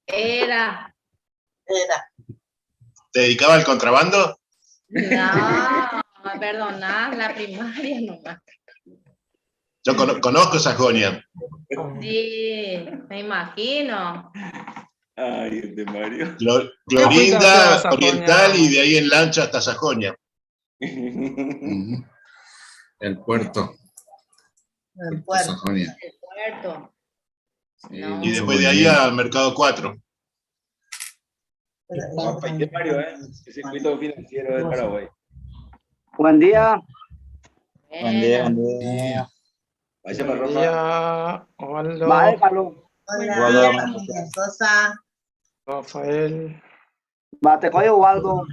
Era. Era. ¿Te dedicaba al contrabando? No, perdona, la primaria nomás. Yo conozco Sajonia. Sí, me imagino. Ay, el de Mario. Clorinda, Oriental y de ahí en lancha hasta Sajonia. El puerto. El puerto. Sajonia. El puerto. Sí, No. Y después de ahí al Mercado 4. De Mario, ¿eh? El circuito financiero del Paraguay. Buen día. Buen día, buen día. Vaya para Buen Roma. día, Osvaldo, Vale, Carlos. Hola, María Sosa. Rafael. Va, te coge Osvaldo.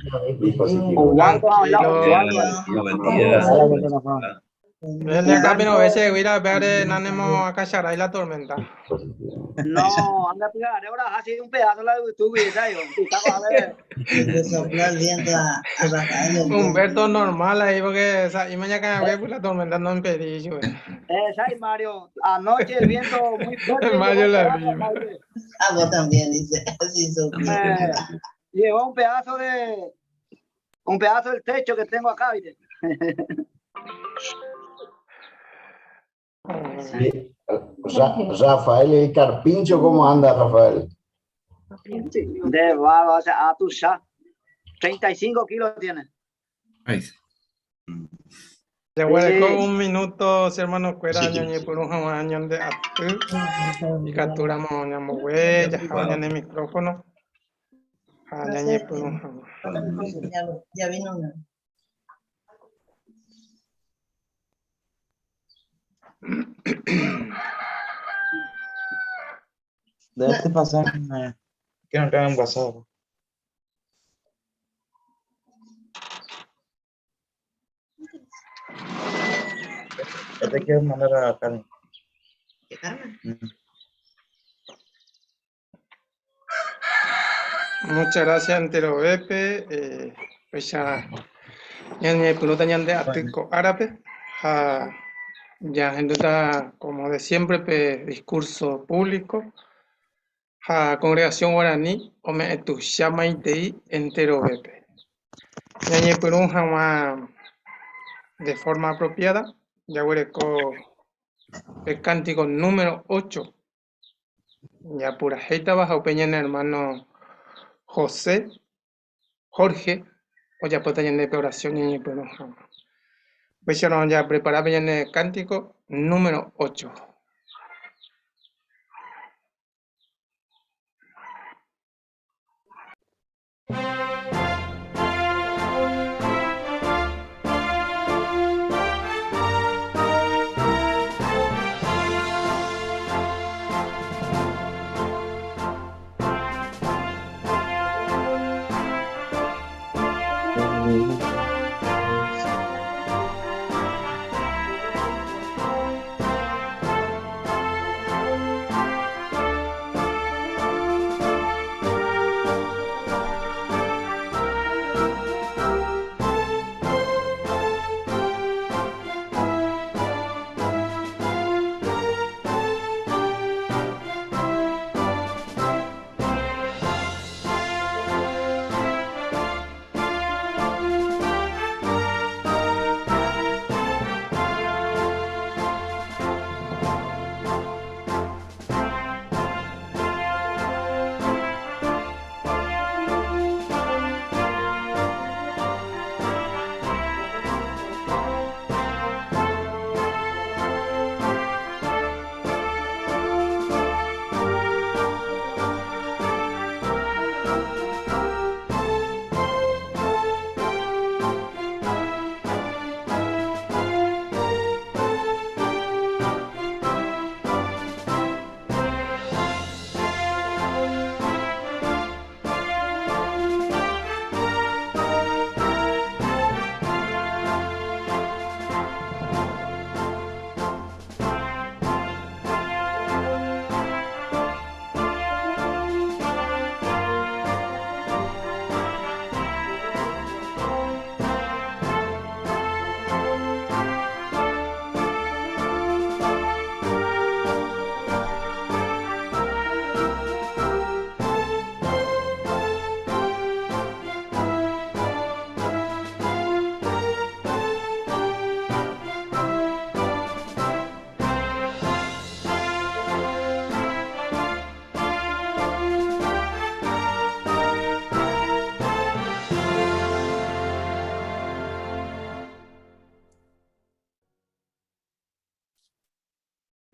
Osvaldo, habla, Tranquilo. Osvaldo. Buen día. Desde acá, pero a veces voy a ver, nanemo acá y la tormenta. No, anda a pegar, ahora ha sido un pedazo la de YouTube, ¿sabes? A ver. Le sopló el viento a Rafael. Humberto normal ahí, porque esa, y mañana cada vez pues, la tormenta no impedí, yo. ¿Sabes, Mario? Anoche el viento muy fuerte. Mario llevó un la pedazo, vi. Mario. A vos también, dice. Así sopló. Llevó un pedazo de. Un pedazo del techo que tengo acá, ¿viste? Sí. Rafael, el carpincho, ¿cómo anda, Rafael? De barba, o sea, a tu ya. 35 kilos tiene. Ay, Ya huele Sí. un minuto, si hermano, cuera, Sí. ñañe por un año de atú, y capturamos ñamo güey, ya jaña en el micrófono. Ah, ñañe por un Ya vino una. Debe pasar. Quiero entrar en WhatsApp. Ya te quiero mandar a Karen. ¿Qué Carmen? Muchas gracias, Antero Bepe. Pues ya, ñañe por un de atú árabe. Ah, ya, entonces, como de siempre, pe, discurso público. A congregación guaraní, ome etu llama itei entero bepe. Ñañe por un jama de forma apropiada, ya huereco el cántico número 8. Ya pura jeita baja peña en hermano José, Jorge, o ya puede tener oración ñañe por un jama. Pues ya no, ya preparaba ya en el cántico número 8.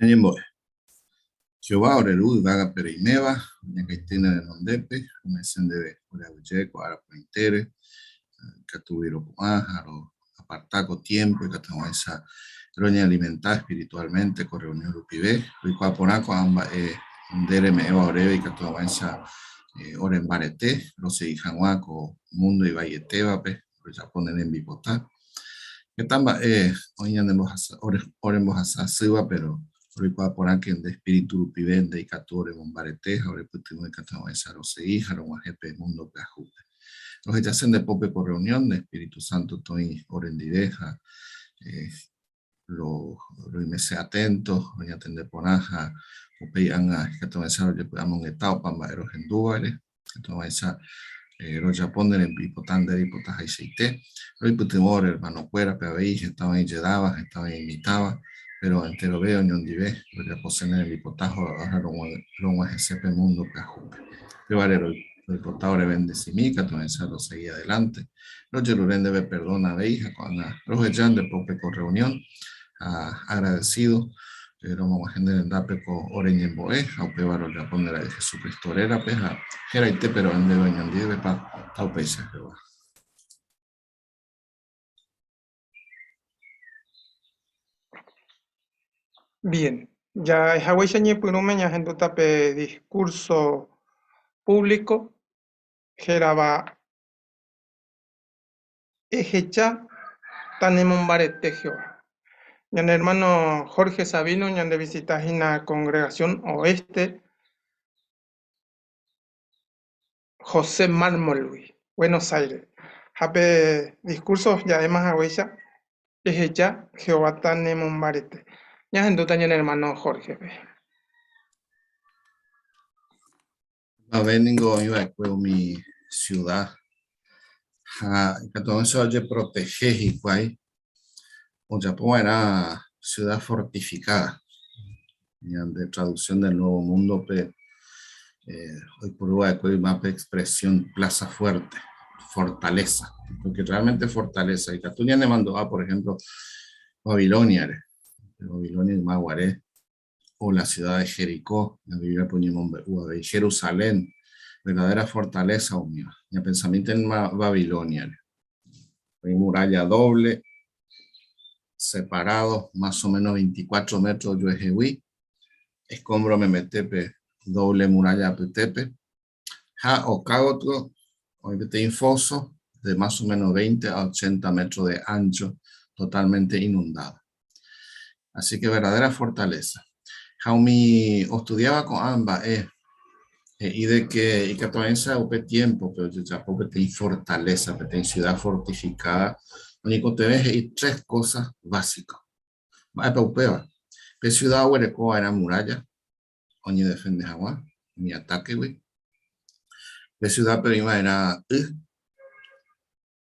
Ñañembo'e. Jehová, ore Ru yvágape reiméva, roñakãity ne renondépe, romesẽ ndéve ore aguyje ko ára porãitére, ikatúgui ropu'ã ha roaparta ko tiémpo ikatu hag̃uáicha roñealimenta espiritualmente ko reunión rupive. Roikuaa porã ko'ã mba'e nde reme'ẽva oréve ikatu hag̃uáicha orembarete rosegi hag̃ua ko múndo ivaietévape, rojapo ne rembipota. Heta mba'e oĩ ñanembohasa, orembohasa asýva, péro roikuaa porãke nde espíritu rupive nde ikatu oremombarete ha orepytyvõ ikatu hag̃uáicha rosegi ha rog̃uahẽ pe múndo pyahúpe. Rohejase nde pópe ko rreunión, nde espíritu sánto toĩ orendive ha roimese aténto, roñatende porã ha upéi ág̃a ikatu hag̃uáicha rojepy'amongeta opa mba'e rohendúvare, ikatu hag̃uáicha rojapo ne rembipota nde reipotahaichaite. Roipytyvõ ore ermanokuérape avei, heta oĩ ijedáva, heta oĩ imitãva, péro enterove oñondive rojapose ne rembipota ha rog̃uahẽse pe múndo pyahúpe. Upévare roipota orevendesimi ikatu hag̃uáicha rosegi adelánte. Rojerure ndéve perdón avei ha ko'ág̃a roheja nde pópe ko reunión ha agradecido romog̃uahẽ nde rendápe ko ore ñembo'e ha upéva rojapo nde Ra'y Jesucristo rérape ha héraitépe ro'e ndéve oñondivepa ta upéicha Jehová. Bien, jahehaguéicha ñepyrũme ñahendúta pe discurso público hérava Ehecha tanemombarete Jehová. Ñane hermano Jorge Sabino ñandevisita hína Congregación Oeste José Mármolgui, Buenos Aires. Ha pe discurso ja'éma haguéicha, Ehecha Jehová tanemombarete. Ñahendúta ñane hermano Jorge-pe. Ymave ningo oĩ va'ekue umi siuda ha ikatu hag̃uáicha ojeprotehe hikuái ojapo va'erã siuda fortifikáda. Ñande Traducción del Nuevo Mundo-pe oipuru va'ekue yma pe expresión plaza fuerte, fortaleza, porque realmente fortaleza. Ikatu ñanemandu'a por ejemplo Babilóniare, Babilonia yma guare o la ciudad de Jericó, la Biblia-pe oñemombe'u avei, Jerusalén, verdadera fortaleza umíva. Ñapensamínte en Babilonia-re. Oĩ muralla doble, separado, más o menos 24 metros ojuehegui, escombro memetépe doble muralla apytépe, ha oka gotyo oĩ peteĩ foso de más o menos 20 a 80 metros de ancho, totalmente inundado. Así que verdadera fortaleza. Ha umi ostudiáva ko'ã mba'e he'i de que ikatu'ãicha upe tiémpope ojejapo peteĩ fortaleza, peteĩ ciudad fortificada, oñekotevẽ he'i tres cosas básicas. Mba'épa upéva? Pe ciudad oguereko va'erã muralla oñedefende hag̃ua umi atákegui. Pe ciudad-pe oĩ va'erã y,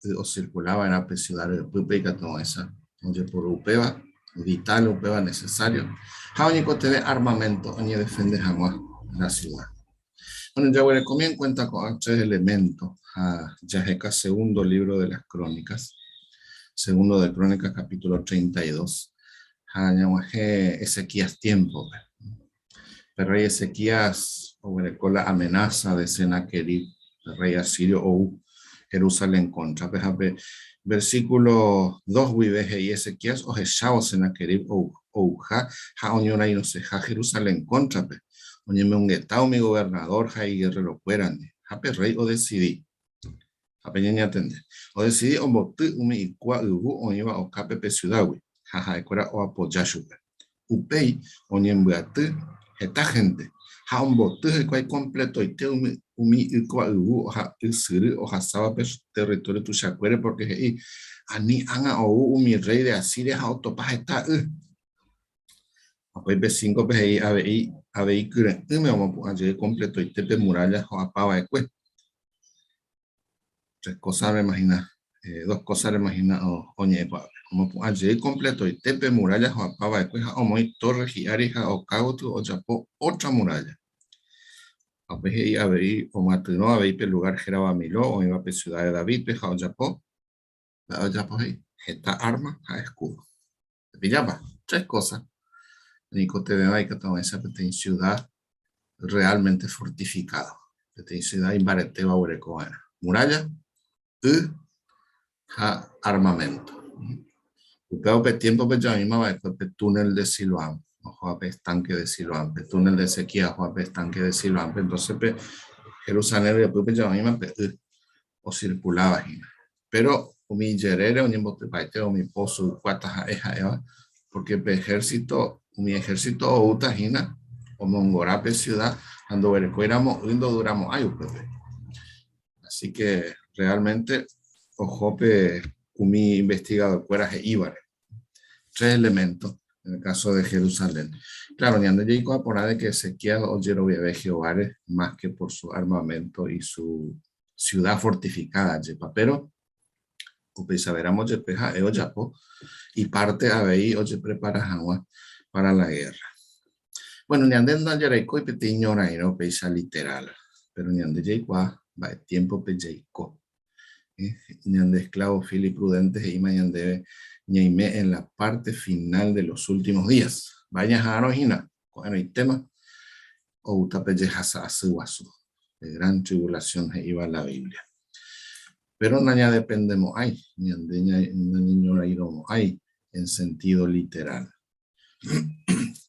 y ocircula va'erã pe ciudad ryepýpe ikatu'ãicha ojeporu upéva, vital upéva necesario, ha oñekotevẽ armamento oñedefende hag̃ua la ciudad. Bueno, jaguerekomi en cuenta ko'ã tres elemento ha jaheka segundo libro de las Crónicas, segundo de Crónicas capítulo 32, ha ñag̃uahẽ Ezequías tiémpope. Pe rréi Ezequías oguereko la amenása de Senaquerib, pe rréi asírio ou Jerusalén kóntrape. Ha pe versíkulo dos guive he'i Ezequías ohechávo Senaquerib ouha ha oñorairõseha Jerusalén kóntrape, oñemongeta umi governadór ha igerrerokuérandi, ha pe rréi odesidi. Ha peñeñatende. Odesidi omboty umi ykua yvu oĩva okápe pe siudágui, ha ha'ekuéra oapoja chupe. Upéi oñembyaty heta hénte, ha omboty hikuái kompletoite umi ykua yvu ha ysyry ohasáva pe território tuichakuére pórke he'i, Ani ág̃a ou umi rréi de Asiria ha otopa heta y. Upéi pe cíncope he'i avei avei kyre'ỹme omopu'ã jey kompletoite pe murálla ho'apa va'ekue. Tres kósa remahina, dos kósa remahina oñe'ẽ ko'ápe. Omopu'ã jey kompletoite pe murálla ho'apa va'ekue ha omoĩ tórre hi'ári ha oka gotyo ojapo ótra murálla. Ha upéi he'i avei omyatyrõ avei pe lugár hérava Miló oĩva pe siuda de Davídpe ha ojapo Mba'e ojapo he'i? Heta árma ha eskúdo. Pepillápa? Tres kósa. Oñeikotevẽva ikatuhag̃uáicha peteĩ ciudad realmente fortificada, peteĩ ciudad imbaretéva oguereko va'erã muralla, y ha armamento. Upéva upe tiémpope jaoĩma va'ekue pe túnel de Siloam, ohóva pe estanque de Siloam, pe túnel de Ezequías ohóva pe estanque de Siloam-pe, entonces pe Jerusalén ryepýpe jaoĩma pe y ocirculáva hína. Péro umi ijerére oñembotypaite umi póso ykua taha'e ha'éva, pórke pe ehérsito, umi ehérsito oúta hína omongora pe siuda ha ndoguerekóiramo y ndoduramo'ãi upépe. Así que realmente oho pe umi investigadorkuéra he'ívare. Tres elementos en el caso de Jerusalén. Claro, ñande jaikuaa porã de que Ezequías ojeroviave Jehováre más que por su armamento y su ciudad fortificada jepa, pero upeichavéramo jepe ha'e ojapo iparte avei ojeprepara hag̃ua para la guerra. Bueno, ñande ndajarekói peteĩ ñorairõ péicha literal, pero ñande jaikuaa mba'e tiémpope jaiko. Ñande esclavo fiel y prudente he'íma ñandéve ñaime en la parte final de los últimos días. Mba'e ñaha'arõ hína? Ko'ẽrõitéma oúta pe jehasa asy guasu, pe gran tribulación he'íva la Biblia. Péro nañadependemo'ãi, ñande nañañorairõmo'ãi en sentido literal.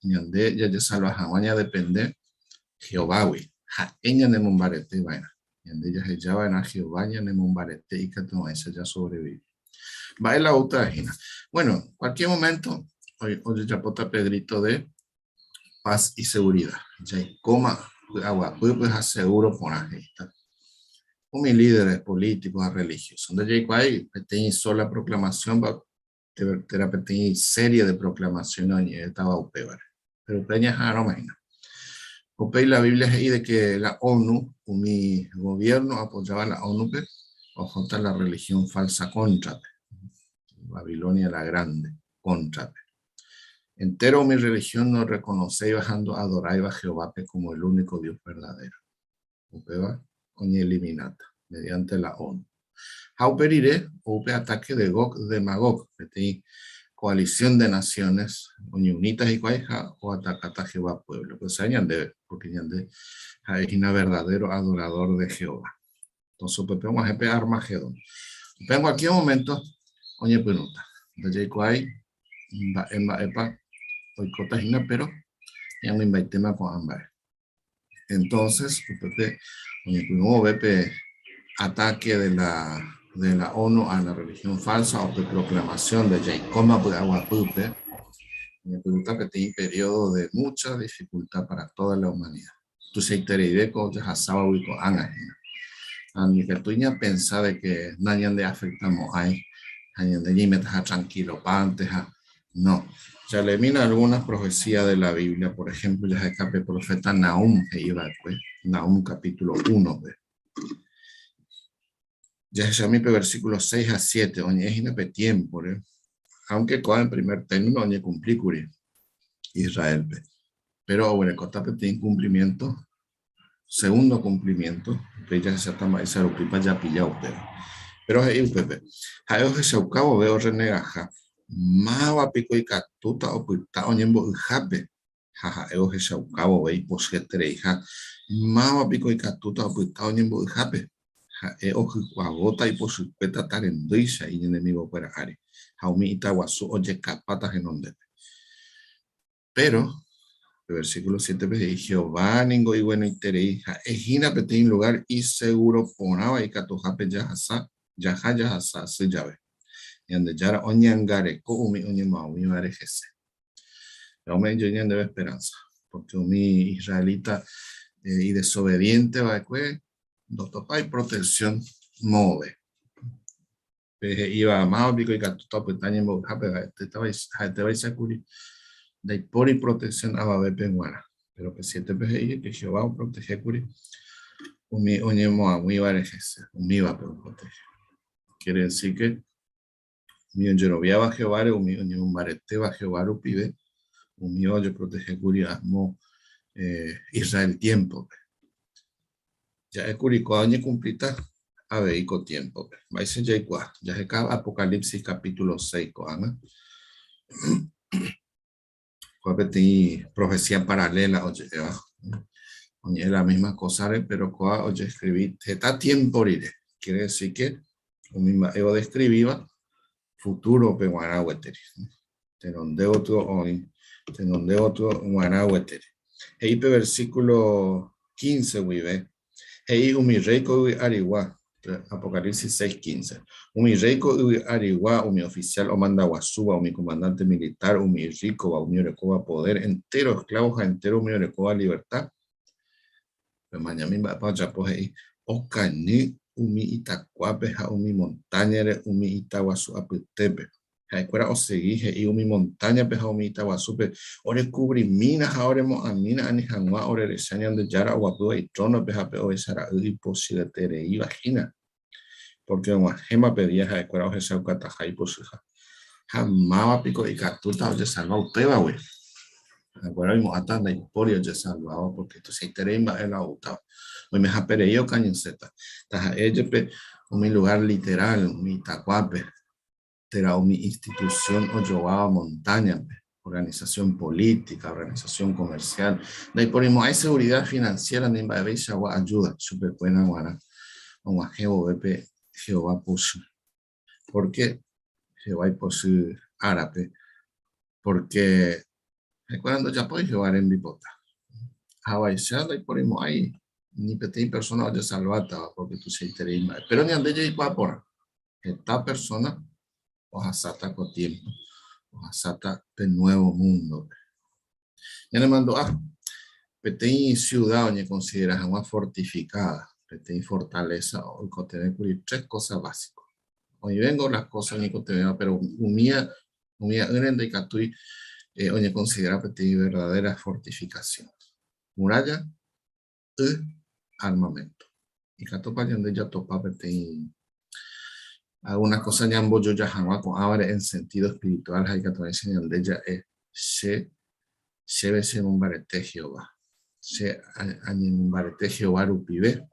Ñande jajesalva hag̃ua ñadepende Jehovágui, ha'e ñanemombarete va'erã. Ñande jaheja va'erã Jehová ñanemombarete ikatu'ãicha jasobrevivi. Mba'e la oúta hína? Bueno, cualquier momento ojejapóta pe grito de paz y seguridad. Jaikóma py'aguapýpe ha seguro porã, he'íta umi líderes políticos ha religiosos. Ndajaikuaái peteĩ sola proclamación térã peteĩ serie de proclamaciones oñe'ẽtava upévare. Péro upe ñaha'arõma hína. Upéi la Biblia he'i de que la ONU, umi gobierno apoyáva la ONU-pe, ohóta la religión falsa kóntrape, Babilonia la Grande kóntrape. Entéro umi religión norrekonoséiva ha ndoadoráiva Jehovápe como el único Dios verdadero. Upéva oñeelimináta mediante la ONU. Ha upe rire ou pe atáke de Gog de Magog, peteĩ koalisión de naciones oñeuníta hikuái ha oatakáta Jehová puévlope, osea ñandéve, pórke ñande ha'e hína verdadéro adoradór de Jehová. Entonces upépe og̃uahẽ pe Armagedón. Upe en cualquier momento oñepyrũta. Ndajaikuaái mba'e mba'épa oikóta hína, péro ñag̃uimbaitéma ko'ã mba'e. Entonces, upépe oñepyrũ vove pe ataque de la, de la ONU a la religión falsa o pe proclamación de jaikóma py'aguapýpe, oñepyrũta peteĩ periodo de mucha dificultad para toda la humanidad. Tuichaitereive ko jahasávagui ko'ág̃a hína. Ha nikatúi ñapensa de que nañandeafectamo'ãi ha ñande ñaimetaha tranquilopánte ha No. Jaleemína algunas profecías de la Biblia, por ejemplo, jaheka pe profeta Nahúm he'i va'ekue, Nahúm capítulo 1-pe. Jahechami pe versículo 6 ha 7, oñe'ẽ hína pe tiémpore, aunque kóva en primer término oñekumpli kuri Israélpe, péro oguerekóta peteĩ cumplimiento, segundo cumplimiento, upéi jahecháta mba'éicha rupípa japilla upéva. Péro he'i upépe, ha'e ohechauka vove orrenegaha, máva piko ikatúta opyta oñembo'yhápe, ha ha'e ohechauka vove ipochyetereiha, máva piko ikatúta opyta oñembo'yhápe, ha'e ohykuavóta ipochykue tata rendýicha iñenemigokuéra ári, ha umi itaguasu ojekapáta henondépe. Péro, pe versíkulo siétepe he'i, Jehová ningo iguenoiterei, ha'e hína peteĩ lugár isegúro porãva ikatuhápe jahasa, jaha jahasa asy jave. Ñandejára oñangareko umi oñemoag̃uívare hese. Péva ome'ẽ jey ñandéve esperánsa, pórke umi israelita idesobediénte va'ekue ndotopái proteksión moõve. Pe he'íva máva piko ikatúta opyta ñembo'yhápe ha'etévaicha kuri ndaipóri protección avavépe g̃uarã. Péro pe siétepe he'i jepe Jehová oprotehe kuri umi oñemoag̃uívare hese, umívape oprotehe. Quiere decir que umi ojeroviáva Jehováre, umi oñemombaretéva Jehová rupive, umíva ojeprotehe kuri amo Israel tiémpope. Ja'ékuri kóva oñekumplíta avei ko tiémpope. Mba'éicha jaikuaa? Jaheka Apocalipsis capítulo 6 ko'ág̃a. Ko Kóva peteĩ profecía paralela oje'éva. Oñe'ẽ la misma kósare, péro kóva ojeskrivi heta tiémpo rire. Quiere decir que umi mba'e odeskrivíva futúrope g̃uarã gueteri. Tenonde gotyo oĩ, tenonde gotyo g̃uarã gueteri. He'i pe versículo 15 guive, He'i umi rréi ko yvy arigua, Apocalipsis 6:15, Umi rréi ko yvy arigua, umi ofisiál omanda guasúva, umi komandánte militár, umi irríkova, umi orekóva podér, entéro esklávo ha entéro umi orekóva liverta, pemañami mba'épa ojapo he'i, okañy umi itakuápe ha umi montáñare umi ita guasu apytépe. Ha'ekuéra osegi he'i umi montáñape ha umi ita guasúpe, Orekuvrimína ha oremo'ãmína ani hag̃ua orerecha Ñandejára oguapýva itrónope ha pe Ovecha Ra'y ipochyetereíva hína, pórke og̃uahẽma pe día ha'ekuéra ohechaukataha ipochyha. Ha máva piko ikatúta ojesalva upévagui? Ha'ekuéra oimo'ãta ndaipóri ojesalváva pórke tuichaiterei mba'e la oútava. Oimehápe rei okañyséta, taha'e jepe umi lugár literál, umi itakuápe, térã umi institución ojoguáva montaña-pe, organización política, organización comercial, ndaiporimo'ãi seguridad financiera ni mba'eveichagua ayuda chupekuéra g̃uarã og̃uahẽ vove pe Jehová pochy. Pórke Jehová ipochy árape, pórke ha'ekuéra ndojapói Jehová rembipota. Ha vaicha ndaiporimo'ãi ni peteĩ persóna ojesalvátava pórke tuichaiterei mba'e. Péro ñande jaikuaa porã Heta persóna ohasáta ko tiémpo, ohasáta pe nuévo múndope. Ñanemandu'a, peteĩ siuda oñekonsidera hag̃ua fortifikáda, peteĩ fortalésa oikotevẽ kuri tres kósa vásiko. Oĩvéngo las kósa oñekotevẽva, péro umía umia'ỹre ndaikatúi oñekonsidera peteĩ verdadéra fortifikasión. Murálla, y armamento. Ikatúpa ñande jatopa peteĩ alguna cosa ñambojoja hag̃ua ko'ãvare en sentido espiritual ha ikatu'ãicha ñande ja'e che chéve chemombarete Jehová. Che añemombarete Jehová rupive.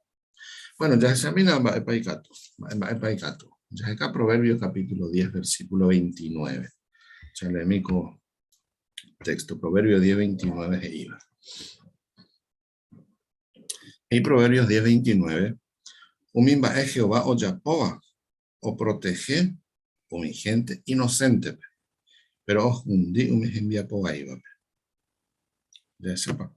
Bueno, jahechamína mba'épa ikatu. Mba'épa ikatu. Jaheka Proverbios capítulo 10, versículo 29. Chaleemi ko texto, Proverbios 10, 29 he'íva. He'i Proverbios 10, 29, umi mba'e Jehová ojapóva oprotehe umi hénte inoséntepe, péro ohundi umi hembiapo vaívape. Jahechápa?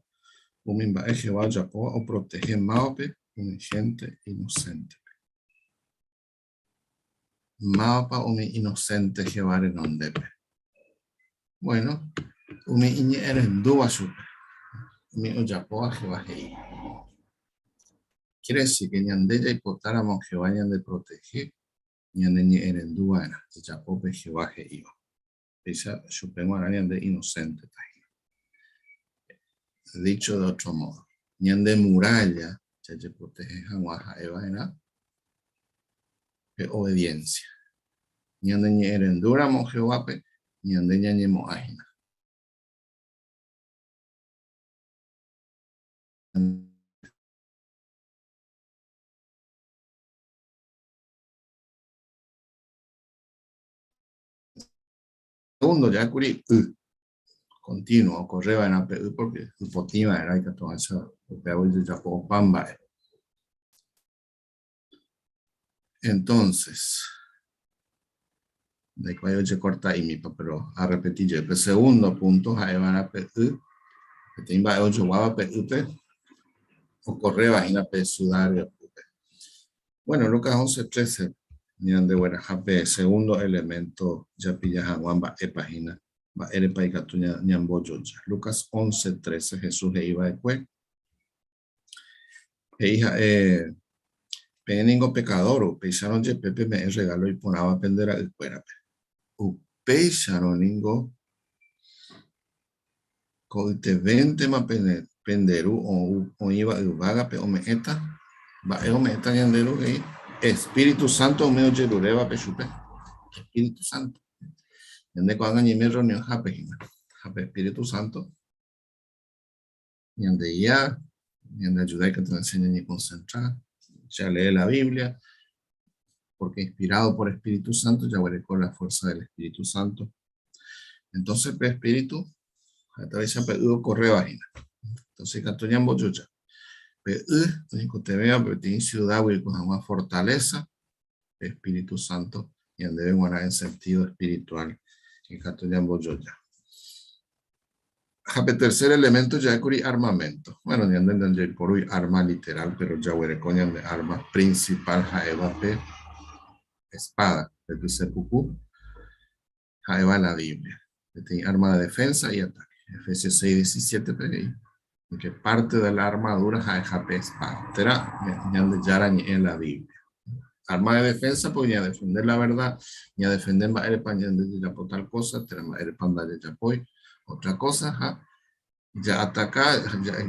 Umi mba'e Jehová ojapóva oprotehe mávape? Umi hénte inoséntepe. Mávapa umi inosénte Jehová renondépe? Bueno, umi iñe'ẽrendúva chupe, umi ojapóva Jehová he'i. Quiere decir que ñande jaipotáramo Jehová ñandeprotehe, ñaneñe'ẽrendu va'erã, jajapo pe Jehová he'íva. Péicha chupe g̃uarã ñande inosénteta hína. Dicho de otro modo, ñande muralla jajeprotehe hag̃ua ha'e va'erã pe obediencia. Ñaneñe'ẽrendúramo Jehovápe, ñande ñañemo'ã hína. Segundo, ya kuri y continuo okorre va'erã pe y porque y potĩ va'erã ikatu hag̃uáicha upéva ojejapo opa mba'e. Entonces, ndaikuaái ojekorta'imípa, pero arrepeti jey. Pe segundo punto ha'e va'erã pe y, peteĩ mba'e ojoguáva pe ýpe, okorréva hína pe ciudad ryepýpe. Bueno, Lucas 11:13 ñandegueraha pe segundo elemento japilla hag̃ua mba'épa hína, mba'érepa ikatu ñambojoja. Lucas 11:13 Jesús he'i va'ekue, he'i ha'e, Peẽ ningo pekadór, upéicharõ jepe peme'ẽ rregálo iporãva pende ra'ykuérape. Upéicharõ ningo Ko'ytevéntema pende Ru oĩva yvágape ome'ẽta, mba'e ome'ẽta ñande Ru he'i? Espíritu Santo umi ojerurévape chupe. Espíritu Santo. Ñande ko'ág̃a ñaime reunionhápe hína. Ha pe Espíritu Santo ñandegia, ñandeajuda ikatu hag̃uáicha ñañekonsentra, jalee la Biblia, porque inspirado por Espíritu Santo jaguereko la fuerza del Espíritu Santo. Entonces pe Espíritu Ha'etavaicha pe y okorréva hína. Entonces ikatu ñambojoja. Pe y oñekotevẽva peteĩ ciudad-gui oiko hag̃ua fortaleza, pe Espíritu Santo ñandéve g̃uarã en sentido espiritual ikatu ñambojoja. Ha pe tercer elemento ja'ékuri armamento. Bueno, ñande ndajaiporúi arma literal, pero jaguereko ñande arma principal ha'éva pe espada, pe kyse puku, ha'éva la Biblia. Peteĩ arma de defensa y ataque. Efesios 6:17 pe he'i que parte de la armadura ha'eha pe espada. Térã Ñandejára ñe'ẽ la Biblia. Arma de defensa porque ñadefende la verdad, ñadefende mba'érepa ñande jajapo tal cosa, térã mba'érepa ndajajapói otra cosa, ha ja'ataka,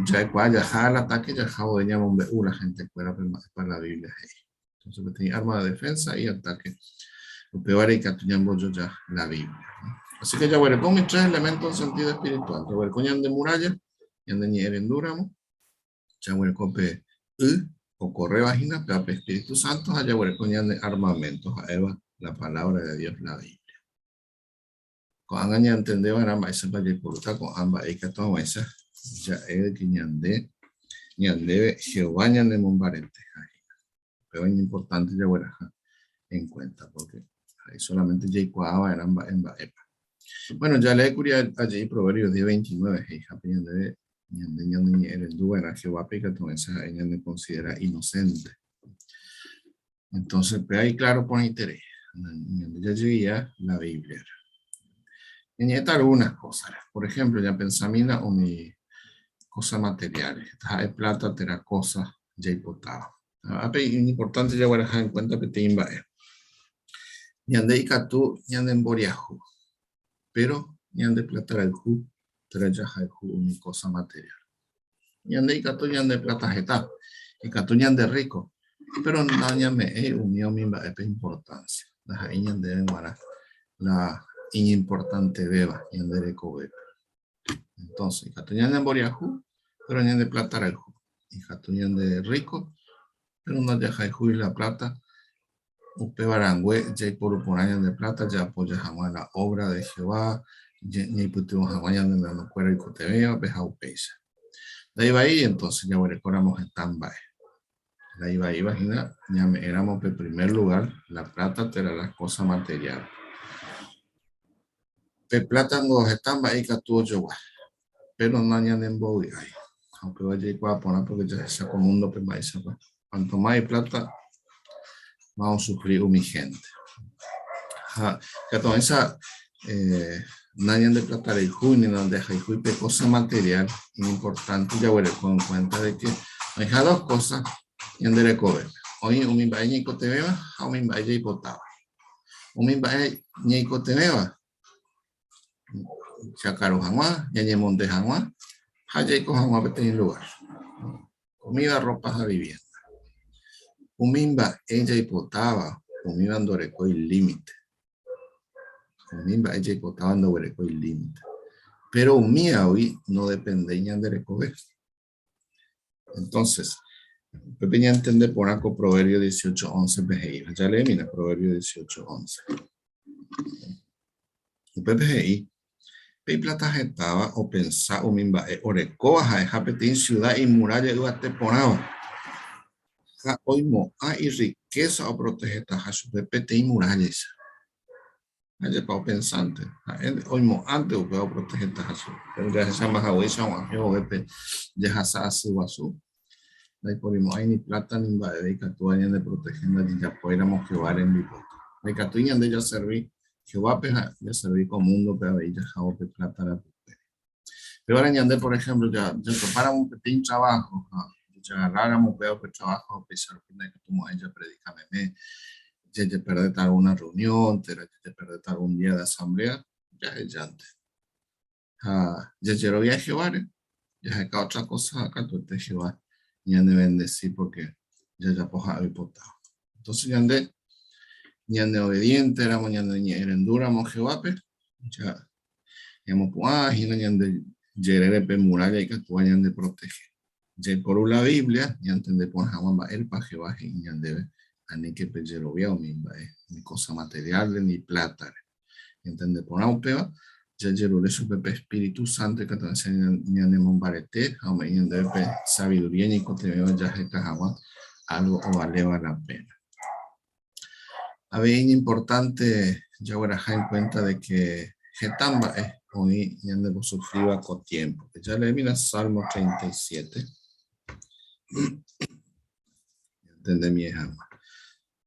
ja'ekuaa jaha al ataque, jaha vove ñamombe'u la gente-kuérape mba'épa la Biblia he'i. Entonces peteĩ arma de defensa y ataque. Upévare ikatu ñambojoja la Biblia. Así que jaguereko umi tres elementos en sentido espiritual. Jaguereko ñande muralla, ñande ñe'ẽrendúramo, jaguereko pe y okorréva hína, péva pe Espíritu Santo, ha jaguereko ñande armamento, ha'éva la palabra de Dios, la Biblia. Ko'ág̃a ñantende va'erã mba'éichapa jaiporúta ko'ã mba'e ikatu hag̃uáicha ja'e de ke ñande, ñandéve Jehová ñanemombareteha hína. Upéva iñimportánte jagueraha en cuenta, porque ha'e solamente jaikuaa va'erã mba'e mba'épa. Bueno, jalee kuri aje'i Proverbios 10:29 he'ihápe ñandéve ñande ñaneñe'ẽrendu va'erã Jehovápe ikatu hag̃uáicha ha'e ñanekonsidera inocente. Entonces, pe ahí claro porãiterei. Ñande jajeguia la Biblia. Ñañe'ẽta algunas cosas. Por ejemplo, ñapensamína umi cosa materiales. Ha'e plata térã cosa jaipotáva. Ápe iñimportante jagueraha en cuenta peteĩ mba'e. Ñande ikatu ñanemboriahu, pero ñande platarayhu térã jahayhu umi cosa material. Ñande ikatu ñande plata heta, ikatu ñande rico, pero nañame'ẽi umi umi mba'épe importancia. Ndaha'éi ñandéve g̃uarã la iñimportantevéva ñande rekovépe. Entonces, ikatu ñande mboriahu, pero ñande plata rayhu. Ikatu ñande rico, pero ndajahayhúi la plata. Upéva rangue jaiporu porã ñande plata jaapoja hag̃ua la obra de Jehová, ñaipytyvõ hag̃ua ñane ermanokuéra oikotevẽvape ha upéicha. Ndaivaíri entonces jaguerekóramo heta mba'e. La ivaíva hína ñame'ẽramo pe primer lugar la plata térã las cosa material. Pe plata ngo heta mba'e ikatu ojogua, péro nañanembovy'ái. Ha upéva jaikuaa porã pórke jahecha ko múndope mba'éichapa. Cuanto más hay plata, más osufri umi hénte. Ha katu oĩcha nañandeplatarayhúi ni nandehayhúi pe kósa materiál, iñimportánte jaguereko en kuénta de ke oĩha dos kósa ñande rekovépe. Oĩ umi mba'e ñaikotevẽva ha umi mba'e jaipotáva. Umi mba'e ñaikotevẽva jakaru hag̃ua, ñañemonde hag̃ua ha jaiko hag̃ua peteĩ lugár. Comida, ropa ha vivienda. Umi mba'e jaipotáva, umíva ndorekói límite. Umi mba'e jaipotáva ndoguerekói límite. Péro umívagui nodependéi ñande rekove. Entonces, upépe ñantende porã ko Proverbio 18:11 pe he'íva. Jaleemína Proverbio 18:11. Upépe he'i, pe iplata hetáva opensa umi mba'e orekóva ha'eha peteĩ siuda imurálla yvate porãva, ha oimo'ã irrikésa oprotehetaha chupe peteĩ murállaicha. Ajépa opensánte, ha'e oimo'ãnte upéva oprotehetaha chupe. Péro jahecháma haguéicha og̃uahẽ vove pe jehasa asy guasu, ndaiporimo'ãi ni pláta ni mba'eve ikatúva ñandeprotehe ndajejapóiramo Jehová rembipota. Ndaikatúi ñande jaservi Jehovápe ha jaservi ko múndope avei jahávo pe pláta rapykuéri. Pévare ñande, por ehémplo, jatopáramo peteĩ traváho ha jajagarráramo upéva upe traváho upéicha rupi ndaikatumo'ãi japredika meme, jajeperdéta algúna rreunión térã jajeperdéta algún día de asambléa, jahejánte. Ha jajerovia Jehováre, jaheka ótra kósa ha katuete Jehová ñanevendesi pórke jajapo ha'e oipotáva. Entonces ñande ñaneobediénteramo, ñaneñe'ẽrendúramo Jehovápe, ja Ñamopu'ã hína ñande jerére pe murálla ikatúva ñandeprotehe. Jaiporu la Biblia ñantende porã hag̃ua mba'érepa Jehová he'i ñandéve aníke pejerovia umi mba'e, umi kósa materiálre ni plátare. Ñantende porã upéva. Jajerure chupe pe Espíritu Santo ikatu hag̃uáicha ñanemombarete ha ome'ẽ ñandéve pe sabiduría ñaikotevẽva jaheka hag̃ua algo ovaléva la pena. Avei iñimportante jagueraha en cuenta de que heta mba'e oĩ ñandembosufríva ko tiémpope. Jaleemína Salmo 37. Ñantendemie hag̃ua.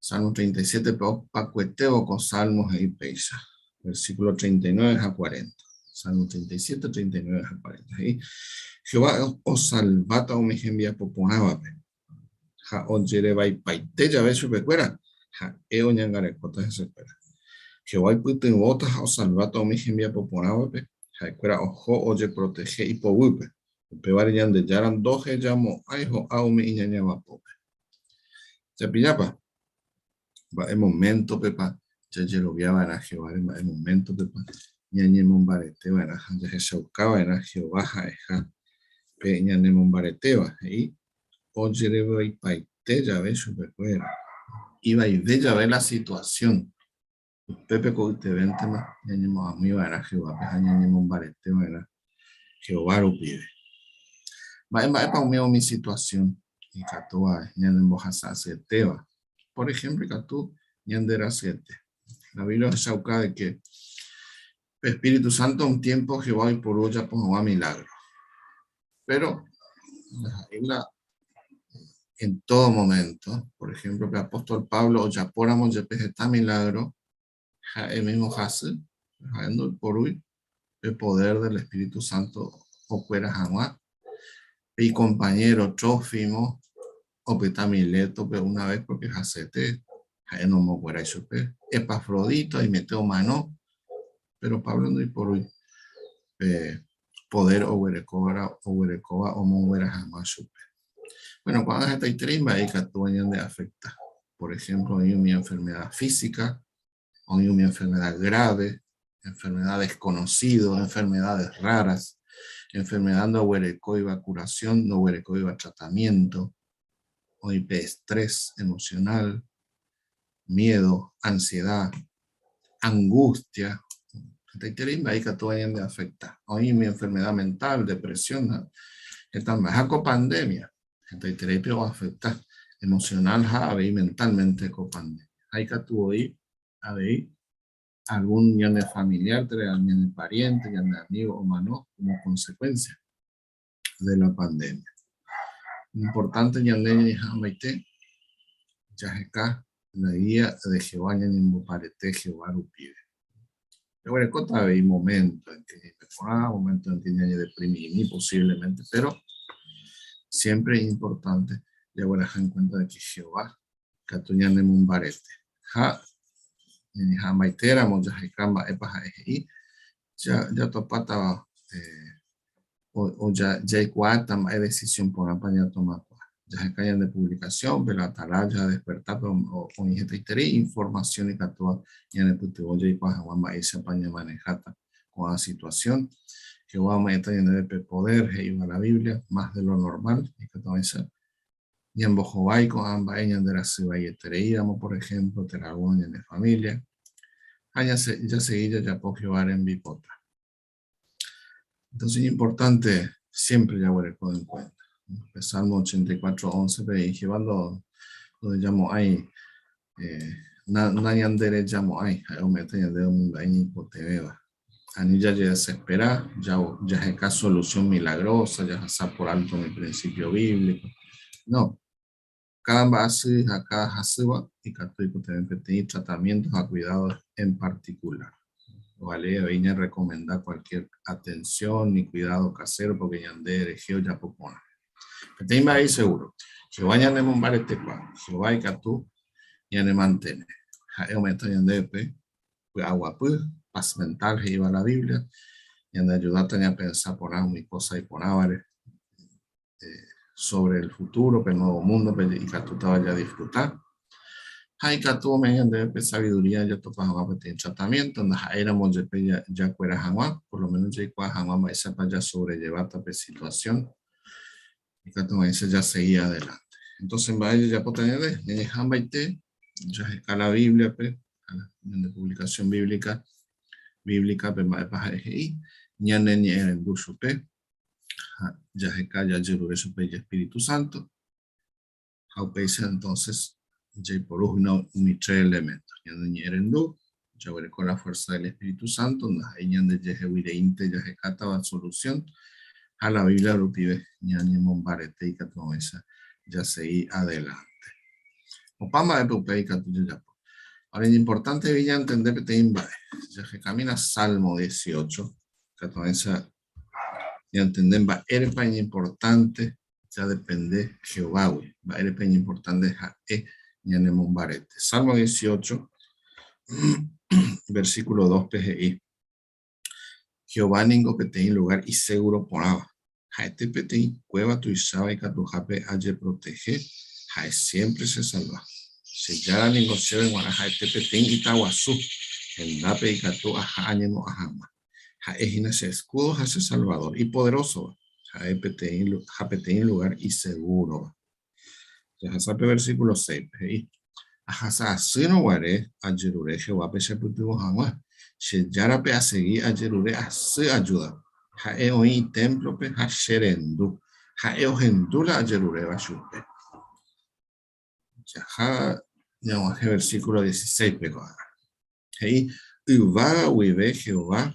Salmo 37-pe opakuetévo ko salmo he'i péicha, versículo 39 ha 40. Salmo 37, 39 ha 40 he'i, Jehová osalváta umi hembiapo porãvape, ha ojerevaipaite jave chupekuéra, ha'e oñangarekóta hesekuéra. Jehová oipytyvõta ha osalváta umi hembiapo porãvape, ha'ekuéra oho ojeprotehe ipoguýpe. Upévare Ñandejára ndohejamo'ãi ho'a umi iñañáva pópe. Japillápa? Mba'e moméntopepa jajerovia va'erã Jehováre? Mba'e moméntopepa ñañemombarete va'erã ha jahechauka va'erã Jehová ha'eha pe ñanemombaretéva? He'i ojerevaipaite jave chupekuéra, ivaive jave la situasión. Upépe ko'ytevéntema ñañemoag̃ui va'erã Jehovápe ha ñañemombarete va'erã Jehová rupive. Mba'e mba'épa umi situasión ikatúva ñanembohasa asyetéva? Por ehémplo ikatu ñanderasyete. La Biblia ohechauka de ke pe espíritu sánto un tiémpo Jehová oiporu ojapo hag̃ua milágro. Péro ndaha'éi la en todo momento. Por ejemplo, pe apóstol Pablo ojapóramo jepe heta milagro, ha'e mismo hasy, ha'e ndoiporúi pe poder del Espíritu Santo okuera hag̃ua. Pe ikompañéro Trófimo opyta Milétope una vez porque hasyete, ha'e nombokuerái chupe. Epafrodito aimete omano, pero Pablo ndoiporúi pe poder oguerekóva omonguera hag̃ua chupe. Bueno, ko'ág̃a hetaiterei mba'e ikatúva ñandeafekta. Por ejemplo, oĩ umi enfermedad física, oĩ umi enfermedad grave, enfermedad desconocido, enfermedades raras, enfermedad ndoguerekóiva curación, ndoguerekóiva tratamiento, oĩ pe estrés emocional, miedo, ansiedad, angustia, hetaiterei mba'e ikatúva ñandeafekta. Oĩ umi enfermedad mental, depresión, ha heta mba'e. Ha ko pandemia, hetaitereípe oafekta emocional ha avei mentalmente ko pandemia. Ha ikatu voi avei algún ñane familiar térã ñane pariente, ñane amigo omano como consecuencia de la pandemia. Importante ñande ñañeha'ãmbaite jaheka la guía de Jehová ñañemboparete Jehová rupive. Jaguerekóta avei momento en que ñaime porã, momento en que ñañedeprimimi posiblemente, pero siempre es importante jagueraha en cuenta de que Jehová katu ñanemombarete. Ha ñañeha'ãmbaitéramo jaheka mba'épa ha'e he'i, jatopáta o jaikuaáta mba'e decisión porãpa ñatomakuaa. Jaheka ñande publicación-pe, la Atalaya ha Despertad-pe oĩ hetaiterei información ikatúva ñanepytyvõ jaikuaa hag̃ua mba'éichapa ñamaneháta ko'ã situación. Jehová ome'ẽta ñandéve pe poder he'íva la Biblia, más de lo normal, ikatu hag̃uáicha ñambohovái ko'ã mba'e ñanderasy vaietereíramo, por ejemplo, térã algúno ñane familia, ha jasegi jajapo Jehová rembipota. Entonces es importante siempre jaguereko en cuenta. Pe Salmo 84, 11 pe he'i Jehová ndohejamo'ãi nañanderejamo'ãi, ha'e ome'ẽta ñandéve umi mba'e ñaikotevẽva. Ani jajedesespera, jaheka solución milagrosa, jahasa por alto umi principio bíblico. No. Káda mba'asy ha káda hasýva ikatu oikotevẽ peteĩ tratamiento ha cuidado en particular. Ndovaléi avei ñarrekomenda cualquier atención ni cuidado casero porque ñande rehe ojapo porã. Peteĩ mba'e iseguro, Jehová ñanemombaretekuaa, Jehová ikatu ñanemantene. Ha'e ome'ẽta ñandéve pe py'aguapy, paz mental he'íva la Biblia, ñandeajudáta ñapensa porã umi kósa iporãvare. sobre el futuro, pe nuevo mundo pe ikatútava jadisfruta. Ha ikatu ome'ẽ ñandéve pe sabiduría jatopa hag̃ua peteĩ tratamiento, ndaha'éiramo jepe jakuera hag̃ua, por lo menos jaikuaa hag̃ua mba'éichapa jasobrelleváta pe situación, ikatu hag̃uáicha jasegi adelante. Entonces mba'e jajapóta ñande? Ñañeha'ãmbaite jaheka la Biblia-pe, ñande publicación bíblica. Bíblica-pe mba'épa ha'e he'i, ñaneñe'ẽrendu chupe ha jaheka jajerure chupe ijespíritu sánto, ha upéicha entonces jaiporu hína umi tres elementos, ñaneñe'ẽrendu, jaguereko la fuerza del Espíritu Santo, ndaha'éi ñandejeheguireínte jahekátava solución, ha la Biblia rupive ñañemombarete ikatu hag̃uáicha jasegi adelante. Opa mba'épe upéva ikatu jajapo. Ahora, iñimportante vi ñantende peteĩ mba'e. Jahekamína Salmo 18, ikatu hag̃uáicha ñantende mba'érepa iñimportante jadepende Jehovágui, mba'érepa iñimportante ha'e ñanemombarete. Salmo 18, versículo 2-pe he'i, Jehová ningo peteĩ lugár isegúro porãva. Ha'ete peteĩ kuéva tuicháva ikatuhápe ajeprotehe, ha'e siémpre chesalva. Che Jára ningo chéve g̃uarã ha'ete peteĩ ita guasu, hendápe ikatu aha añemo'ã hag̃ua. Ha'e hína che eskúdo ha che salvadór ipoderósova, ha'e peteĩ ha peteĩ lugár isegúrova. Jahasa pe versíkulo 6-pe, he'i, Ahasa asýrõ guare ajerure Jehovápe chepytyvõ hag̃ua, che Járape asegi ajerure asy ajúda. Ha'e oĩ itémplope ha cherendu. Ha'e ohendu la ajeruréva chupe. Jaha ñag̃uahẽ versíkulo 16-pe ko'ág̃a. He'i, Yvága guive Jehová,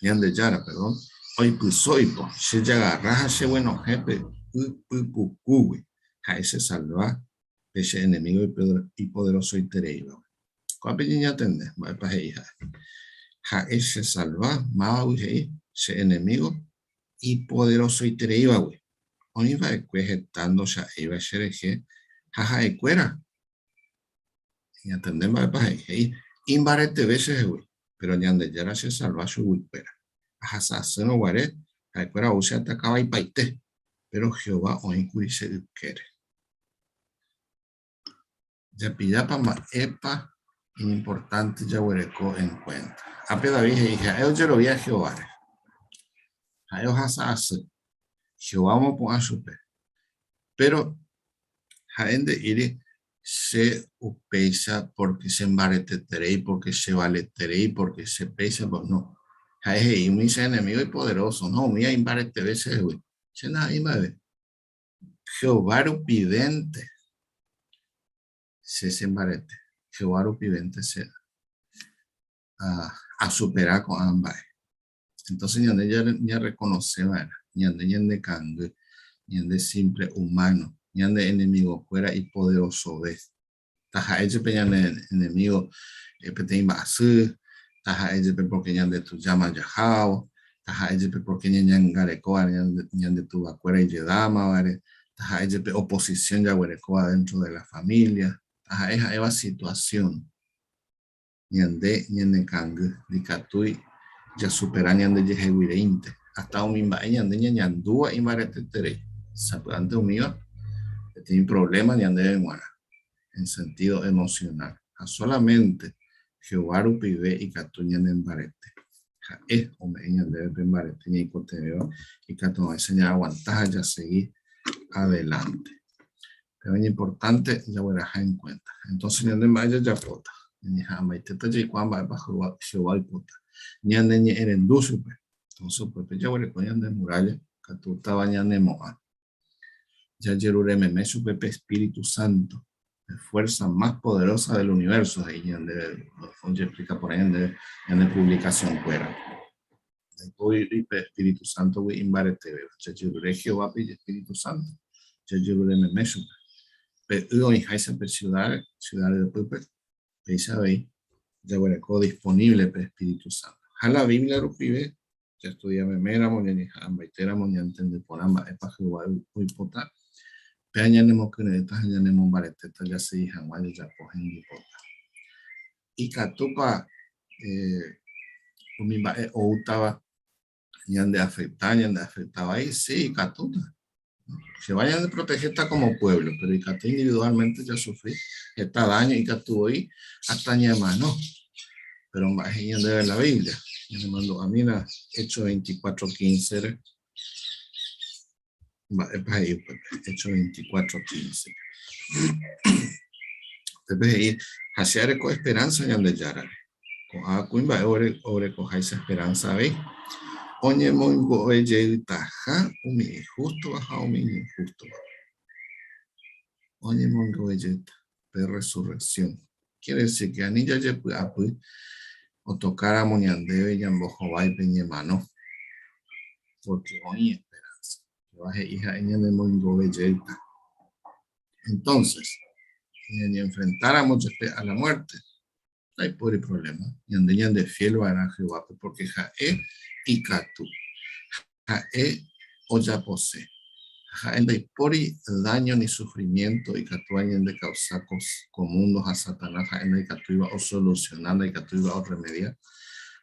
Ñandejára, perdón, oipyso ipo, chejagarra ha cheguenohẽ pe y pypukúgui, ha'e chesalva pe che enemígo ipoderosoitereívagui. Ko'ápe ñañatende, mba'épa he'i ha'e? Ha'e chesalva, mávagui he'i? Che enemígo ipoderosoitereívagui. Oĩ va'ekue heta ndocha'éiva cherehe ha ha'ekuéra Ñantende mba'épa he'i? He'i, Imbareteve chehegui, péro Ñandejára chesalva chuguikuéra. Ahasa asýrõ guare, ha'ekuéra ou cheataka vaipaite, péro Jehová oĩ kuri che ykére. Japillápa mba'épa iñimportánte jaguereko enkuénta. Ápe David he'i ha'e ojerovia Jehováre. Ha'e ohasa asy. Jehová omopu'ã chupe. Péro Ha'e nde'íri che upéicha pórke chembareteterei, pórke chevaleterei, pórke che péicha, no. Ha'e he'i umi che enemígo ipoderóso, no, umíva imbareteve chehegui. Che ndaha'éi mba'eve. Jehová rupivénte che chembarete. Jehová rupivénte che asupera ko'ã mba'e. Entonces ñande ñarrekonose va'erã, ñande ñanekangy, ñande simple humano, ñande enemigokuéra ipoderosove. Taha'e jepe ñane enemigo peteĩ mba'asy, taha'e jepe porque ñande tujáma jahávo, taha'e jepe porque ñañangarekóva ñande tuvakuéra ijedámavare, taha'e jepe oposición jaguerekóva dentro de la familia, taha'e ha'éva situación. Ñande ñanekangy, ndikatúi jasupera ñandejeheguireínte, hasta umi mba'e ñande ñañandúva imbareteterei. Sapy'ánte umíva peteĩ problema ñandéve g̃uarã, en sentido emocional, ha solamente Jehová rupive ikatu ñanembarete. Ha'e ome'ẽ ñandéve pe mbarete ñaikotevẽva ikatu hag̃uáicha ñaaguanta ha jasegi adelante. Péva iñimportánte jagueraha en kuénta. Entónse ñande mba'e jajapóta? Ñañeha'ãmbaitéta jaikuaa mba'épa Jehová oipota. Ñaneñe'ẽrendu chupe. Entónse upépe jaguereko ñande murálla katu táva ñanemo'ã. Jajerure meme chupe pe espíritu sánto, pe fuérsa más poderósa del universo, he'i ñandéve, ojeexplika porã ñandéve ñane puvlikasionkuérape. Ndaipóri pe espíritu sántogui imbaretevéva. Jajerure Jehovápe ijespíritu sánto, jajerure meme chupe. Pe y oĩháicha pe siudáre, siuda ryepýpe, péicha avei jaguereko disponible pe espíritu sánto. Ha la Biblia rupive jastudia meméramo, ñañeha'ãmbaitéramo ñantende porã mba'épa Jehová oipota, péva ñanemokyre'ỹta ha ñanemombaretéta jasegi hag̃ua jajapo hembipota. Ikatúpa umi mba'e oútava ñandeafekta, ñandeafekta vai? Si, ikatúta. Jehová ñandeprotehéta kómo puévlo, péro ikatu individuálmente jasufri heta dáño, ikatu voi hasta ñamano. Péro mba'e he'i ñandéve la Biblia? Ñanemandu'amína Hechos 24:15-re. Mba'épa he'i upépe? Hechos 24:15. Upépe he'i, Ha che areko esperánsa Ñandejárare. Ko'ã kuimba'e orekoháicha esperanza avei, oñemoingove jeytaha umi ihústova ha umi iñinhústova. Oñemoingove jeýta pe resurrección. Quiere decir que ani jajepy'apy otokáramo ñandéve ñambohovái pe ñemano, porque oĩ esperanza. Jehová he'i ha'e ñanemoingove jeýta. Entonces, ñañenfrentáramo jepe a la muerte, ndaipóri problema. Ñande ñandefiel va'erã Jehovápe porque ha'e ikatu, ha'e ojapose. Ha ha'e ndaipóri daño ni sufrimiento ikatúva ñandekausa ko mundo ha Satanás ha'e ndaikatúiva osolusiona, ndaikatúiva orremedia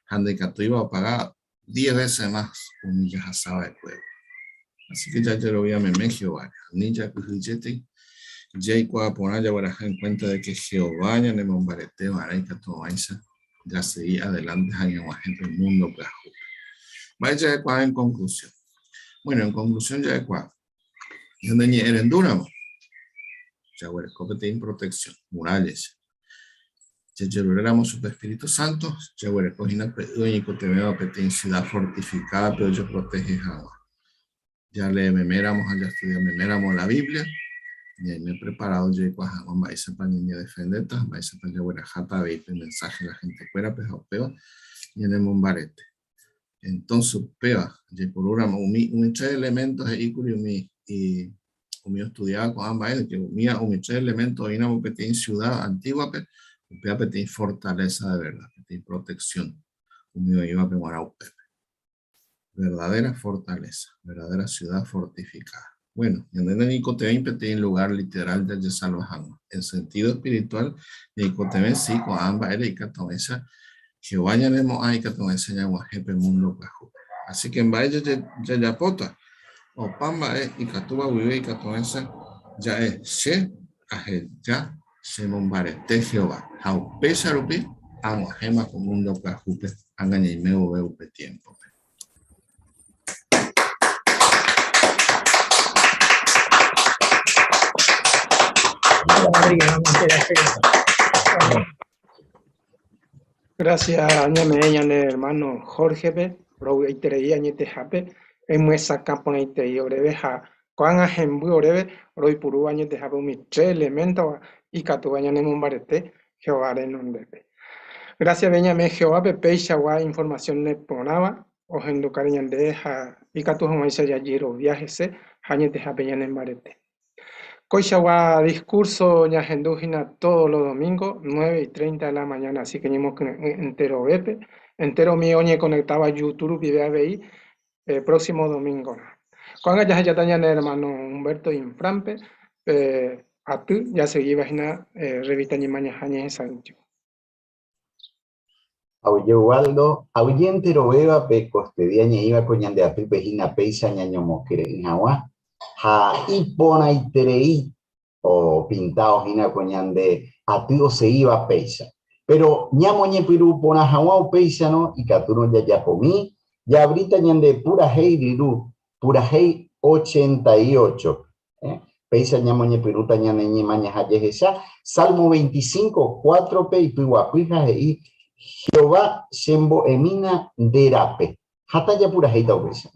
ha ndaikatúiva opaga diez veces más umi jahasa va'ekuégui. Así que jajerovia meme Jehováre, ani jakyhyjétei, jaikuaa porã jagueraha en cuenta de que Jehová ñanemombarete va'erã ikatuavãicha jasegi adelante ha ñag̃uahẽ pe mundo pyahúpe. Mba'e ja'ekuaa en conclusión? Bueno, en conclusión ja'ekuaa, ñane ñe'ẽrendúramo, jaguereko peteĩ protección, murallas. Jajeruréramo chupe Espíritu Santo, jaguereko hína pe y oñeikotevẽva peteĩ ciudad fortificada-pe ojeprotehe hag̃ua. Jalee meméramo ha jastudia meméramo la Biblia, ñaime preparado jaikuaa hag̃ua mba'éichapa ñañedefendéta ha mba'éichapa jagueraháta avei pe mensaje la hentekuérape ha upéva ñanemombarete. Entonces upéva jaiporúramo umi umi tres elementos he'íkuri umi umi ostudiáva ko'ã mba'e de que umíva umi tres elementos oĩramo peteĩ ciudad antigua-pe, upéva peteĩ fortaleza de verdad, peteĩ protección umi oĩvape g̃uarã upépe. Verdadera fortaleza, verdadera ciudad fortificada. Bueno, ñande nañaikotevẽi peteĩ lugar literal jajesalva hag̃ua. En sentido espiritual, ñaikotevẽ si ko'ã mba'ére ikatu'ẽicha Jehová ñanemo'ã ikatu'ẽicha ñag̃uahẽ pe mundo pyahúpe. Así que mba'e jajapóta? Opa mba'e ikatúva guive ikatu'ẽicha ja'e che aheja chemombarete Jehová. Ha upéicha rupi ag̃uahẽma ko mundo pyahúpe ág̃a ñaime vove upe tiémpope. Gracias ñame'ẽ ñane hermano Jorge-pe, rovy'aiterei añetehápe, emyesakã porãiterei oréve ha ko'ág̃a hemby oréve roipurúva añetehápe umi tres elemento ikatúva ñanemombarete Jehová renondépe. Gracias ve ñame'ẽ Jehovápe peichagua información neporãva ohendukáre ñandéve ha ikatu hag̃uáicha jajerovia hese ha añetehápe ñanembarete. Koichagua discurso ñahendu hína todos los domingos, 9:30 de la mañana, así que ñemokyre'ỹ enterovépe, entero umi oñeconectáva YouTube rupive avei, pe próximo domingo-rã. Ko'ág̃a jahejáta ñane hermano Humberto Infrán-pe pe aty jasegíva hína revista Ñemañaha ñehesa'ỹijo. Aguyje Ubaldo, aguyje enterovéva pe kostedia ñe'ĩva ko ñande atýpe hína péicha ñañomokyre'ỹ hag̃ua ha iporãiterei opintáo hína ko ñande aty oseíva péicha. Péro ñamoñepyrũ porã hag̃ua upéicharõ ikatúrõ jajapomi, jaavríta ñande purahéi ryru, purahéi 88. Péicha ñamoñepyrũta ñane ñemañaha jehecha. Salmo 25, 4-pe ipyguapy ha he'i, Jehová chembo'emína nde rape. Hatã japurahéita upéicha.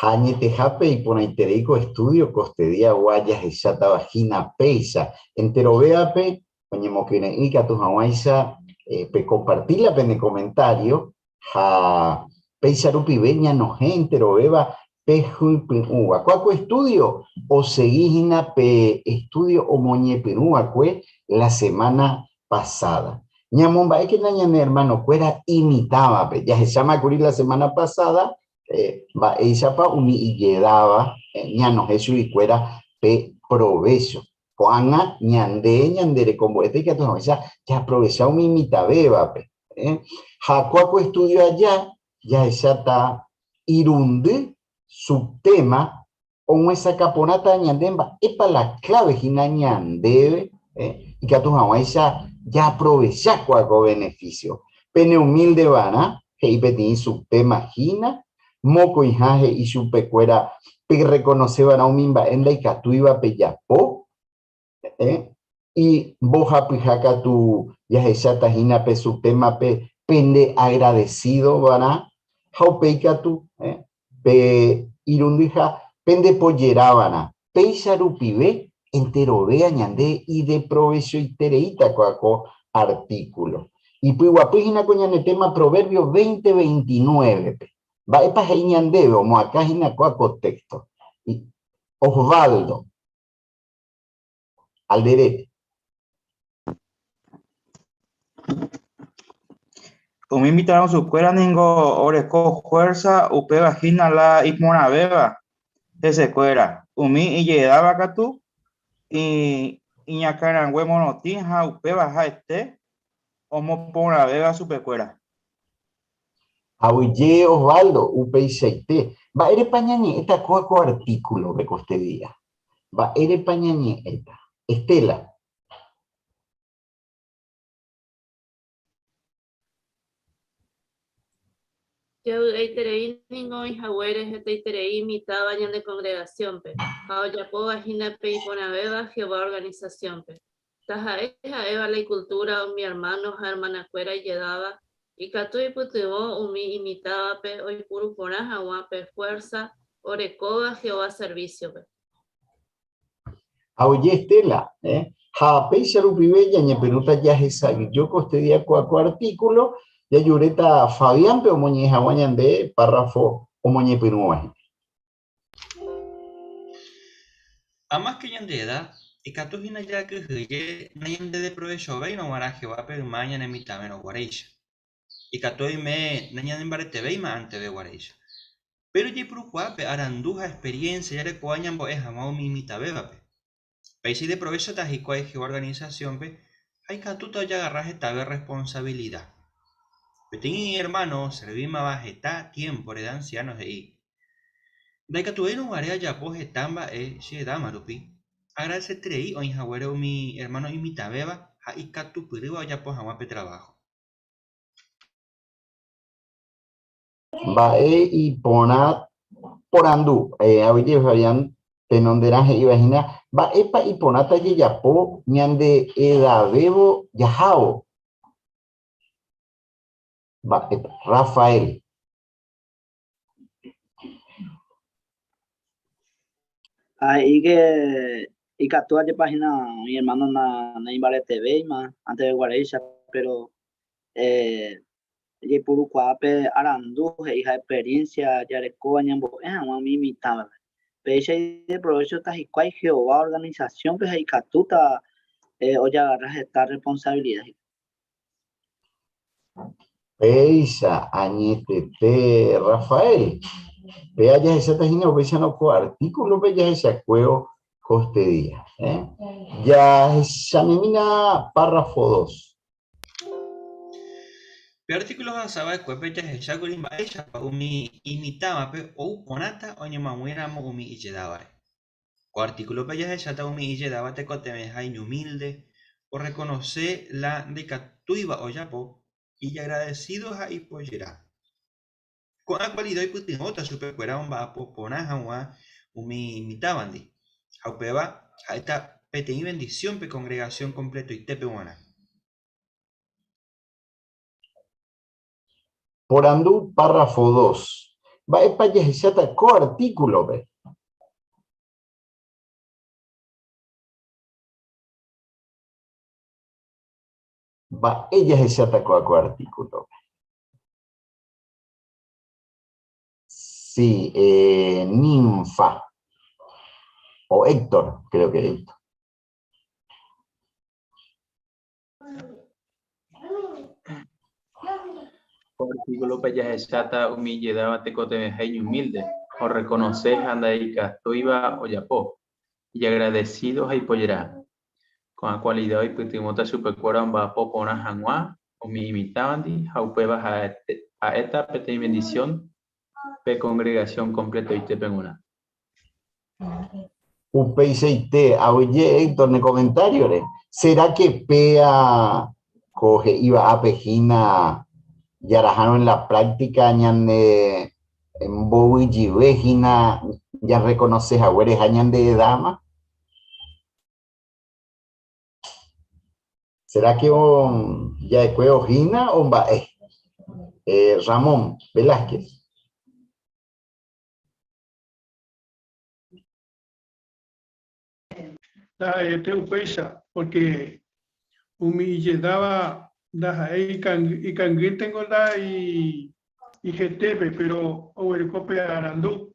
Ha añetehápe iporãiterei ko estudio kostediagua jahechátava hína péicha. Enterovévape oñemokyre'ỹ ikatu hag̃uáicha pekomparti la pene komentario ha péicha rupive ñanohẽ enterovéva pe hypy'ũva. Kóa ko estudio osegi hína pe estudio omoñepyrũ va'ekue la semana pasada. Ñamomba'ékena ñane ermanokuéra imitãvape. Jahecháma kuri la semana pasada mba'éichapa umi ijedáva ñanohẽ chuguikuéra pe provécho. Ko'ág̃a ñande ñande rekombo'éta ikatu hag̃uáicha jaaprovecha umi imitãvévape. Ha kóa ko estúdio aja jahecháta irundy subtema omyesakã porãta ñande mba'épa la clave hína ñandéve ikatu hag̃uáicha jaaprovecha kóa ko beneficio. Pene humilde va'erã, he'i peteĩ subtema hína, mokõiha he'i chupekuéra perrekonose va'erã umi mba'e ndaikatúiva pejapo, Y mbohapyha katu jahecháta hína pe subtémape pende agradecido va'erã ha upéi katu pe irundyha pende pojera va'erã. Péicha rupive enterovéa ñande ideprovechoitereíta kóa ko artículo. Ipyguapy hína ko ñane tema Proverbio 20:29-pe. Mba'épa he'i ñandéve omoakã hína kóa ko texto? Osvaldo. Alderete. Umi mitãrusukuéra ningo oreko fuerza upéva hína la iporãvéva hesekuéra, umi ijedáva katu iñakãrangue morotĩ ha upéva ha'ete omoporãvéva chupekuéra. Aguyje Osvaldo, upeichaite. Mba'érepa ñañe'ẽta kóva ko artículo-pe kostedía? Mba'érepa ñañe'ẽta? Estela. Javy'aiterei ningo oĩ haguére hetaiterei imitãva ñane kongregasiónpe, ha ojapóva hína pe iporãvéva Jehová organisasiónpe. Taha'e ha'éva la ikultúra umi ermáno ha ermanakuéra ijedáva, ikatu oipytyvõ umi imitãvape oipuru porã hag̃ua pe fuérsa orekóva Jehová servísiope. Ha oje Estela, ha péicha rupive ñañepyrũta jahesa'ỹijo kostedia kóa ko artículo, jajuréta Fabián-pe omoñe'ẽ hag̃ua ñande párrafo omoñepyrũva hína. Amáske ñande eda, ikatu hína jakyhyje nañandedeprovechovéirõ g̃uarã Jehovápe yma ñanemitãvérõ guaréicha. Ikatu oime nañanembaretevéima anteve guaréicha. Péro jaipurukuaa pe arandu ha experiénsia jarekóva ñambo'e hag̃ua umi imitãvévape. Péicha ideprovéchata hikuái Jehová organisasiónpe ha ikatúta ojagarra hetave rresponsavilida. Peteĩ ermáno oservímava heta tiémpore de ansiáno he'i, Ndaikatuvéirõ guare ajapo heta mba'e che edáma rupi, agradeseterei oĩ haguére umi ermáno imitãvéva ha ikatupyrýva ojapo hag̃ua pe traváho. Mba'e iporã porandu. Aguyje Fabián tenonderã he'íva hína, mba'épa iporãta jajapo ñande edavévo jahávo? Mba'épa? Rafael. Ha he'i que ikatu ajepa hína mi hermano na naimbaretevéima anteve guaréicha, pero eh, jaipurukuaa pe arandu he'i ha experiencia jarekóva ñambo'e hag̃ua umi mitãvape. Péicha ideprovéchota hikuái Jehová organización-pe ha ikatúta eh, ojagarra heta responsabilidad hikuái. Péicha añetete Rafael. Péa jahecháta hína upéicharõ ko artículo-pe jahechakuévo kostedía. Eh? Jahechamimína párrafo 2. Pe artículo ohasava'ekuépe jahechákuri mba'éichapa umi imitãvape ou porãta oñemoag̃uíramo umi ijedávare. Ko artíkulope jahecháta umi ijedáva tekotevẽha iñumílde, orrekonose la ndaikatúiva ojapo, ijagradesído ha ipojera. Ko'ã kualida oipytyvõta chupekuéra omba'apo porã hag̃ua umi mitãvandi, ha upéva ha'éta peteĩ vendisión pe kongregasión kompletoitépe g̃uarã. Porandu párrafo dos. Mba'épa jahecháta ko artículo-pe? Mba'e jahecháta kóa ko artículo-pe? Sí, Ninfa. O Héctor, creo que Héctor. Ko artículo-pe jahecháta umi ijedáva tekotevẽha iñumílde, orrekonose ha ndaikatúiva ojapo, ijagradesído ha ipojera. Ko'ã kualida oipytyvõta chupekuéra omba'apo porã hag̃ua umi imitãvandi ha upéva ha'éta peteĩ vendisión pe kongregasión kompletoitépe g̃uarã. Upeichaite, aguyje Héctor ne comentario-re. Será que péa ko he'íva ápe hína jarahárõ en la práctica ñane mbovyjive hína jarreconoce haguére ha ñande edáma? Será que ja'ekue ohína o mba'e? Ramón Velázquez. Ndaha'ete upéicha, pórke umi ijedáva ndaha'éi ikangýntengo la ihetépe, péro oguereko pe arandu.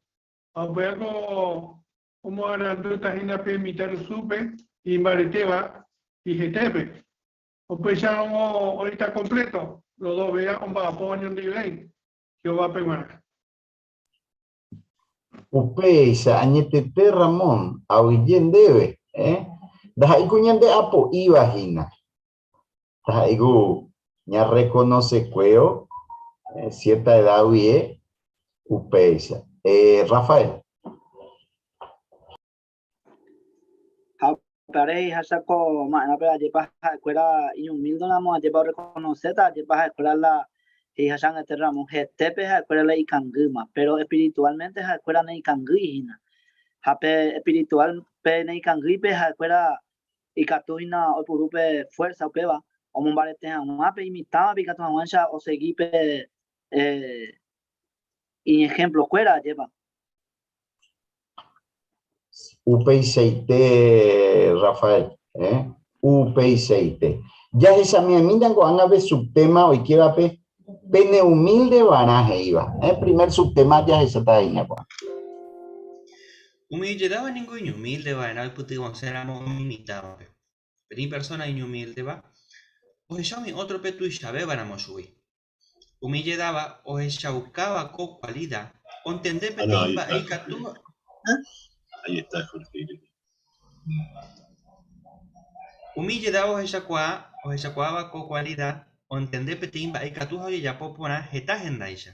Ha upévako omoarandúta hína pe mitãrusúpe imbaretéva ihetépe. Upéicharõ oĩta kompléto, los dos véa omba'apo oñondive Jehovápe g̃uarã. Upéicha, añetete Ramón, aguyje ndéve, eh? Ndaha'éi ku ñande apo'íva hína. Ndaha'éi ku ñarrekonosekuévo cierta edad guie, upéicha. Rafael. Ha upévare he'iháicha ko ma'erãpe ajépa ha'ekuéra iñumílderamo, ajépa orrekonoséta, ajépa ha'ekuéra la he'iháicha angete ramo, hetépe ha'ekuéra la ikangýma, péro espirituálmente ha'ekuéra neikangýi hína. Ha pe espirituál pe neikangýipe ha'ekuéra ikatu hína oipuru pe fuérsa upéva omombarete hag̃ua pe imitãvape ikatu hag̃uáicha osegi pe iñehemplokuéra, ajépa. Upeichaite, Rafael, eh? Upeichaite. Jahechamiamína ko'ág̃a pe subtema oikévape pene humilde va'erã he'íva. Eh? Primer subtema jahecháta hína ko'ág̃a. Umi ijedáva ningo iñumílde va'erã oipytyvõséramo umi mitãvape. Peteĩ persóna iñumíldeva ohecha umi ótrope tuichavévaramo chugui. Umi ijedáva ohechaukáva ko kualida ontende Ah, no, peteĩ ahí mba'e está ikatúva. Ahí está Jorge. Umi ijedáva ohechakuaa ohechakuaáva ko kualida ontende peteĩ mba'e ikatúha ojejapo porã heta hendáicha,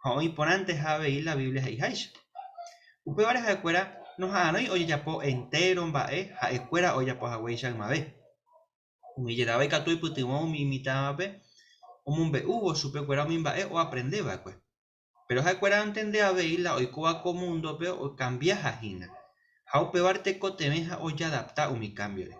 ha oĩ porãnteha avei la Biblia he'iháicha. Upévare ha'ekuéra noha'arõi ojejapo entéro mba'e ha'ekuéra ojapo haguéicha ymave. Umi ijedáva ikatu oipytyvõ umi imitãvape omombe'úvo chupekuéra umi mba'e oaprende va'ekue. Péro ha'ekuéra ontende avei la oikóva ko múndope okambiaha hína, ha upévare tekotevẽ ha ojadapta umi kámbiore.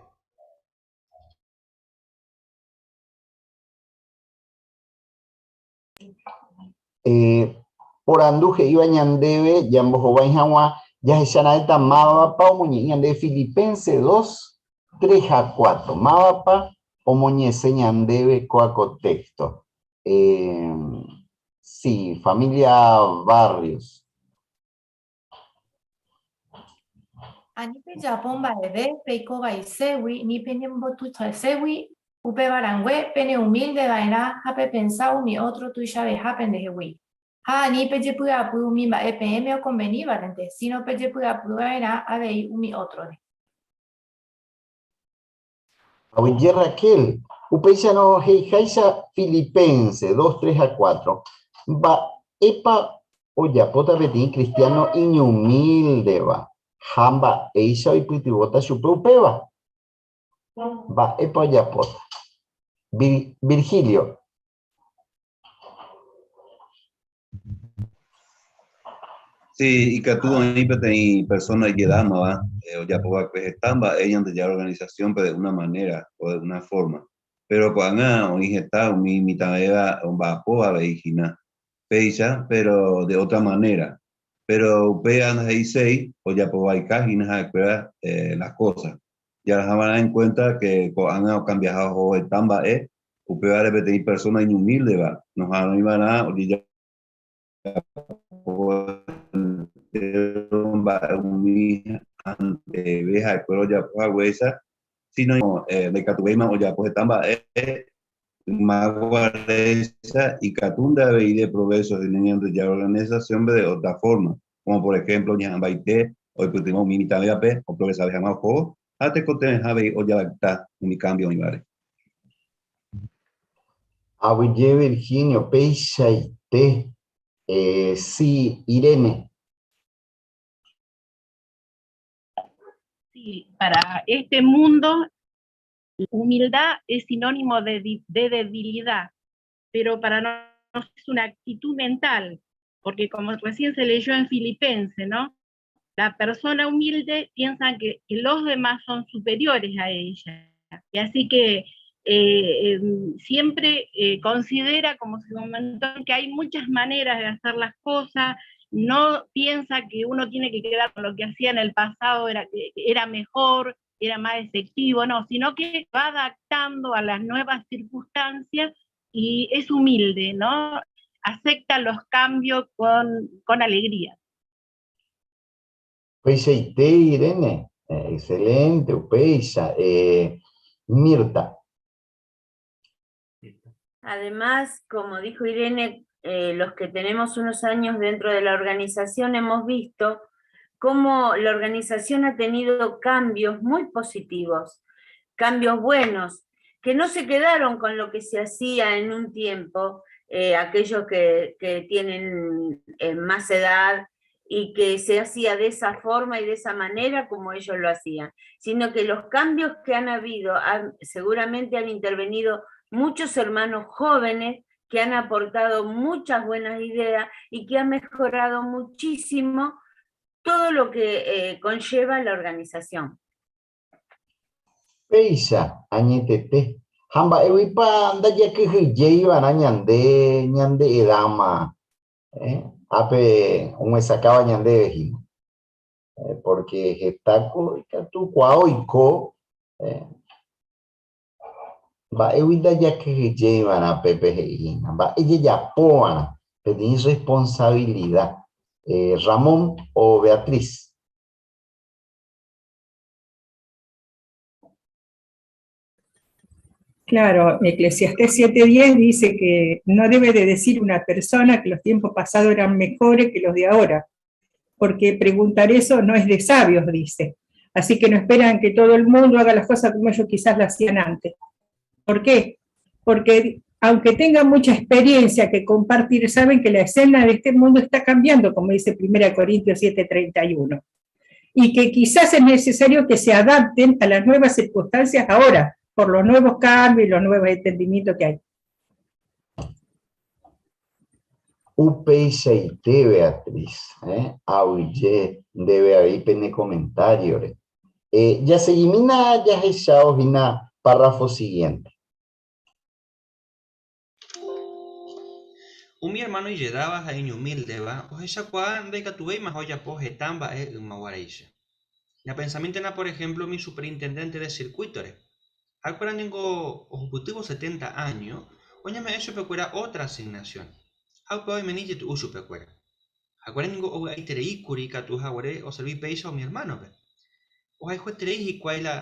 Porandu he'íva ñandéve jambohovái hag̃ua jahecharãéta mávapa omoñe'ẽ ñandéve Filipenses 2, 3 ha 4. Mávapa omoñe'ẽse ñandéve kóa ko texto? Sí, familia Barrios. Ani pejapo mba'eve peiko vaiségui ni peñembotuichaségui, upéva rangue peneumílde va'erã ha pepensa umi ótro tuichaveha pendehegui. Ha ani pejepy'apy umi mba'e peẽme okonvenívarente, síno pejepy'apy va'erã avei umi ótrore. Aguyje Raquel, upéicharõ he'iháicha Filipenses 2, 3 ha 4, mba'épa ojapóta peteĩ kristiáno iñumíldeva ha mba'éicha oipytyvõta chupe upéva? Mba'épa ojapóta? Virgilio. Sí, ikatu oĩ peteĩ persona ijedámava ojapo va'ekue heta mba'e Ñandejára organización-pe de una manera o de una forma. Péro ko'ág̃a oĩ heta umi mitãvéva omba'apóva avei hína. péicha, pero de otra manera. Pero upéva ndahe'iséi ojapovaika hína ha'ekuéra las cosas. Jaraha va'erã en cuenta que ko'ág̃a okambiaha oho heta mba'e, upévare peteĩ persona iñumíldeva noha'arõi va'erã ojejapo entéro mba'e umi anteve ha'ekuéra ojapo haguéicha, sino ndaikatuvéima ojapo heta mba'e yma guaréicha ikatúnte avei ideprovécho hína Ñandejára organisasiónpe de otra forma, como por ejemplo oñeha'ãmbaite oipytyvõ umi mitãvévape oprogresave hag̃ua ohóvo ha tekotevẽha avei ojadapta umi kámbio oĩvare. Aguyje Virginio, peichaite. Si, Irene. Sí, para este mundo humildad es sinónimo de, de debilidad, pero para nosotros es una actitud mental, porque como recién se leyó en Filipense, ¿no? La persona humilde piensa que, los demás son superiores a ella. Y así que eh, em, siempre eh, considera, como se comentó, que hay muchas maneras de hacer las cosas, no piensa que uno tiene que quedar con lo que hacía en el pasado, era, era mejor, era más efectivo, no, sino que va adaptando a las nuevas circunstancias y es humilde, ¿no? Acepta los cambios con, con alegría. Upeichaite, Irene. Excelente, upéicha. Eh, Mirta. Además, como dijo Irene, eh, los que tenemos unos años dentro de la organización hemos visto cómo la organización ha tenido cambios muy positivos, cambios buenos, que no se quedaron con lo que se hacía en un tiempo, eh, aquellos que, tienen eh, más edad y que se hacía de esa forma y de esa manera como ellos lo hacían, sino que los cambios que han habido, seguramente han intervenido muchos hermanos jóvenes que han aportado muchas buenas ideas y que han mejorado muchísimo todo lo que eh, conlleva la organización. Péicha, añetete. Ha mba'éguipa ndajakyhyjéivarã ñande ñande edáma, eh, ápe omyesakãva ñandéve hína. Eh, porque hetáko ikatukuaa oiko, eh, Mba'égui ndajakyhyjéivarã pépe he'i hína, mba'e jejapóvarã peteĩ responsabilida. Ramón o Beatriz. Claro, Eclesiastés 7:10 dice que no debe de decir una persona que los tiempos pasados eran mejores que los de ahora, porque preguntar eso no es de sabios, dice. Así que no esperan que todo el mundo haga las cosas como ellos quizás las hacían antes. ¿Por qué? Porque aunque tengan mucha experiencia que compartir, saben que la escena de este mundo está cambiando, como dice 1 Corintios 7:31. Y que quizás es necesario que se adapten a las nuevas circunstancias ahora, por los nuevos cambios y los nuevos entendimientos que hay. Upeichaite Beatriz, eh, aguyje ndéve avei pene comentario-re. Eh, jasegimína jahechávo hína párrafo siguiente. Umi ermáno ijedáva ha iñumíldeva ohechakuaa ndaikatuvéimaha ojapo heta mba'e ymaguaréicha. Ñapensamíntena por ehémplo umi superintendénte de sirkuítore. Ha'ekuéra ningo ohupytývo setenta áño oñeme'ẽ chupekuéra ótra asignasión, ha upéva oiméne ijetu'u chupekuéra. Ha'ekuéra ningo ovy'aiterei kuri ikatu haguére oservi péicha umi ermánope. Ohayhueterei hikuái la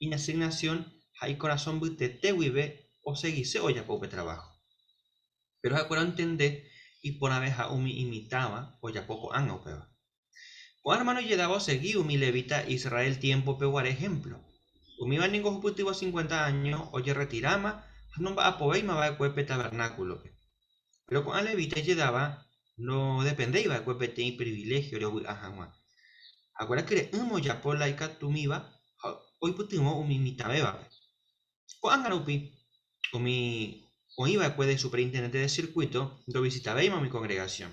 iñasignasión ha ikorasõ mbytete guive osegise ojapo upe traváho. Péro ha'ekuéra ontende iporãveha umi imitãva ojapo ko'ág̃a upéva. Ko'ã ermáno ijedáva osegi umi levíta Israel tiémpope guare ehémplo. Umíva ningo ohupytývo cincuenta áño ojerretiráma ha nomba'apovéima va'ekue pe tavernákulope. Péro ko'ã levíta ijedáva nodependéi va'ekue peteĩ priviléhiore ovy'a hag̃ua. Ha'ekuéra kyre'ỹme ojapo la ikatumíva ha oipytyvõ umi mitãvévape. Ko'ág̃a rupi, umi oĩ va'ekue de superintendénte de sirkuíto ndovisitavéima umi kongregasión.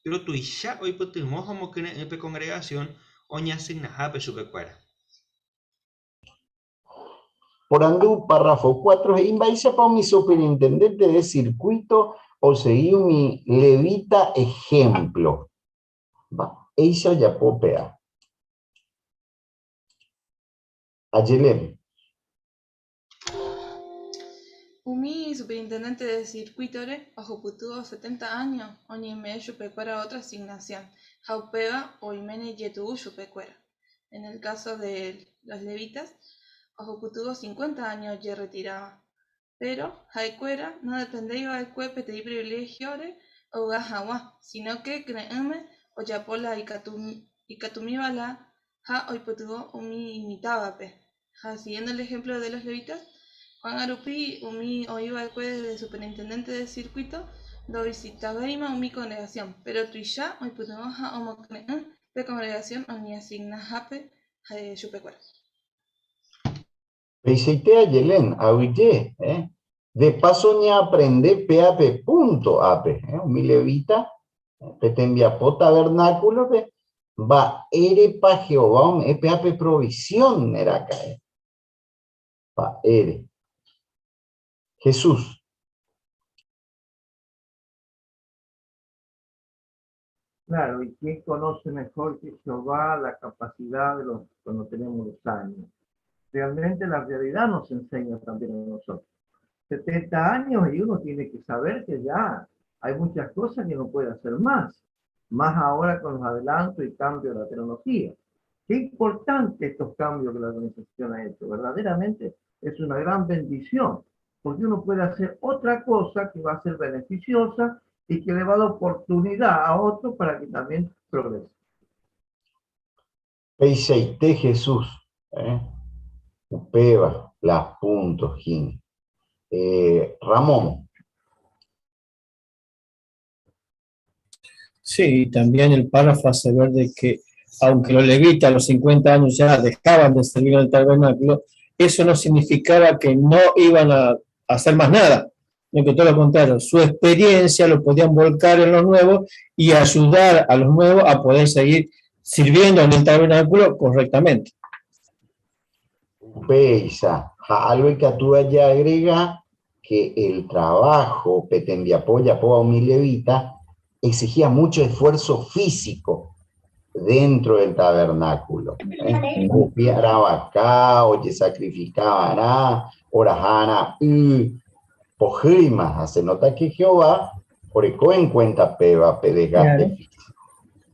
Péro tuicha oipytyvõ ha omokyre'ỹ pe kongregasión oñeasignahápe chupekuéra. Porandu, párrafo cuatro he'i mba'éichapa umi superintendénte de sirkuíto osegi umi levita ejemplo. Mba'éicha ojapo péa? Ajelem. Umi superintendente de circuito-re ohupytývo 70 áño oñeme'ẽ chupekuéra otra asignación ha upéva oiméne ijetu'u chupekuéra. En el caso de los levitas, ohupytývo 50 áño ojerretiráva. Péro ha'ekuéra nodependéi va'ekue peteĩ priviléhiore ovy'a hag̃ua, sino ke kyre'ỹme ojapo la ikatumíva la ha oipytyvõ umi imitãvape. Ha siguiendo el ejemplo de los levitas, ko'ág̃a rupi umi oĩva'ekue de superintendente de circuito ndovisitavéima umi congregación, péro tuicha oipytyvõ ha omokyre'ỹ pe congregación oñeasignahápe chupekuéra. Peichaite Ayelén, aguyje, eh. De paso ñaaprende péa pe punto ápe, eh, umi levita, pe tembiapo tabernáculo-pe, mba'érepa Jehová ome'ẽ péa pe provisión neraka'e. Mba'ére. Jesús. Claro, ¿y quién conoce mejor que Jehová la capacidad de los cuando tenemos los años? Realmente la realidad nos enseña también a nosotros. 70 años y uno tiene que saber que ya hay muchas cosas que no puede hacer más, más ahora con los adelantos y cambios de la tecnología. Qué importante estos cambios que la organización ha hecho, verdaderamente es una gran bendición, porque uno puede hacer otra cosa que va a ser beneficiosa y que le va a dar oportunidad a otro para que también progrese. Peichaite Jesús, eh? Upéva la punto hína. Eh, Ramón. Sí, y también el párrafo hace ver de que aunque los levitas a los 50 años ya dejaban de servir en el tabernáculo, eso no significaba que no iban a hacer más nada, sino que todo lo contrario, su experiencia lo podían volcar en los nuevos y ayudar a los nuevos a poder seguir sirviendo en el tabernáculo correctamente. Upéicha, ha algo ikatu jagrega que el trabajo pe tembiapo ojapóva umi levita exigía mucho esfuerzo físico dentro del tabernáculo. ¿Eh? Opiarã vaka, ojesacrificava'erã, oraha'arã y pohýima. Ha se nota que Jehová oreko en cuenta péva pe desgaste físico.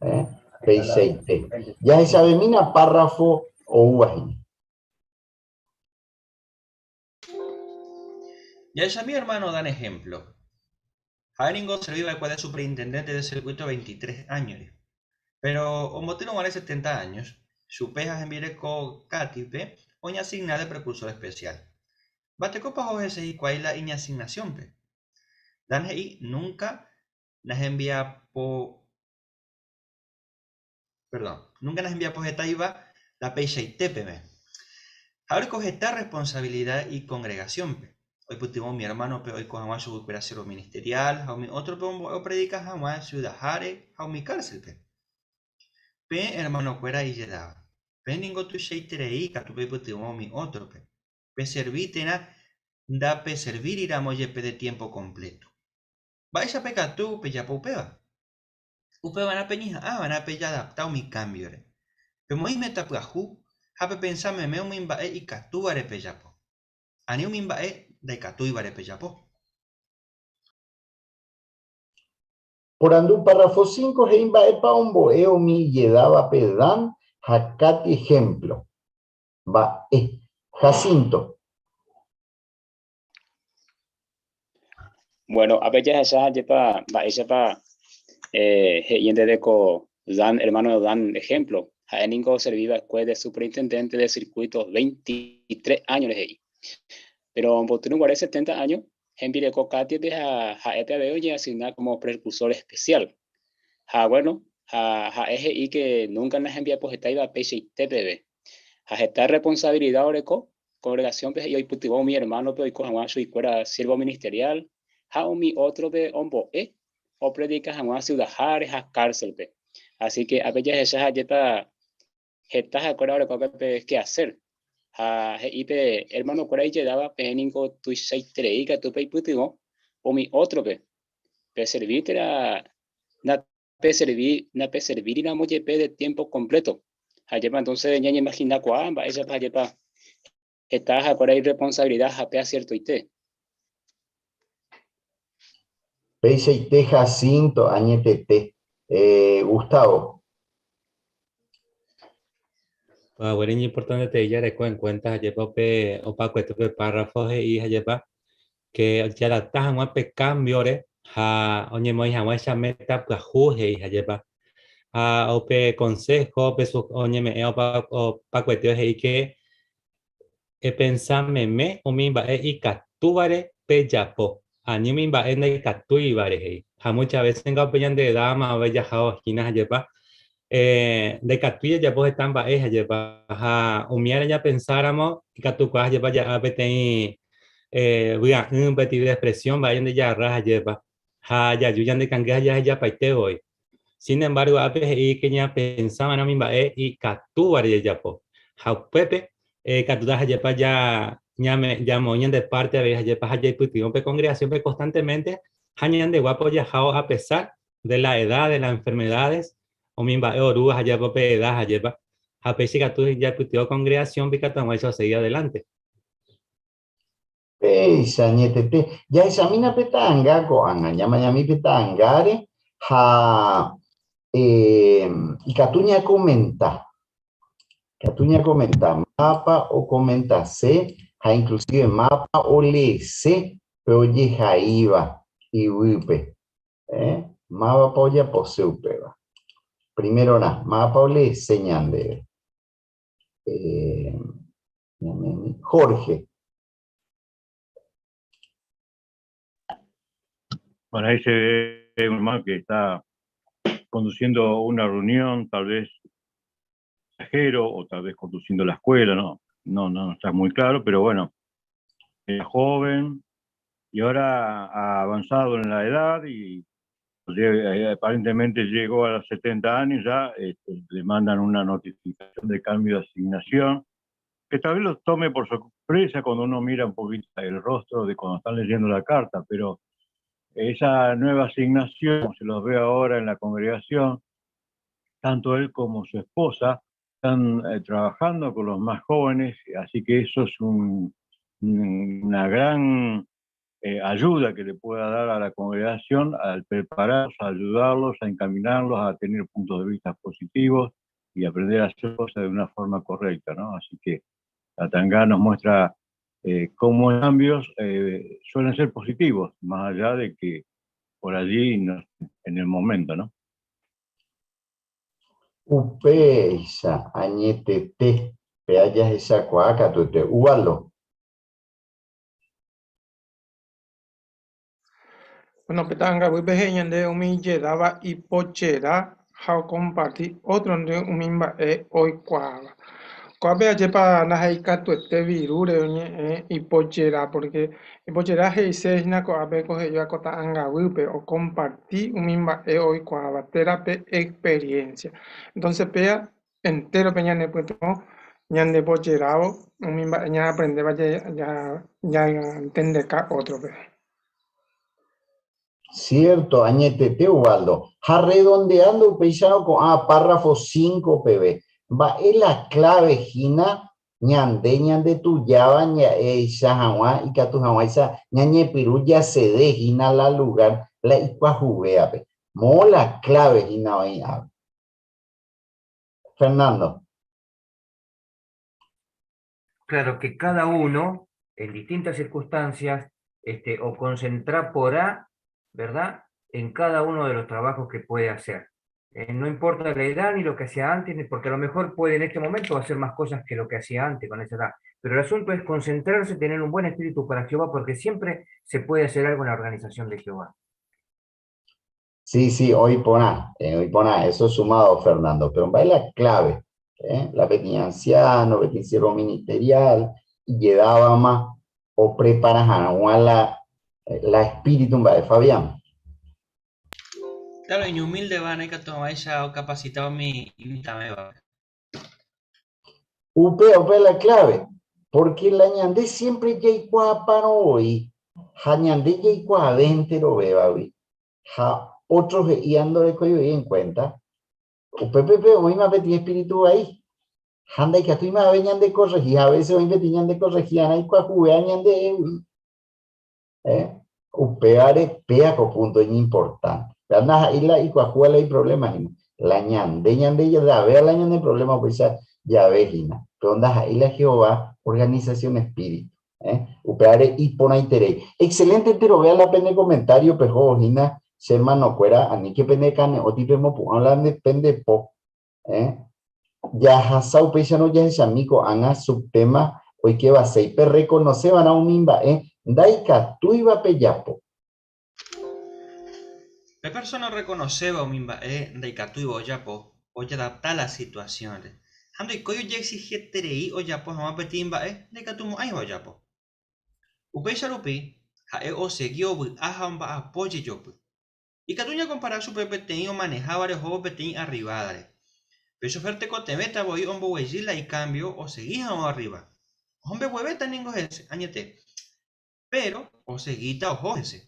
¿Eh? Peichaite. Jahechavemína párrafo oúva hína. Jahechami hermano Dan ejemplo. Ha'e ningo oservi va'ekue de superintendente de circuito 23 áñore. Péro ombotýrõ guare 70 años, chupe ha hembireko Kathy-pe oñeasigna de precursor especial. Mba'etekópa oho hese hikuái la iñasignasiónpe? Dan he'i núnka nahembiapo Perdón, nunca nahembiapohetáiva la peichaite peve. Ha oreko heta responsabilida ikongregasiónpe. Oipytyvõ umi ermánope oiko hag̃ua chuguikuéra siervo ministeriál ha umi ótrope ombo'e opredika hag̃ua siudaháre ha umi kárselpe. Peẽ ermanokuéra ijedáva, peẽ ningo tuichaiterei ikatu peipytyvõ umi ótrope, peservi térã ndapeservíriramo jepe de tiémpo kompléto. Mba'éichapa ikatu pejapo upéva? Upevarã peñeha'ãva'erã pejadapta umi kámbiore. Pemoĩ méta pyahu ha pepensa meme umi mba'e ikatúvare pejapo, ani umi mba'e ndaikatúivare pejapo. Porandu párrafo cinco he'i mba'épa ombo'e umi ijedávape Dan ha Katy ehémplo. Mba'e. Jacinto. Bueno, ápe jahecha jepa mba'éichapa eh, he'i ñandéve ko Dan, hermano Dan ejemplo. Ha'e ningo oservi va'ekue de superintendente de circuito 23 años he'i. Pero ombotýrõ guare 70 años, hembireko Katie-pe ha ha'épe avei oñeasigna como precursor especial. Ha bueno, ha ha'e he'i que nunca nahembiapohetáiva peichaite peve. Ha heta responsabilidad oreko Kongregasiónpe he'i oipytyvõ umi ermánope oiko hag̃ua chuguikuéra siérvo ministeriál ha umi ótrope ombo'e opredika hag̃ua siudaháre ha kárselpe. Así ke ápe jahecha ha'éta heta ha'ekuéra oreko pe keasér. Ha he'i pe ermanokuéra ijedáva, peẽ ningo tuichaiterei ikatu peipytyvõ umi ótrope. Peservi térã napeservi napeservíriramo jepe de tiempo completo. Ha ajépa entonces ñañeimaginakuaa mba'éichapa ajépa heta ha'ekuéra irresponsabilidad ha péa ciertoite. Peichaite Jacinto, añetete. Gustavo. Bueno, iñimportantete jareko en cuenta ajépa upe opakuete upe párrafo he'i ajépa que ojeadapta hag̃ua pe cambio-re ha oñemoĩ hag̃uáicha meta pyahu he'i ajépa. Ha upe consejo pe oñeme'ẽ opakuete he'i que Epensa meme umi mba'e ikatúvare pejapo, ani umi mba'e ndaikatúivare, he'i. Ha muchas veces ningo upe ñande edad mave jahávo hína ajépa, ndaikatúi jajapo heta mba'e ajépa, ha umíare ñapensáramo ikatukuaa ajépa ja'a peteĩ vy'a'ỹ, peteĩ depresión mba'e ñandejarra ajépa, ha jaju ñande kangy ha jahejapaite voi. Sin embargo, ápe he'i que ñapensa va'erã umi mba'e ikatúvare jajapo. Ha upépe ikatúta jajepa ja ñame jamoĩ ñande parte avei jajepa ha jaipytyvõ pe congregación-pe constantemente ha ñande guápo jahávo a pesar de la edad, de las enfermedades, umi mba'e orúva jajapo pe edad jajepa ha péicha ikatu jaipytyvõ congregación-pe ikatu hag̃uáicha osegi adelante. Péicha añetete, jahechamína pe ta'anga ko'ág̃a, ñamañami pe ta'angáre ha ikatu ñakomenta, ikatu ñakomenta mápa okomentase ha inclusive mápa oleese pe ojehaíva yvýpe. Mávapa ojapose upéva? Primerorã, mávapa oleese ñandéve? Jorge. Bueno, ahí se ve un hermano que está conduciendo una reunión, tal vez viajero o tal vez conduciendo la escuela, no, no, no está muy claro, pero bueno, era joven y ahora ha avanzado en la edad y aparentemente llegó a los 70 años, ya le mandan una notificación de cambio de asignación, que tal vez los tome por sorpresa cuando uno mira un poquito el rostro de cuando están leyendo la carta, pero esa nueva asignación, como se los ve ahora en la congregación, tanto él como su esposa están trabajando con los más jóvenes, así que eso es una gran ayuda que le pueda dar a la congregación al prepararlos, a ayudarlos, a encaminarlos, a tener puntos de vista positivos y aprender a hacer cosas de una forma correcta, ¿no? Así que la Tangá nos muestra cómo los cambios suelen ser positivos, más allá de que por allí no, en el momento, ¿no? Upéicha añetete pe ajahechakuaa katuete. Ubaldo. Bueno, pe ta'angaguýpe he'i ñande umi ijedáva ipochera ha okomparti ótro nde umi mba'e oikuaáva. Ko'ápe ajépa ndahaikatuete virúre oñe'ẽ ipochera, porque ipochera he'ise hína ko'ápe ko he'íva ko ta'angaguýpe okomparti umi mba'e oikuaáva térã pe experiencia. Entonces péa entero pe ñanepytyvõ ñandepocherávo umi mba'e ñaaprendéva ñantendeka ótrope. Cierto, añetete, Ubaldo. Ha redondeando upéicharõ ko'ã párrafo 5 peve, mba'e la clave hína ñande ñandetujáva ña'eicha hag̃ua ikatu hag̃uáicha ñañepyrũ jasede hína la lugar la ikuahuvéape. Moõ la clave hína oĩ ápe. Fernando. Claro que cada uno, en distintas circunstancias, o concentra por A, ¿verdad?, en cada uno de los trabajos que puede hacer. No importa la edad ni lo que hacía antes, porque a lo mejor puede en este momento hacer más cosas que lo que hacía antes con esa edad. Pero el asunto es concentrarse, tener un buen espíritu para Jehová, porque siempre se puede hacer algo en la organización de Jehová. Sí, sí, hoy por A hoy por A, eso sumado, Fernando, pero va la clave, la pequeña anciano, pequeño siervo ministerial, y llegaba más, o prepara a la espíritu, va de Fabián. Claro, y humilde van a que tomar esa o capacitado mi tameba. Upe, upe la clave, porque la ñande siempre ya igual para hoy, ja ñande ya igual adentro, beba, vi. Ha ótro he'íva ndorekói voi en cuenta, upépe pe oĩma peteĩ espíritu vai. Ha ndaikatúima ave ñandekorrehi, ha a veces oĩ peteĩ ñandekorrehi'arã ikuahuvéva ñandehegui. Eh? Upévare péa ko punto iñimportante. Péa ndaha'éi la ikuahúva la iproblema hína. La ñande ñande javéva la ñane problema upéicha jave hína. Péro ndaha'éi la Jehová organización espíritu. Eh? Upévare iporãiterei. Excelente enterovéa la pene comentario peho hína che hermanokuéra, aníke pene kane'õti pemopu'ã la pende po. Eh? Jahasa upéicharõ jahechami ko'ág̃a subtema oikevaséi perrekonoseva'erã umi mba'e ndaikatúiva pejapo. Pe persóna orrekonoséva umi mba'e ndaikatúiva ojapo, ojadapta la situasiónre, ha ndoikói ojeexigieterei ojapo hag̃ua peteĩ mba'e ndaikatumo'ãiva ojapo. Upéicha rupi, ha'e osegi ovy'a ha omba'apo jejopy. Ikatu ñakompara chupe peteĩ omanehávare ohóvo peteĩ arrivádare. Pe chofer tekotevẽta voi omboguejy la ikámbio osegi hag̃ua arriva. Ohombeguevéta ningo hese, añete. Péro osegíta oho hese.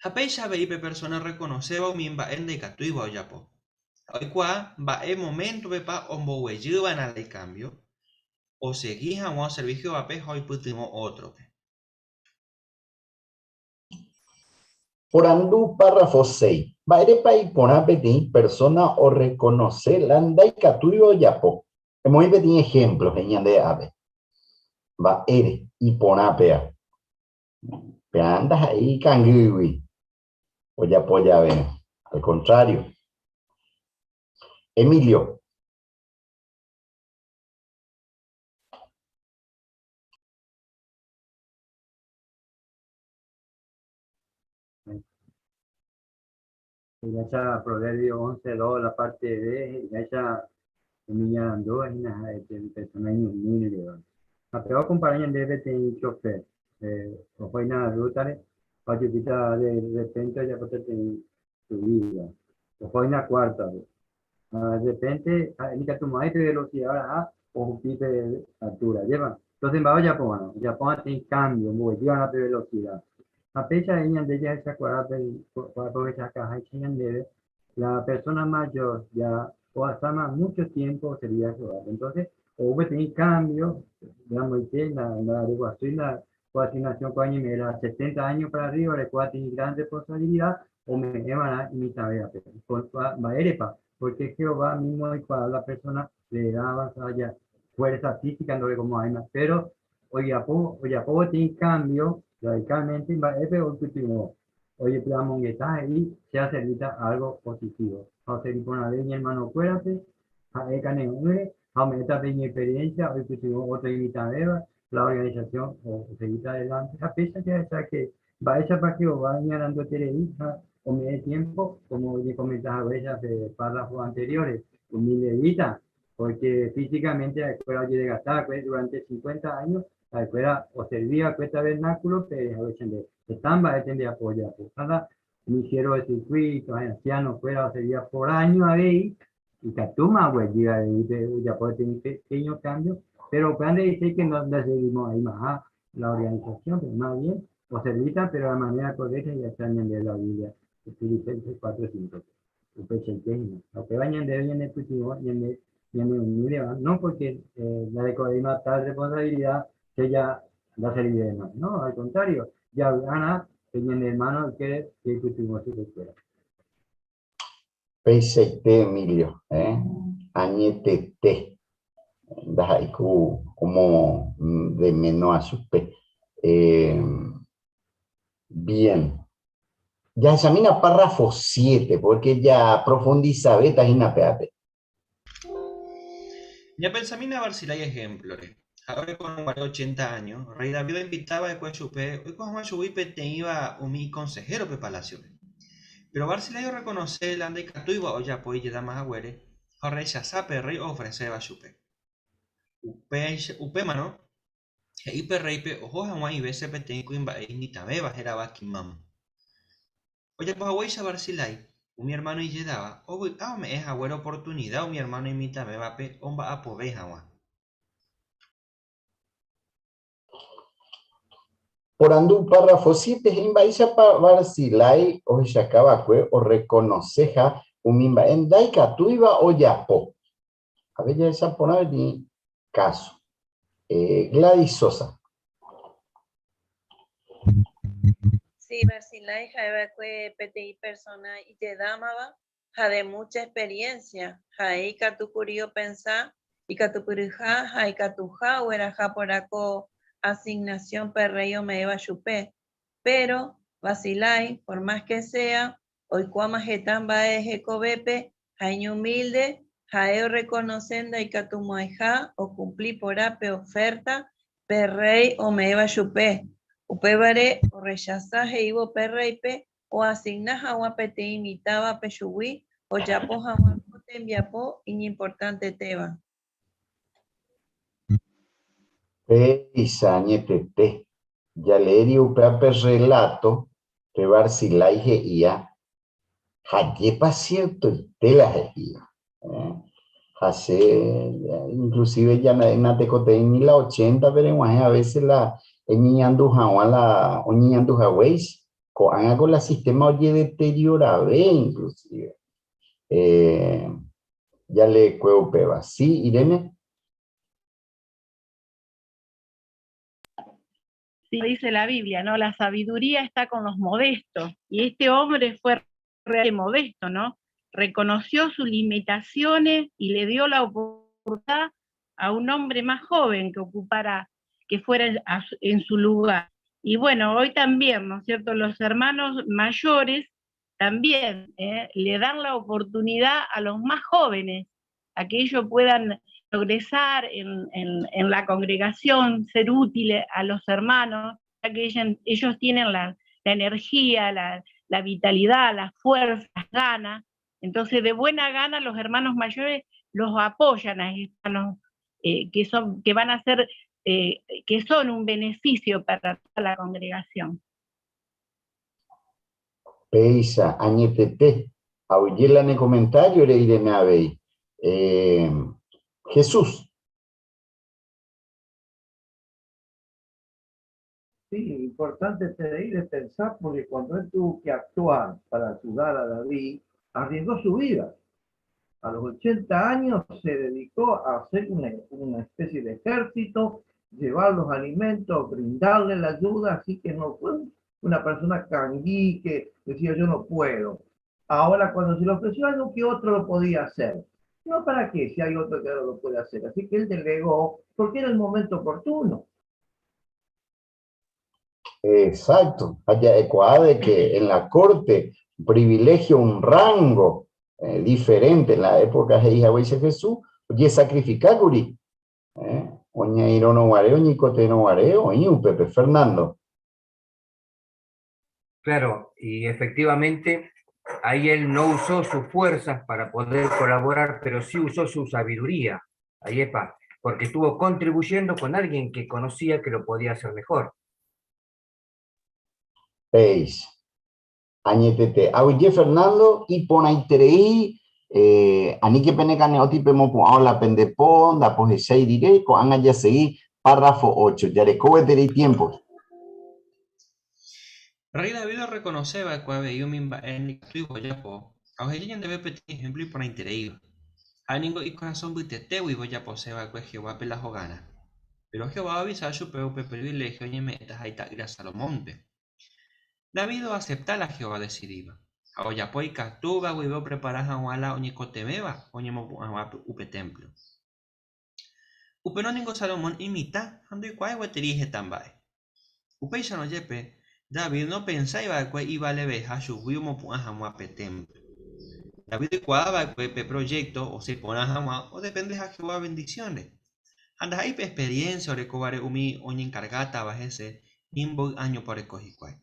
Ha péicha avei pe persóna orrekonoséva umi mba'e ndaikatúiva ojapo. Ha oikuaa mba'e moméntopepa omboguejyva'erã la ikámbio, osegi hag̃ua oservi Jehovápe ha oipytyvõ ótrope. Porandu párrafo 6. Mba'érepa iporã peteĩ persóna orrekonose la ndaikatúiva ojapo? Emoĩ peteĩ ehémplo he'i ñande ápe. Mba'ére iporã péa? Péa ndaha'éi ikangýgui ojapo jave, al kontrário. Emilio. He'iháicha Proverbio 11, 2, la parte B, he'iháicha umi ñarandúva hína ha'e pe persona iñumíldeva. Ha péva okompara ñandéve peteĩ chofer, oho hína rútare ha ojupíta de repente ojapo peteĩ subida, oho hína cuártape. Ha de repente ha'e nikatumo'ãi pe velocidad oraha ohupi pe altura, ajépa? Entonces mba'e ojapova'erã? Ojapóva peteĩ cambio, omboguejyva'erã pe velocidad. Ha péicha avei ñande jahechakuaa pe ko'ápe ohechakaháicha ñandéve, la persona mayor ya ohasáma mucho tiempo oservi a Jehovápe. Entonces ou peteĩ cambio, ramoite nda'areguasúi la ko asignación ko añeme'ẽ la 70 años para arriba orekóva peteĩ gran responsabilidad ome'ẽva'erã imitãvévape. Mba'érepa? Porque Jehová mismo oikuaa la persona de edad avanzada ya fuerza física ndorekomo'ãvéima, pero ojapo ojapóvo peteĩ cambio radicalmente mba'épe oipytyvõ, ojepy'amongeta he'i che aservíta algo positivo ha oservi porãve iñermanokuérape ha'e kane'õ'ỹre ha ome'ẽta pe iñexperiencia oipytyvõ ótro imitãvéva la organización osegíta adelante ha péicha jahecha que mba'éichapa Jehová iñarandueterei ha ome'ẽ tiempo como oñekomenta haguéicha pe párrafo anterior-re umi levita porque físicamente ha'ekuéra ojedegasta va'ekue durante 50 años ha'ekuéra oservi va'ekue tabernáculo-pe haguéicha nde heta mba'e tembiapo ojapo ha umi siervo de circuito ha anciano kuéra oservía por año avei Ikatúma oguejy avei pe ojapo peteĩ pequeño cambio, pero upéva nde'iséi que no ndaservimo'ãimaha la organización-pe, más bien oservíta pero de manera correcta jahecha ñande la Biblia Filipenses 4, 5-pe. Upeichaite hína. Ha upéva ñandéve ñanepytyvõ ñane ñaneumíldeva, no porque ndarekovéima tal responsabilidad che ja ndaservivéima. No, al contrario, javy'arã pe ñane hermano ykére jaipytyvõ chupekuéra. Peichaite Emilio, eh? Añetete. Ndaha'éi ku como de menos a chupe. Eh, bien. Jahechamína párrafo 7, porque ja profundizavéta hína péape. Ñapensamína Barzilai ehémplore. Ha'e orekórõ guare ochenta áño, rréi David oinvita va'ekue chupe oiko hag̃ua chugui peteĩva umi ikonsehéro pe palásiope. Péro Barzilai orrekonose la ndaikatúiva ojapo ijedáma haguére ha orrechasa pe rréi oofreséva chupe. Upémarõ, he'i pe rréipe oho hag̃ua ivése peteĩ kuimba'e imitãvéva hérava Kimam. Ojapohaguéicha Barzilai, umi ermáno ijedáva ovy'a ome'ẽ haguére oportunida umi ermáno imitãvévape omba'apove hag̃ua. Porandu párrafo 7 he'i mba'éichapa Barzilai ohechaka va'ekue orrekonoseha umi mba'e ndaikatúiva ojapo. Ave jahecha porã peteĩ káso. Eh, Gladys Sosa. Sí, Barzilai ha'e va'ekue peteĩ persóna ijedámava ha de mucha experiencia. Ha'e ikatu kuri opensa ikatupyryha ha ikatuha ogueraha porã ko asignasión pe rréi ome'ẽva chupe. Péro, Barzilai, por más ke sea, oikuaáma heta mba'e hekovépe ha iñumílde, ha'e orrekonose ndaikatumo'ãiha okumpli porã pe oférta pe rréi ome'ẽva chupe. Upévare orrechasa he'ívo pe rréipe oasigna hag̃ua peteĩ mitãvape chugui ojapo hag̃ua ko tembiapo iñimportantetéva. Péicha añetete, jaleéri upéva pe rreláto pe Barzilai he'ía, Hajépa siertoite la he'íva. Ha che inclusive ya natekotevẽi ni la 80-pe reg̃uahẽ a veces la eñeñandu hag̃ua la oñeñandu haguéicha. Ko'ág̃a ko la sistema ojedeteriorave inclusive. Jaleekue upéva. Sí, Irene? Sí, dice la Biblia, ¿no? La sabiduría está con los modestos. Y este hombre fue realmente modesto, ¿no? Reconoció sus limitaciones y le dio la oportunidad a un hombre más joven que ocupara, que fuera en su lugar. Y bueno, hoy también, ¿no es cierto? Los hermanos mayores también ¿eh? le dan la oportunidad a los más jóvenes a que ellos puedan progresar en, en, la congregación, ser útiles a los hermanos, ya que ellos, ellos tienen la, la energía, la, la, vitalidad, la fuerza, las ganas. Entonces, de buena gana, los hermanos mayores los apoyan a hermanos eh, que, son, que van a ser, eh, que son un beneficio para toda la congregación. Péicha, añetete, aguyje la ne comentario-re Irene avei. Eh, Jesús. Sí, importante te de pensar porque cuando él tuvo que actuar para ayudar a David, arriesgó su vida. A los 80 años se dedicó a hacer una, una especie de ejército, llevar los alimentos, brindarle la ayuda, así que no fue una persona canguí que decía yo no puedo. Ahora cuando se le ofreció algo que otro lo podía hacer. No, ¿para qué? Si hay otro que ahora lo puede hacer. Así que él delegó porque era el momento oportuno. Exacto. Haya de que en la corte, un privilegio, un rango eh, diferente en la época de Jesús, oye, sacrificar, guri. Eh, oñairõrõguare, oñeikotevẽrõguare, oĩ upépe. Fernando. Claro, y efectivamente ahí él no usó sus fuerzas para poder colaborar, pero sí usó su sabiduría, ahí epa, porque estuvo contribuyendo con alguien que conocía que lo podía hacer mejor. Péicha. Añetete. Aguyje Fernando, iporãiterei eh, aníke penekane'õti pemopu'ãvo la pende po, ndapohechái rire, ko'ág̃a jasegi párrafo 8. Jareko gueteri tiempo. Rréi David orrekonose va'ekue avei umi mba'e ndaikatúiva ojapo, ha oheja ñandéve peteĩ ehémplo iporãitereíva. Ha'e ningo ikorasõ mbytete guive ojapose va'ekue Jehovápe la hogarã. Péro Jehová oavisa chupe upe priviléhio oñeme'ẽtaha ita'ýra Salomónpe. David oasepta la Jehová desidíva, ha ojapo ikatúva guive oprepara hag̃ua la oñekotevẽva oñemopu'ã hag̃ua upe témplo. Upérõ ningo Salomón imitã ha ndoikuaái gueteri heta mba'e. Upéicharõ jepe, David nopensái va'ekue ivaleveha chugui omopu'ã hag̃ua pe témplo. David oikuaa va'ekue pe projékto osẽ porã hag̃ua odependeha Jehová vendisiónre. Ha ndaha'éi pe experiénsia orekóvare umi oñenkargátava hese ni mboy áñopa oreko hikuái.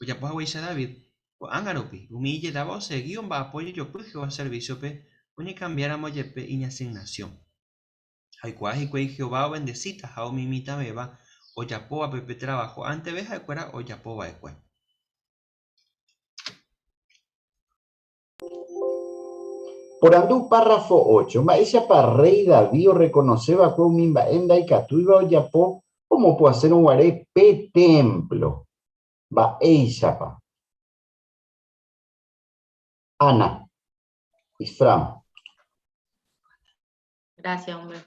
Ojapo haguéicha David, ko'ág̃a rupi, umi ijedáva osegi omba'apo jejopy Jehová servísiope oñekambiáramo jepe iñasignasión. Ha oikuaa hikuái Jehová ovendesitaha umi mitãvéva ojapóvape pe traváho anteve ha'ekuéra ojapo va'ekue. Porandu párrafo 8, Mba'éichapa rréi David orrekonose va'ekue umi mba'e ndaikatúiva ojapo Omopu'ãsérõ guare pe templo. Mba'éichapa. Ana. Isfram. Gracias, hombre.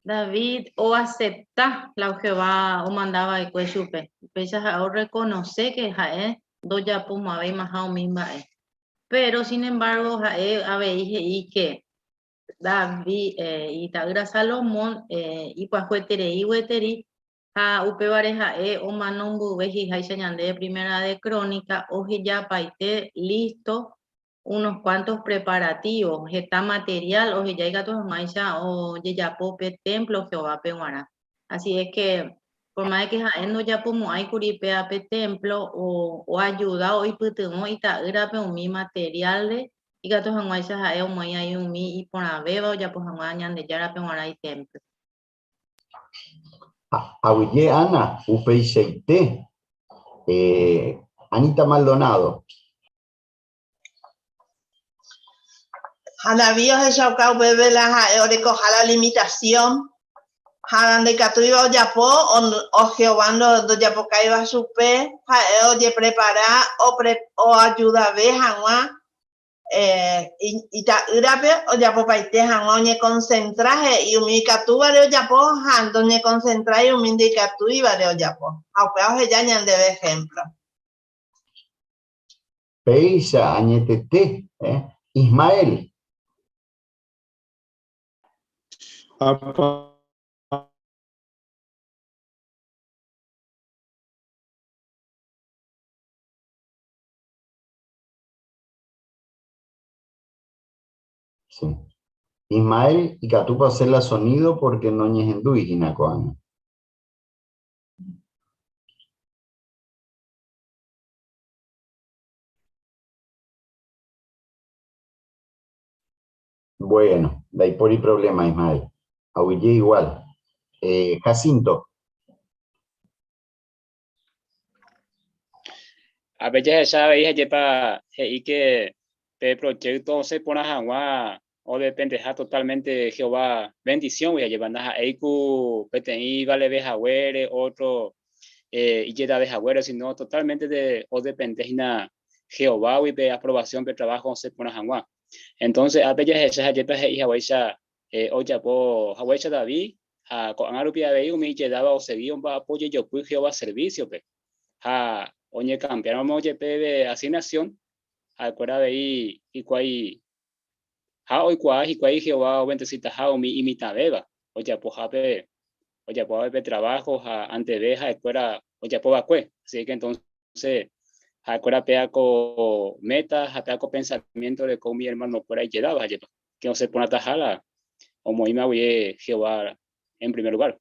David o acepta la Jehová o mandaba va'ekue chupe. Upéicha ha'e o reconoce que ha'e ndojapomo'ãvéimaha umi mba'e. Pero, sin embargo, ha'e avei he'i que David ita'ýra Salomón ipyahueterei gueteri ha upévare ha'e omano mboyve he'iháicha ñande Primera de Crónica ohejapaite listo unos cuantos preparativos, heta material oheja ikatu hag̃uáicha ojejapo pe templo Jehovápe g̃uarã. Así es que, por más de que ha'e ndojapomo'ãi kuri péva pe templo, oayuda oipytyvõ ita'ýrape umi material-re ikatu hag̃uáicha ha'e omoĩ ai umi iporãvéva ojapo hag̃ua Ñandejárape g̃uarã itemplo. Aguyje Ana, upeichaite. Anita Maldonado. Ha David ohechauka upépe la ha'e orekoha la limitación, ha ndaikatúiva ojapo, o Jehová ndojapokáiva chupe, ha'e ojeprepara oajudave hag̃ua ita'ýrape ojapopaite hag̃ua oñekonsentra he'i umi ikatúvare ojapo ha ndoñekonsentrái umi ndaikatúivare ojapo. Ha upéva oheja ñandéve ehémplo. Péicha añetete, eh? Ismael. Apa. Sí. Ismael, ikatúpa hacer la sonido porque noñehendúi hína ko'ág̃a. Bueno, ndaipóri problema, Ismael. Aguyje igual. Eh, Jacinto. Ape jahecha avei ha'épa he'i ke pe proyecto osẽ porã hag̃ua odependeha totalmente Jehová bendición-gui ha'épa ndaha'éi ku peteĩ ivaleve haguére otro ijedave haguére sino totalmente de odepende hína Jehovágui pe aprobación pe trabajo osẽ porã hag̃ua. Entonces ápe jahecha ha'épa he'i haguéicha ojapo haguéicha David ha ko'ág̃a rupi avei umi ijedáva osegi omba'apo jejopy Jehová servicio-pe ha oñekambiáramo jepe asignación ha'ekuéra avei hikuái ha oikuaa hikuái Jehová obendecitaha umi imitãvéva ojapohápe ojapohápe pe trabajo ha anteve ha'ekuéra ojapo va'ekue. Así que entonces ha'ekuéra péa ko meta ha péa ko pensamiento oreko umi hermano-kuéra ijedáva jepa, que osẽ porãtaha la omoĩma guive Jehová en primer lugar.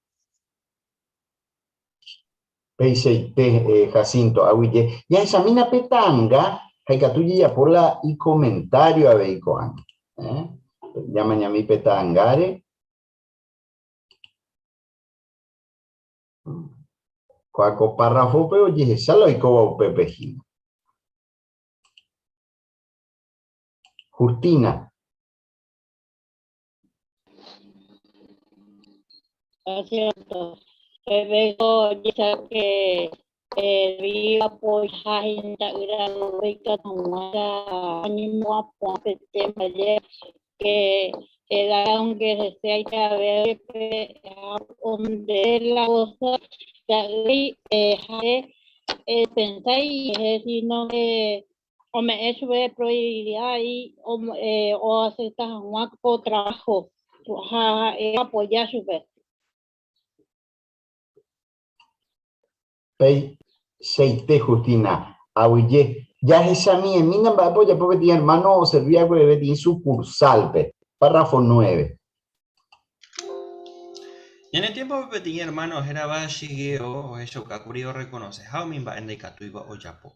Peichaite, Jacinto, aguyje. Jahechamína pe ta'anga ha ikatu jajapo la ikomentário avei ko'ág̃a. Ñamañami pe ta'angáre. Kóa ko párrafope ojehecha la oikóva upépe hína. Justina. Cierto. Luego dice que viva que aunque sea que ver donde la cosa pensar y sino que ome'ẽ chupe probabilidad y o acepta hag̃ua ko trabajo ha ha'e oapoya chupe. Peichaite Justina, aguyje. Jahechamiemína mba'épa ojapo peteĩ hermano oservi va'ekue peteĩ sucursal-pe. Párrafo 9. Ñane tiémpope peteĩ ermáno hérava Shigeo ohechaukákuri orrekonoseha umi mba'e ndaikatúiva ojapo.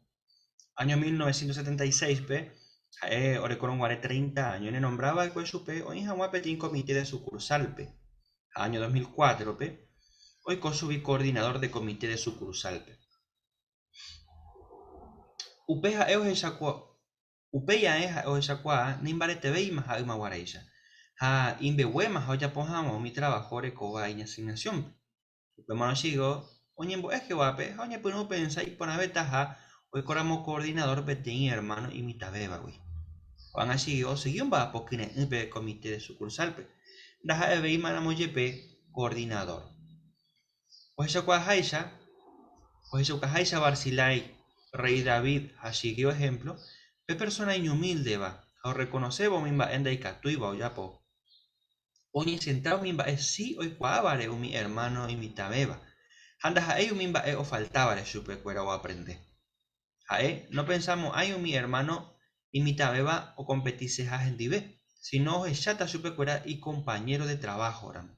Áño 1976-pe, ha'e orekorõguare 30 áño oñenombra va'ekue chupe oĩ hag̃ua peteĩ komite de sukursálpe, ha áño 2004-pe oiko chugui koordinadór de komite de sukursálpe. Upe ha'e ohechakuaa Upéi ae ha'e ohechakuaa naimbaretevéimaha ymaguaréicha, ha imbeguémaha ojapo hag̃ua umi travaho orekóva iñasignasiónpe. Upémarõ Shigeo oñembo'e Jehovápe ha oñepyrũ opensa iporãvetaha oikóramo koordinadór peteĩ ermáno imitãvévagui. Ko'ág̃a Shigeo osegi omba'apo kyre'ỹ pe komite de sukursálpe, ndaha'evéimaramo jepe koordinadór. Ohechakuaaháicha, ohechaukaháicha Barzilai, rréi David ha Shigeo ehémplo, pe persóna iñumíldeva ha orrekonoséva umi mba'e ndaikatúiva ojapo. Oñesentra umi mba'e si oikuaávare umi ermáno imitãvéva, ha ndaha'éi umi mba'e ofaltávare chupekuéra oaprende. Ha'e nopensamo'ãi umi ermáno imitãvéva okompetiseha hendive, síno ohecháta chupekuéra ikompañéro de traváhoramo.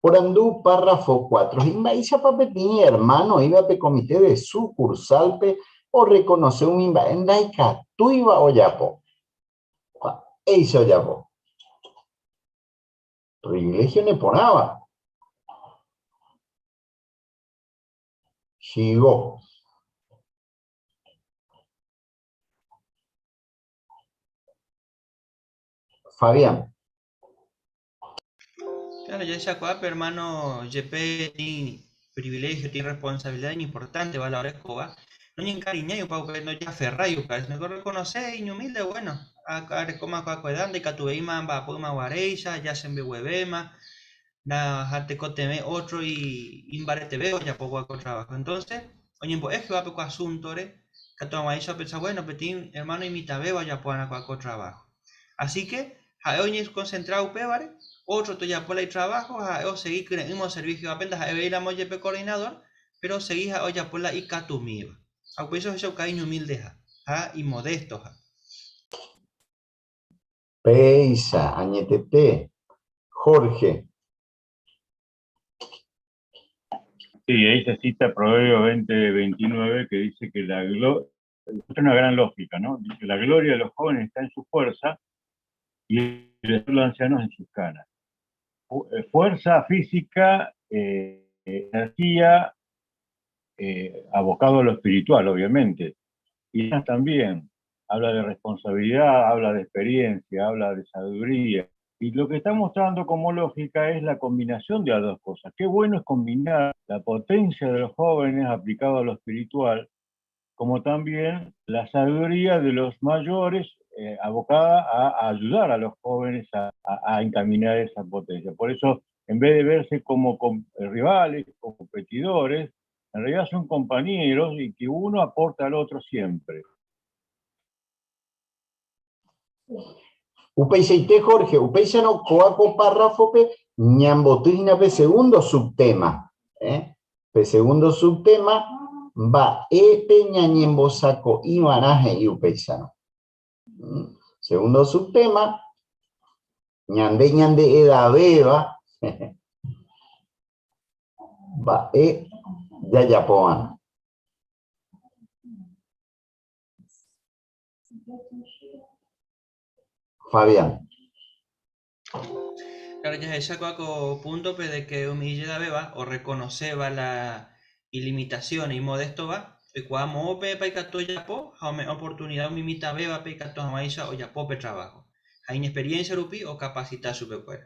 Porandu párrafo 4 he'i mba'éichapa peteĩ ermáno oĩva pe komite de sukursálpe orrekonose umi mba'e ndaikatúiva ojapo. Mba'éicha ojapo? Priviléhio neporãva. Chivo. Fabián. Claro, jahechakuaa pe hermano jepe ni privilegio, ni responsabilidad iñimportante va la hora kóva, noñenkariñái upa upe ndojaferrái upe, sino que orreconoce iñumilde, bueno, arekóma ko akuedad, ndaikatuvéima amba'apo ymaguaréicha, ja chembeguevéma, na ha tekotevẽ otro imbareteve ojapo kua ko trabajo. Entonces, oñembo'e Jehovápe ko asúntore, katu hag̃uáicha opensa, bueno, peteĩ hermano imitãvéva ojapo va'erã kua ko trabajo. Así ke, ha'e oñekonsentra upévare, ótro tojapo la itraváho ha ha'e osegi kyre'ỹme oservi Jehovápe ndaha'evéiramo jepe koordinadór, péro osegi ha'e ojapo la ikatumíva. Ha upéicha ohechauka iñumildeha ha imodestoha. Péicha, añetete. Jorge. Sí, ahí se cita Proverbios 20, 29, que dice que la gloria, es una gran lógica, ¿no? Dice, la gloria de los jóvenes está en su fuerza y el de los ancianos en sus canas. Fuerza física, energía, abocado a lo espiritual, obviamente. Y también habla de responsabilidad, habla de experiencia, habla de sabiduría. Y lo que está mostrando como lógica es la combinación de las dos cosas. Qué bueno es combinar la potencia de los jóvenes aplicado a lo espiritual, como también la sabiduría de los mayores abocada a ayudar a los jóvenes a encaminar esa potencia. Por eso, en vez de verse como rivales, como competidores, en realidad son compañeros y que uno aporta al otro siempre. Upeichaite, Jorge, upéicharõ kóva ko párrafope ñamboty hína pe segundo subtema. Eh? Pe segundo subtema, mba'épe ñañembosako'i va'erã he'i upéicharõ. Segundo subtema, ñande ñande edavéva, mba'e jajapo va'erã. Fabián. Claro, jahecha kóva ko púntope de que umi ijedavéva orrekonoséva la ilimitación imodéstova, oikuaa moõpepa ikatu ojapo ha ome'ẽ oportunida umi mitãvévape ikatu hag̃uáicha ojapo pe traváho, ha iñexperiencia rupi okapasita chupekuéra.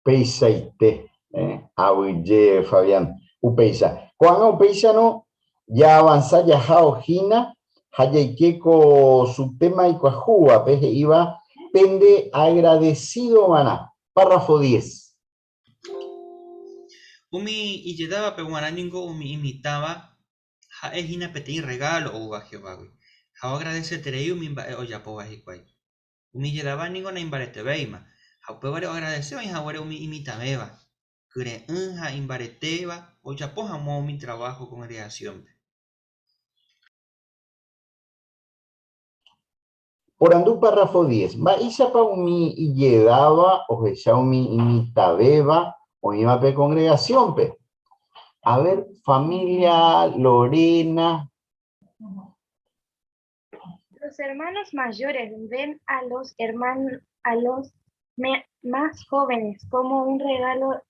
Peichaite, aguyje Fabián. Upéicha. Ko'ág̃a upéicharõ jaavansa jahávo hína ha jaike ko subtema ikuahúvape he'íva pende agradecido va'erã. Párrafo diez. Umi ijedávape g̃uarã ningo umi imitãva ha'e hína peteĩ rregálo oúva Jehovágui, ha oagradeseterei umi mba'e ojapóva hikuái. Umi ijedáva ningo naimbaretevéima, ha upévare oagradese oĩ haguére umi imitãvéva, kyre'ỹ ha imbaretéva ojapo hag̃ua umi traváho kongregasiónpe. Porandu párrafo diez, Mba'éichapa umi ijedáva ohecha umi imitãvéva oĩva pe kongregasiónpe? A ver, familia Lorena. Los hermanos mayores ven a los hermanos, a los más jóvenes como un regalo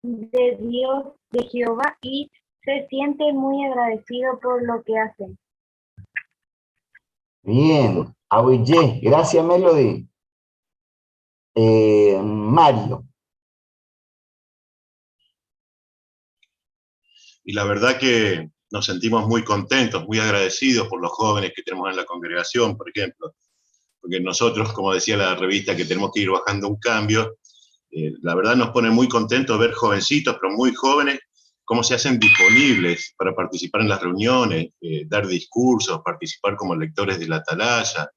de Dios, de Jehová, y se sienten muy agradecidos por lo que hacen. Bien, aguyje, gracias Melody. Eh, Mario. Y la verdad que nos sentimos muy contentos, muy agradecidos por los jóvenes que tenemos en la congregación, por ejemplo, porque nosotros, como decía la revista, que tenemos que ir bajando un cambio, eh, la verdad nos pone muy contentos ver jovencitos, pero muy jóvenes, cómo se hacen disponibles para participar en las reuniones, eh, dar discursos, participar como lectores de la atalaya,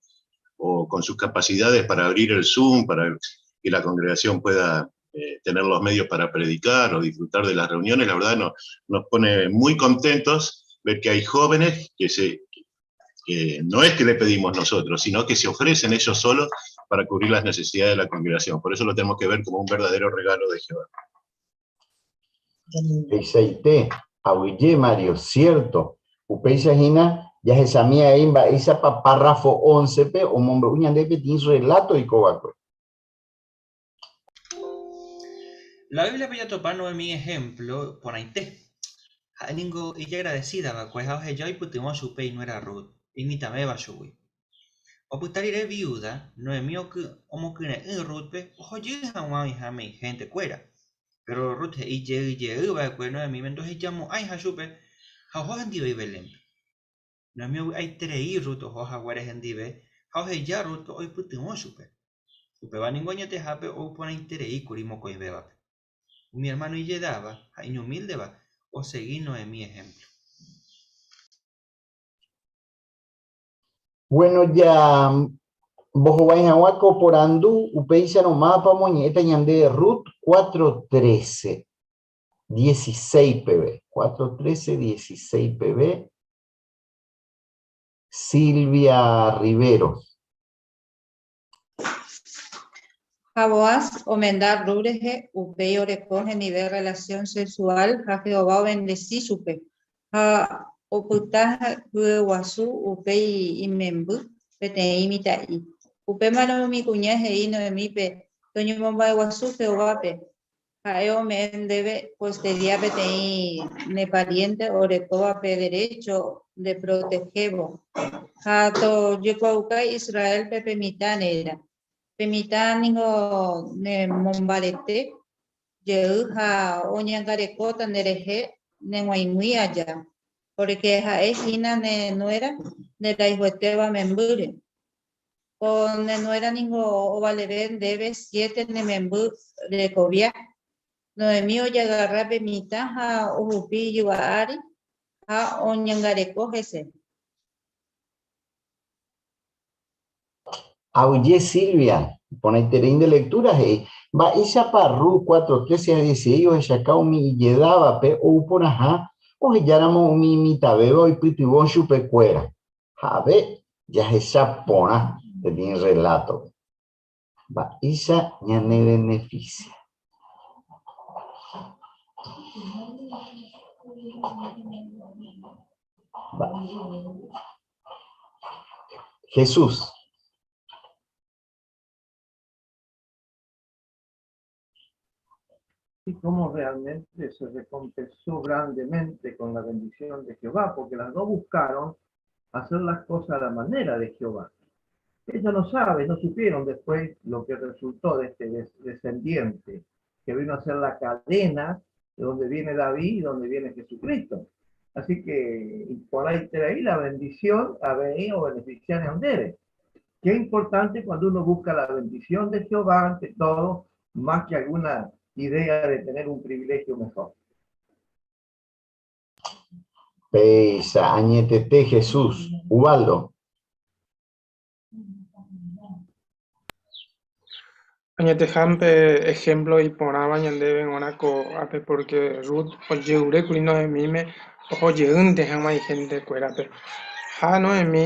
o con sus capacidades para abrir el Zoom, para que la congregación pueda eh, tener los medios para predicar o disfrutar de las reuniones. La verdad nos pone muy contentos ver que hay jóvenes que, se, que no es que le pedimos nosotros, sino que se ofrecen ellos solos para cubrir las necesidades de la congregación. Por eso lo tenemos que ver como un verdadero regalo de Jehová. Peichaite, aguyje Mario, cierto. Upéicha hína jahechami avei mba'éichapa párrafo 11-pe omombe'u ñande peteĩ relato oikova'ekue. La Bíbliape jatopa Noemí ehémplo porãite. Ha'e ningo ijagradesída va'ekue ha oheja oipytyvõ chupe inuéra Rut, imitãvéva chugui. Opyta rire viúda, Noemí omokyre'ỹ Rútpe oho jey hag̃ua oĩháme ihéntekuéra. Péro Rut he'i jey jey va'ekue Noemíme ndohejamo'ãiha chupe ha oho hendivei Belénpe. Noemí ovy'aiterei Rut oho haguére hendive ha oheja Rútpe oipytyvõ chupe. Upéva ningo añetehápe ou porãiterei kuri mokõivévape. Umi ermáno ijedáva ha iñumíldeva osegi Noemí ehémplo. Bueno, ja mbohovái hag̃ua ko porandu, upéicharõ mávapa omoñe'ẽta ñande Rut 4:13, 16 peve. 4:13, 16 peve. Silvia Riveros. Ha Boaz omenda Rut rehe, upéi oreko hendive rrelasión sexuál ha Jehová ovendesi chupe. Ha opyta hyeguasu upéi imemby peteĩ mitã'i. Upémarõ umi kuña he'i Noemípe toñemomba'eguasu Jehovápe, Ha'e ome'ẽ ndéve koestedía peteĩ ne pariénte orekóva pe derécho ndeprotehévo, ha tojekuaauka Israélpe pe mitã réra. Pe mitã ningo nemombarete jey ha oñangarekóta nderehe neg̃uaig̃ui aja, pórke ha'e hína ne nuéra nderayhuetéva membýre. Ko ne nuéra ningo ovaleve ndéve siete ne memby rekovia. Noemí ojagarra pe mitã ha ohupi ijyva ári ha oñangareko hese. Aguyje Silvia, iporãiterei nde lectura he'i, Mba'éichapa Rut 4:13 ha 16 ohechaka umi ijedávape ou porãha ohejáramo umi imitãvéva oipytyvõ chupekuéra? Ha ave jahecha porã peteĩ rrelátope mba'éicha ñanevenefisia. Jesús. Y cómo realmente se recompensó grandemente con la bendición de Jehová, porque las dos buscaron hacer las cosas a la manera de Jehová. Ellos no saben, no supieron después lo que resultó de este descendiente, que vino a ser la cadena de donde viene David y donde viene Jesucristo. Así que por ahí traí la bendición a venir o beneficiar a ustedes. Qué importante cuando uno busca la bendición de Jehová ante todo, más que alguna idea de tener un privilegio mejor. Péicha, añetete Jesús. Ubaldo. Añetehápe ejemplo iporãva ñandéve g̃uarã ko'ápe pórke Rut ojerurékuri Noemíme oho jeýnte hag̃ua ihentekuérape. Ha Noemí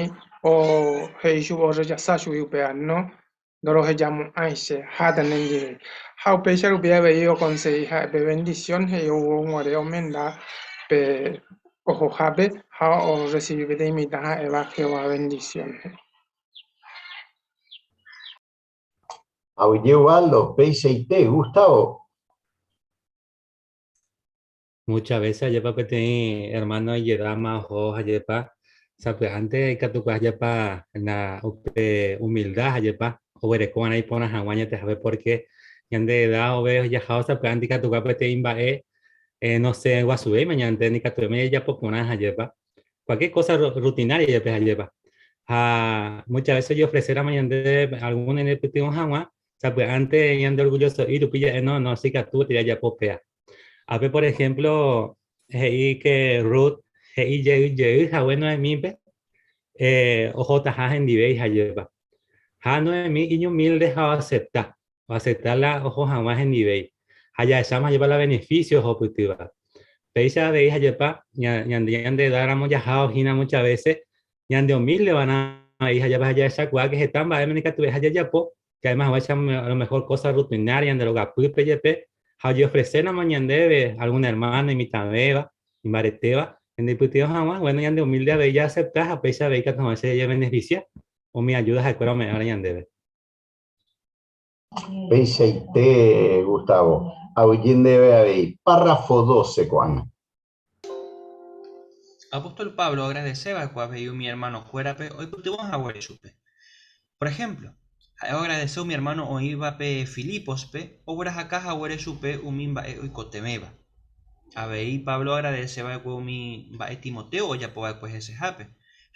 he'i chupe orrechasa chugui upéva, No, ndorohejamo'ãi che, háta nendive. Ha upéicha rupi avei okonsegi ha'e pe vendisión he'i oúvo guare omenda pe ohohápe ha orresivi peteĩ mitã ha'éva Jehová vendisión. Aguyje Ubaldo, peichaite, Gustavo. Muchas veces ajépa peteĩ hermano ijedáma oho ajépa Sapy'ánte ikatukuaa jepa la upe humildad ha jepa oguereko va'erã iporã hag̃ua añetehápe porque ñande edad ove jahávo sapy'ánte ikatukuaa peteĩ mba'e nosẽ guasuvéima ñande nikatuvéima jajapo porã ha jepa cualquier cosa rutinaria jepe ha jepa ha muchas veces ojeofrecéramo ñandéve algún ñanepytyvõ hag̃ua sapy'ánte ñande orgulloso'i rupi ja'e no, no, che ikatu gueteri ajapo péa. Ápe por ejemplo he'i ke Ruth he'i jey jey hague Noemípe eh, ohotaha hendive ihajépa. Ha Noemí iñumílde ha oasepta, oasepta la oho hag̃ua hendivéi. Ha jahecháma jepa la beneficio ohopytýva. Péicha avei hajépa ñande ñande edáramo jahávo hína muchas veces ñande humilde va'erã avei ha jahechakuaa ke heta mba'éme nikatuveha jajapo, que además hag̃uáicha a lo mejor cosa rutinaria ñande rogapýpe jepe, ha ojeofrecéramo ñandéve algún hermano imitãvéva, imbaretéva, ñandeipytyvõ hag̃ua, bueno, ñande humilde avei jaacepta ha péicha avei ikatu hag̃uáicha jajebeneficia umi ayuda ha'ekuéra ome'ẽvare ñandéve. Peichaite, Gustavo. Aguyje ndéve avei. Párrafo 12 ko'ág̃a. Apóstol Pablo oagradese va'ekue avei umi ermanokuérape oipytyvõ haguére chupe. Por ehémplo, ha'e oagradese umi ermáno oĩvape Filípospe oguerahaka haguére chupe umi mba'e oikotevẽva. Avei Pablo oagradese va'ekue umi mba'e Timoteo ojapo va'ekue hesehápe,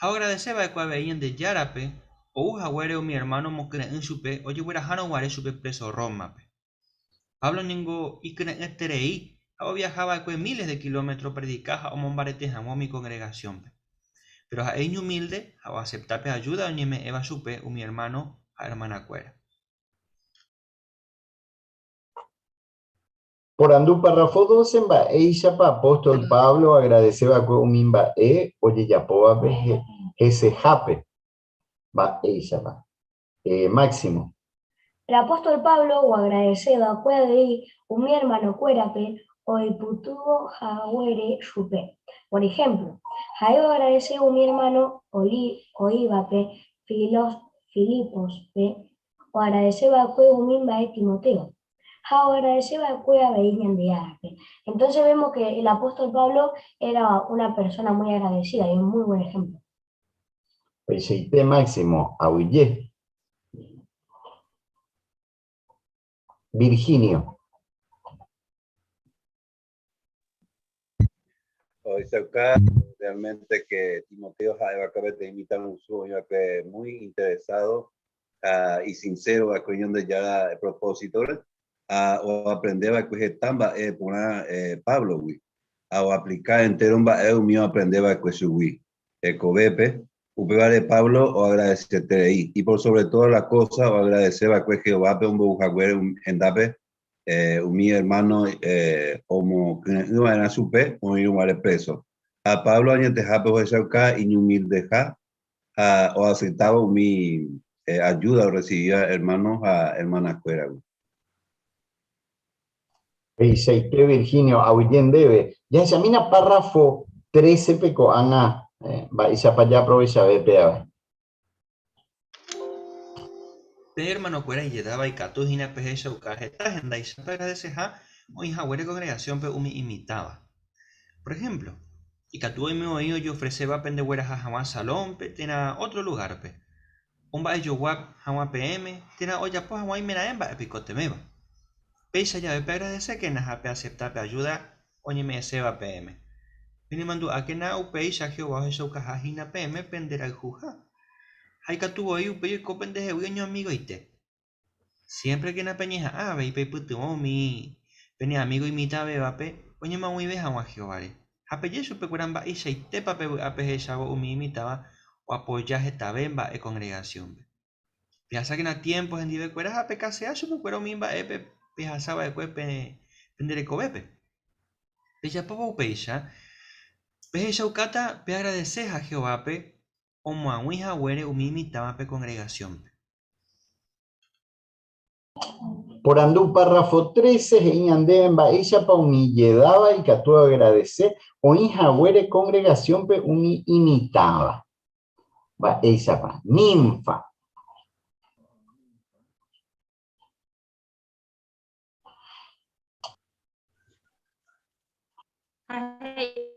ha oagradese va'ekue avei Ñandejárape ou haguére umi ermáno omokyre'ỹ chupe ojeguerahárõ guare chupe préso Rómape. Pablo ningo ikyre'ỹeterei ha oviaha va'ekue miles de kilómetro opredika ha omombarete hag̃ua umi kongregasiónpe. Péro ha'e iñumílde ha oasepta pe ajúda oñeme'ẽva chupe umi ermáno ha ermanakuéra. Porandu párrafo 12 Mba'éichapa apóstol Pablo oagradese va'ekue umi mba'e ojejapóvape hesehápe? Mba'éichapa? Máximo. El apóstol Pablo oagradese va'ekue avei umi ermanokuérape oipytyvõ haguére chupe. Por ehémplo, ha'e oagradese umi ermáno oĩvape Filípospe oagradese va'ekue umi mba'e Timoteo, ha oagradese va'ekue avei Ñandejárape. Entonces vemos que el apóstol Pablo era una persona muy agradecida y un muy buen ejemplo. Peichaite Máximo, aguyje. Virginio. Ohechauka realmente que Timoteo ha'eva'ekue peteĩ mitãrusu oĩva'ekue muy interesado y sincero va'ekue Ñandejára propósito-re ha oaprende va'ekue heta mba'e porã Pablo-gui ha oaplika entéro mba'e umi oaprende va'ekue chugui hekovépe, upévare Pablo oagradeseterei, y por sobre todas las cosas oagradese va'ekue Jehovápe ombou haguére hendápe umi ermáno omokyre'ỹ va'erã chupe oĩrõ guare préso. Ha Pablo añetehápe ohechauka iñumildeha ha oaseptávo umi ajúda orresivíva ermáno ha ermanakuéragui. Peichaite Virginio, aguyje ndéve. Jahechamína párrafo 13-pe ko'ág̃a mba'éichapa jaaprovechave péva. Pe ermanokuéra ijedáva ikatu hína pehechauka heta hendáicha peagradeseha oĩ haguére kongregasiónpe umi imitãva. Por ehémplo, ikatu oime oĩ ojeofreséva pendegueraha hag̃ua Salónpe térã ótro lugárpe, omba'ejogua hag̃ua peẽme térã ojapo hag̃ua oimeraẽ mba'e peikotevẽva. Péicha jave peagradesékena ha peasepta pe ajúda oñeme'ẽséva peẽme. Penemandu'ákena upéicha Jehová ohechaukaha hína peẽme penderayhuha, ha ikatu voi upéi oiko pendehegui oñoamigoite. Siémprekena peñeha'ã avei peipytyvõ umi pene amígo imitãvévape oñemoag̃uive hag̃ua Jehováre. Ha peje chupekuéra mba'eichaitépa pevy'a pehechávo umi imitãva oapoja hetave mba'e kongregasiónpe. Pehasákena tiémpo hendivekuéra ha pekasea chupekuéra umi mba'e pehasa va'ekue pende rekovépe. Pejapóvo upéicha, pehechaukáta peagradeseha Jehovápe omoag̃ui haguére umi imitãvape kongregasiónpe. Porandu párrafo 13 he'i ñandéve mba'éichapa umi ijedáva ikatu oagradese oĩ haguére kongregasiónpe umi imitãva. Mba'éichapa? Ninfa. Ha he'i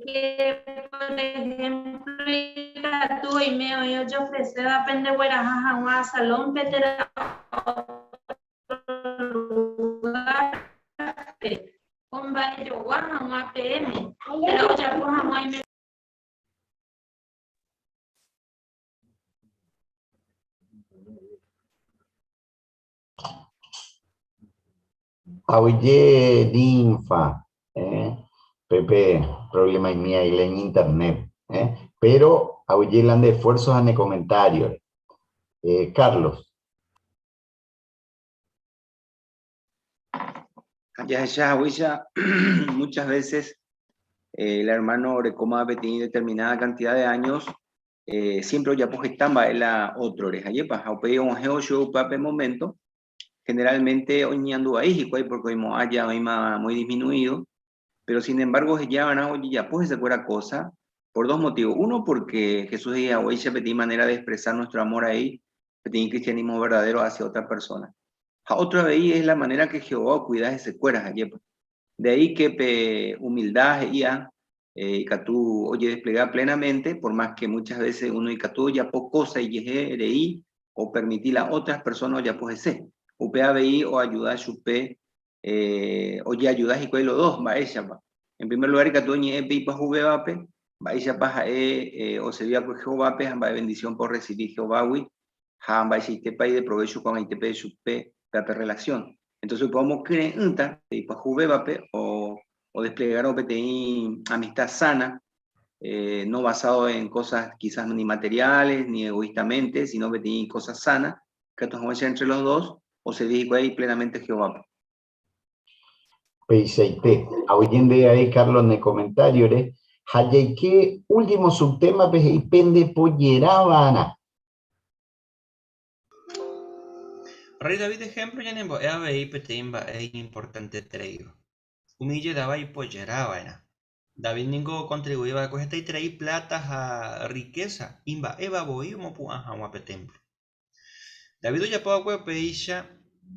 que, por ejemplo, Ikatu oime oĩ ojeofreséva pendegueraha hag̃ua salónpe térã ótro lugárpe omba'ejogua hag̃ua peẽme térã ojapo hag̃ua ime. Aguyje Ninfa, eh, Pepe, problema mía ahí en internet, eh, pero aguyje la de esfuerzos en el comentario. Carlos. Ya, ya, ya, muchas veces el hermano recoma tiene determinada cantidad de años, siempre ya pues estamba el otro oreja, yepa, un show pape momento, generalmente hoy ni anduvo ahí, porque hoy haya hoy muy disminuido, pero sin embargo ya van a hoy ya pues se acuerda cosa por dos motivos. Uno, porque Jesús decía, hoy se pedí manera de expresar nuestro amor ahí, pedí cristianismo verdadero hacia otra persona. Otra vez es la manera que Jehová cuida ese cuera, De ahí que pe humildad ya, tú oye desplegar plenamente, por más que muchas veces uno y tú ya poco cosa y yeje o permitir a otras personas ya pues ese. UPABI o ayuda a chupe, oye ayuda y los dos, va ella pa. En primer lugar, que tú ñe pi pa juve va ella pa o se vía pues Jehová pe, va bendición por recibir Jehová wi, ja va ese pa y de provecho con itp de chupe, la relación. Entonces podemos creer unta, y pa juve o desplegar o pe amistad sana, no basado en cosas quizás ni materiales, ni egoístamente, sino que tiene cosas sanas, que esto entre los dos, o se dijo ahí plenamente Jehová. Peiseite, oyendo ahí, Carlos, en el comentario, ¿eh? Qué último subtema, pues, y pende pollerabana. Rey David, ejemplo, ya nembo, ea petimba, e importante treio. Humille daba y pollerabana. David ningo contribuía con esta y traí plata a riqueza, imba eva boi mopu aja templo. David ojapo va'ekue upéicha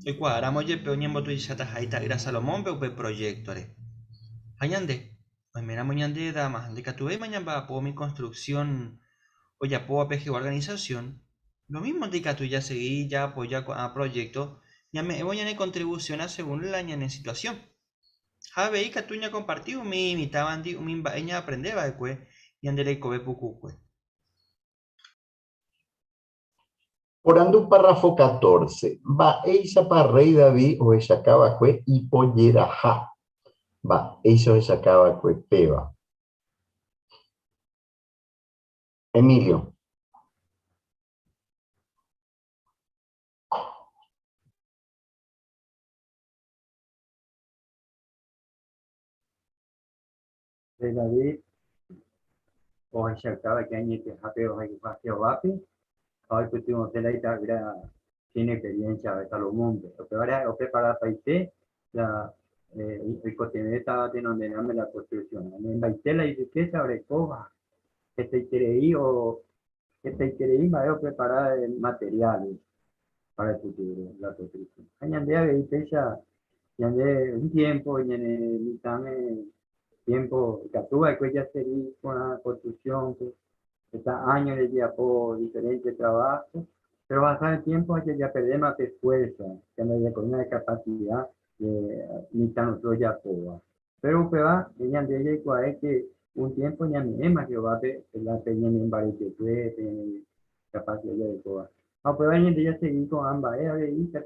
oikuaáramo jepe oñembotuichataha ita'ýra Salomónpe upe proyecto-re. Ha ñande, oiméramo ñande dama ndikatuvéima ñamba'apo umi construcción ojapóvape Jehová organización, lo mismo ndikatu jasegi jaapoya ko'ã proyecto ñame'ẽvo ñane contribución según la ñane situación. Ha avei katu ñakomparti umi mitãvandi umi mba'e ñaaprendeva'ekue ñande rekove pukukue. Porandu párrafo 14. Mba'éichapa rey David ohechakava'ekue ipojeraha. Mba'éicha ohechakava'ekue péva. Emilio. Rey David ohechakava'ekue añetehápe ohayhuha Jehovápe ha oipytyvõse la ita'ýra tiene experiencia de Salomón. Upévare opreparapaite la oikotevẽta tenonderãme la construcción. Mbaite la irriqueza orekóva hetaiterei o hetaiterei mba'e oprepara materiales para el futuro, la construcción. Ha ñande avei péicha ñande un tiempo ñane mitãme tiempo ikatuva'ekue jasegi porã construcción está años de japo diferente trabajo, pero pasar el tiempo ya ya perdemos más fuerza, que no hay con una capacidad de mitad nosotros ya poba. Pero upéva, ñande ella igual que un tiempo ya me más que va la peña en barete capacidad de poba. Ah, pues ñande ya seguí con ambas, a ver, y ya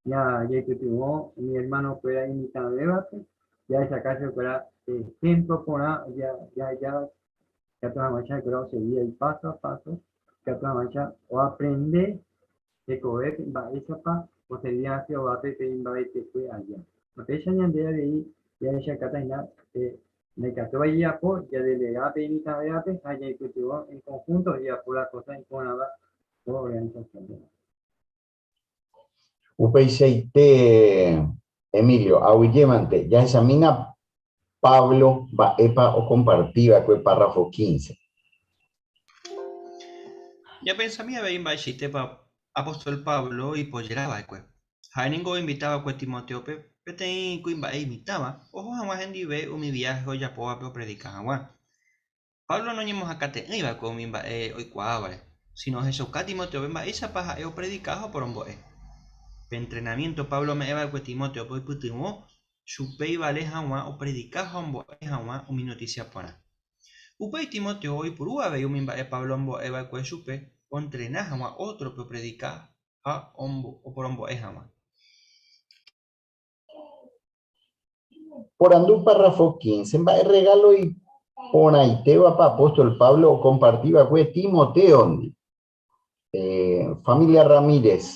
ya ya que tuvo mi hermano fuera imitar ya esa casa fuera ejemplo por ya ya ya ya toda mancha creo seguía el paso a paso, que toda mancha o aprende de coger va esa pa o sería hacia o va pe va te fue allá. Porque esa ñande de ahí ya esa cata me casó allí a por ya delegaba pe imita pe allá y cultivó en conjunto y a por la cosa en con la organización. Upeichaite Emilio, aguyjémante, ya examina Pablo mba'épa okompartíva'ekue párrafo 15. Ya pensami avei mba'eichaitépa apóstol Pablo ipojerava'ekue. Ha'éningo oinvitava'ekue Timoteope peteĩ kuimba'e imitãva oho hag̃ua hendive umi viaje ojapóvape opredika hag̃ua. Pablo noñemohakate'ỹi va'ekue umi mba'e oikuaávare, síno ohechauka Timotéope mba'éichapa ha'e opredika ha oporombo'e. Pe entrenamiénto Pablo ome'ẽ va'ekue Timotéope oipytyvõ chupe ivale hag̃ua opredika ha ombo'e hag̃ua umi notísia porã. Upéi Timoteo oipuru avei umi mba'e Pablo ombo'e va'ekue chupe ontrena hag̃ua ótrope opredika ha oporombo'e hag̃ua. Porandu párrafo 15, Mba'e rregálo iporãitévapa apóstol Pablo okomparti va'ekue Timotéondi? Eh, familia Ramírez.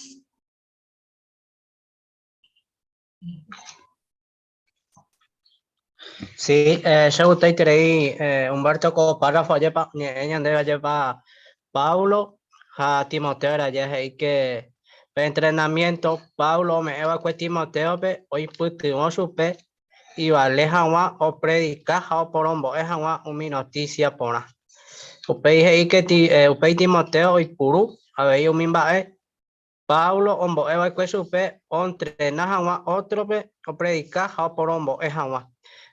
Sí, eh, che gustaiterei eh, Humberto ko párrafo ajépa ñe'ẽ ñandéve ajépa Pablo ha Timoteo raje he'i que pe entrenamiento Pablo ome'ẽ va'ekue Timotéope oipytyvõ chupe ivale hag̃ua opredika ha oporombo'e hag̃ua umi noticia porã. Upéi he'i que ti, eh, upéi Timoteo oipuru avei umi mba'e Pablo ombo'e va'ekue chupe ontrena hag̃ua ótrope opredika ha oporombo'e hag̃ua.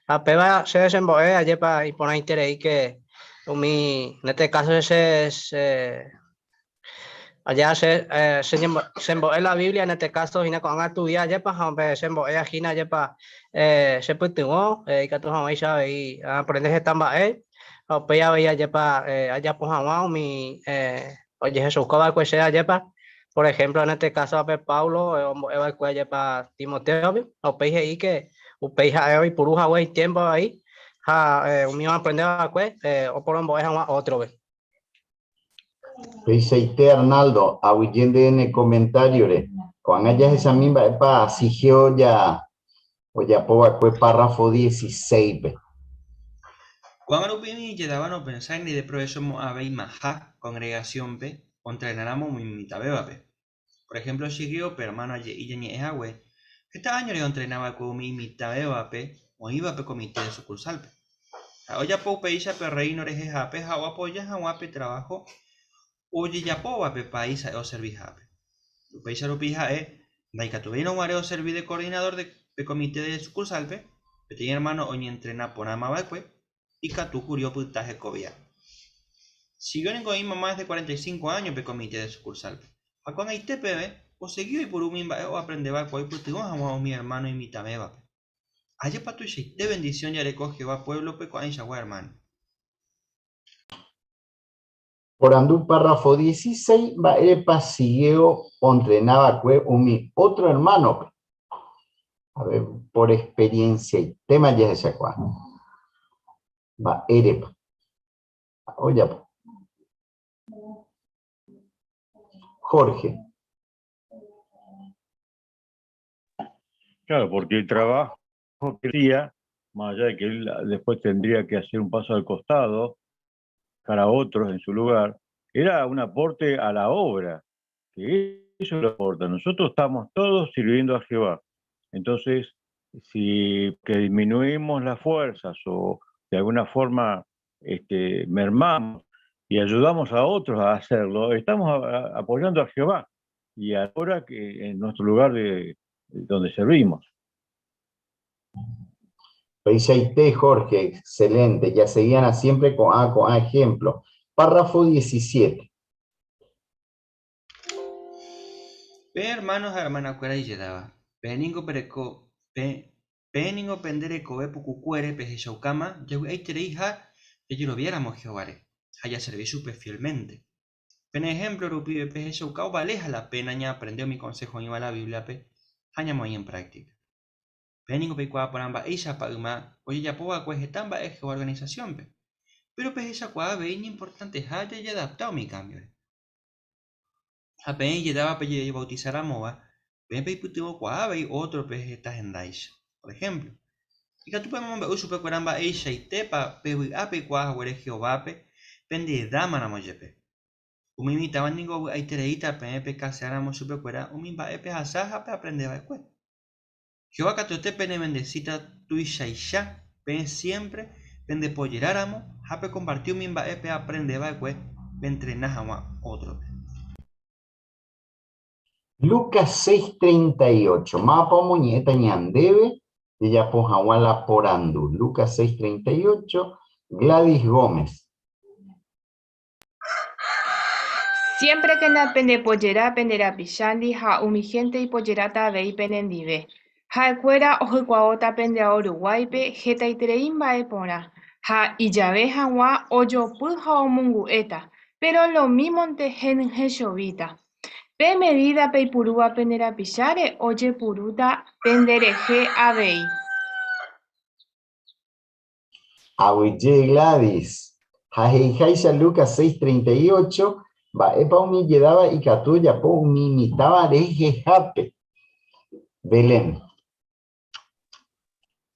Ha péva chéve chembo'e ajépa iporãiterei ke umi en este caso che che aja che che chembo'e la Biblia en este caso hína ko'ág̃a astudia ajépa ha pe chembo'e hína ajépa chepytyvõ ikatu hag̃uáicha avei aaprende heta mba'e ha upéi avei ajépa ajapo hag̃ua umi Ojehechauka va'ekue che ajépa, por ejemplo, en este caso ape Pablo ombo'e va'ekue ajépa Timotéope, ha upéi he'i que upéi ha'e oipuru hague itiempo avei ha umi oaprende va'ekue oporombo'e hag̃ua ótrope. Peichaite Arnaldo, aguyje nde ne komentáriore. Ko'ág̃a jahechami mba'épa Sigeo ja ojapo va'ekue párrafo 16-pe. Ko'ág̃a rupi umi ijedáva nopensái ni deprovechomo'ãveimaha kongregasiónpe ontrenáramo umi imitãvévape. Por ehémplo, Shigeo, pe ermáno aje'i ñañe'ẽ hague, heta áñore ontrena va'ekue umi imitãvévape oĩva pe komite de sukursálpe. Ha'e ojapo upéicha pe Rréino rehehápe ha oapoja hag̃ua pe traváho ojejapóva pe país ha'e oservihápe. Upéicha rupi ha'e ndaikatuvéirõ guare oservi de koordinadór de pe komite de sukursálpe, peteĩ ermáno oñentrena porãma va'ekue, ikatu kuri opyta hekovia. Shigeo ningo oĩma mas de 45 áño pe komite de sukursálpe, ha ko'ag̃aite peve osegi oipuru umi mba'e oaprende va'ekue oipytyvõ hag̃ua umi ermáno imitãvévape. Ajépa tuichaite vendisión jareko Jehová puévlope ko'ãichagua ermáno! Porandu párrafo 16, Mba'érepa Shigeo ontrena va'ekue umi ótro ermánope? A ver, por experiensiaitéma jahechakuaa. Mba'érepa? Ojapo. Jorge. Claro, porque el trabajo que hacía, más allá de que él después tendría que hacer un paso al costado, para otros en su lugar, era un aporte a la obra, que eso lo aporta. Nosotros estamos todos sirviendo a Jehová. Entonces, si que disminuimos las fuerzas o de alguna forma este, mermamos y ayudamos a otros a hacerlo, estamos apoyando a Jehová y ahora que en nuestro lugar de, donde servimos. Peichaite, Jorge, excelente. Jaseguíana siempre ko'ã ko'ã ejemplo. Párrafo 17. Peẽ hermano ha hermana-kuéra ijedáva, peẽ ningo pereko, pe, peẽ ningo pende rekove pukukuére pehechaukáma javy'aitereiha jajeroviáramo Jehováre ha jaservi chupe fielmente. Pene ehémplo rupive pehechauka ovaleha la péna ñaaprende umi konsého oĩva la Bíbliape ha ñamoĩ en práktika. Peẽ ningo peikuaa porã mba'éichapa yma ojejapo va'ekue heta mba'e Jehová organisasiónpe. Péro pehechakuaa avei iñimportanteha jajeadapta umi kámbiore. Ha peẽ ijedáva pejevautisa ramóva, peẽ peipytyvõkuaa avei ótrope heta hendáicha. Por ehémplo, ikatu pemombe'u chupekuéra mba'eichaitépa pevy'a peikuaa haguére Jehovápe pendeedámaramo jepe. Umi mitãva ningo ovy'aitereíta peẽ pekaseáramo chupekuéra umi mba'e pehasa ha peaprende va'ekue. Jehová katuete penevendesíta tuichaicha peẽ siémpre pendepojeráramo ha pekomparti umi mba'e peaprende va'ekue pentrena hag̃ua ótrope. Lucas 6:38, Mávapa omoñe'ẽta ñandéve jajapo hag̃ua la porandu? Lucas 6:38, Gladys Gómez. Siémprekena pendepojera pende rapichándi ha umi hénte ipojeráta avei penendive. Ha'ekuéra ohykuaóta pende ao ruguáipe hetaiterei mba'e porã, ha ijave hag̃ua ojopy ha omongu'éta, péro lomímonte henyhẽ chovíta. Pe medída peipurúva pende rapicháre ojepurúta penderehe avei. Aguyje Gladys. Ha he'iháicha Lucas 6:38, mba'épa umi ijedáva ikatu ojapo umi imitãva rehehápe? Belén.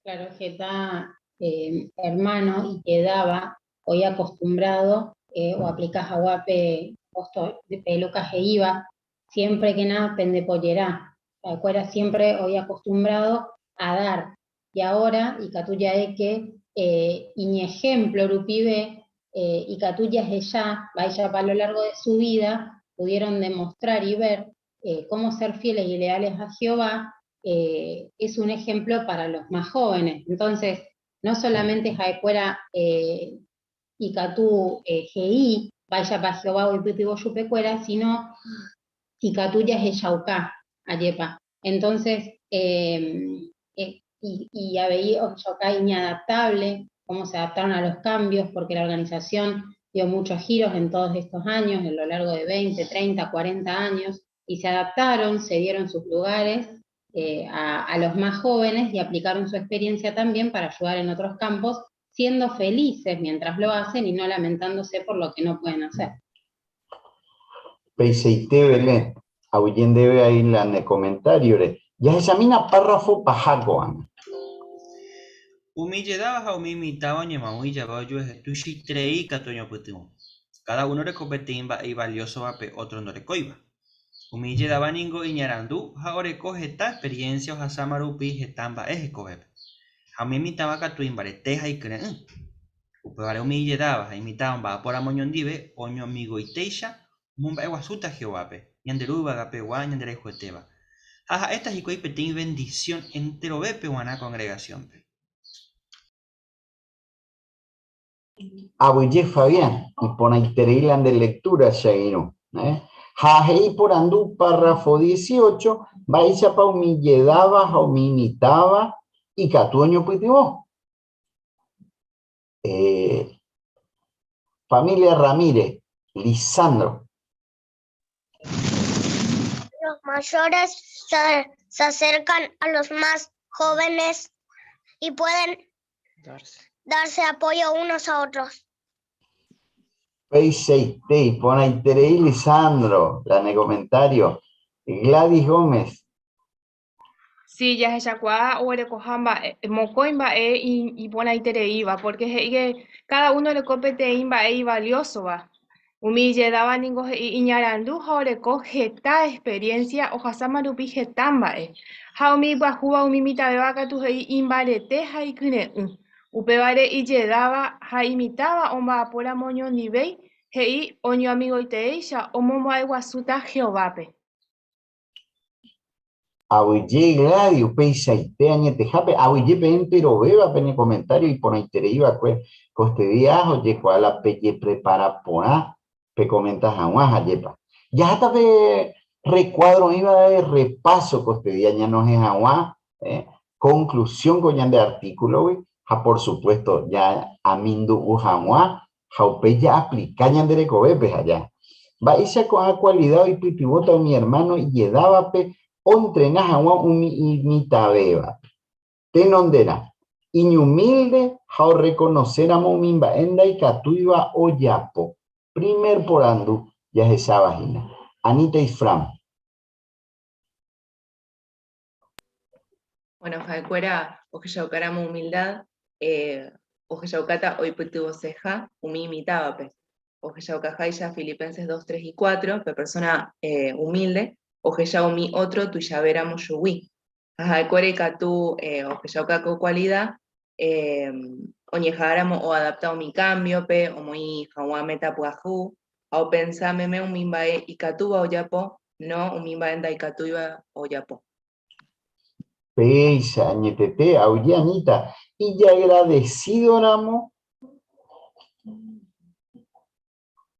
Claro, heta eh, hermano ijedáva oĩ acostumbrado eh, oaplika hagua pe apóstol pe Lucas he'íva, siémprekena pendepojera. Ha'ekuéra siempre oĩ acostumbrado a dar, Y ahora ikatu ja'e ke iñehémplo rupive ikatu jahecha mba'éichapa a lo largo de su vida pudieron demostrar y ver cómo ser fieles y leales a Jehová es un ejemplo para los más jóvenes. Entonces, no solamente ha'ekuéra ikatu he'i mba'éichapa Jehová oipytyvõ chupekuéra, sino ikatu jahechauka, ajépa. Entonces, y avei ohechauka iñadaptable, cómo se adaptaron a los cambios, porque la organización dio muchos giros en todos estos años, en lo largo de 20, 30, 40 años, y se adaptaron, se dieron sus lugares eh, a, a los más jóvenes y aplicaron su experiencia también para ayudar en otros campos, siendo felices mientras lo hacen y no lamentándose por lo que no pueden hacer. Peichaite Belén, aguyje ndéve aĩ la ne komentáriore. Jahechamína párrafo paha ko'ág̃a. Umi ijedáva ha umi imitãva oñemag̃ui jave ojuehe tuichaiterei ikatu oñopytyvõ. Káda uno oreko peteĩ mba'e ivaliósova pe ótro ndorekóiva. Umi ijedáva ningo iñarandu ha oreko heta experiénsia ohasáma rupi heta mba'e hekovépe. Ha umi imitãva katu imbarete ha ikyre'ỹ. Upévare umi ijedáva ha imitãva omba'apóramo oñondive oñoamigoitéicha omomba'eguasúta Jehovápe, ñande Ru yvagapegua ñanderayhuetéva. Ha ha'éta hikuái peteĩ vendisión enterovépe g̃uarã kongregasiónpe. Aguyje Fabián, iporãiterei la nde lectura che irũ. Ha he'i porandu párrafo 18, mba'éichapa umi ijedáva ha umi imitãva ikatu oñopytyvõ? Eh, familia Ramírez, Lisandro. Los mayores se, se acercan a los más jóvenes y pueden darse apoyo unos a otros. Peichaite, iporãiterei Lisandro, la ne comentario. Gladys Gómez. Sí, jahechakuaa oguerekoha mba'e, mokõi mba'e iporãitereíva, pórke he'i ke káda uno oreko peteĩ mba'e ivaliósova. Umi ijedáva ningo he'i iñarandu ha oreko heta experiénsia ohasáma rupi heta mba'e. Ha umi ipyahúva umi mitãvéva katu he'i imbarete ha ikyre'ỹ. Upévare ijedáva ha imitãva omba'apóramo oñondivéi, he'i oñoamigoiteéicha omomba'eguasúta Jehovápe. Aguyje Gladys, upeichaite añetehápe, aguyje peẽ enterovéva pene comentario iporãiterei va'ekue kostedia ojekuaa la pejeprepara porã pekomenta hag̃ua ha jepa. Jaháta pe recuadro oĩva de repaso kostedia ñanohẽ hag̃ua conclusión ko ñande artículo-gui ha por supuesto ja amindu'u hag̃ua ha upéi jaaplika ñande rekovépe ha ja. Mba'éicha ko'ã kualida oipytyvõta umi ermáno ijedávape ontrena hag̃ua umi imitãvévape? Tenonderã, iñumílde ha orrekonoséramo umi mba'e ndaikatúiva ojapo. Primer porandu jahecháva hína. Anita Ifram. Bueno, ha'ekuéra ohechaukáramo humildad, eh, ohechaukáta oipytyvõseha umi imitávape. Ohechaukaháicha Filipenses 2, 3 y 4, pe persona eh, humilde ohecha umi otro tuichavéramo chugui. Ha ha'ekuéra ikatu eh, ohechauka ko kualida eh, oñeha'ãramo oadapta umi kámbiope, omoĩ hag̃ua meta pyahu, ha opensa meme umi mba'e ikatúva ojapo, no umi mba'e ndaikatúiva ojapo. Péicha añetete, aguyje Anita, ijagradecídoramo.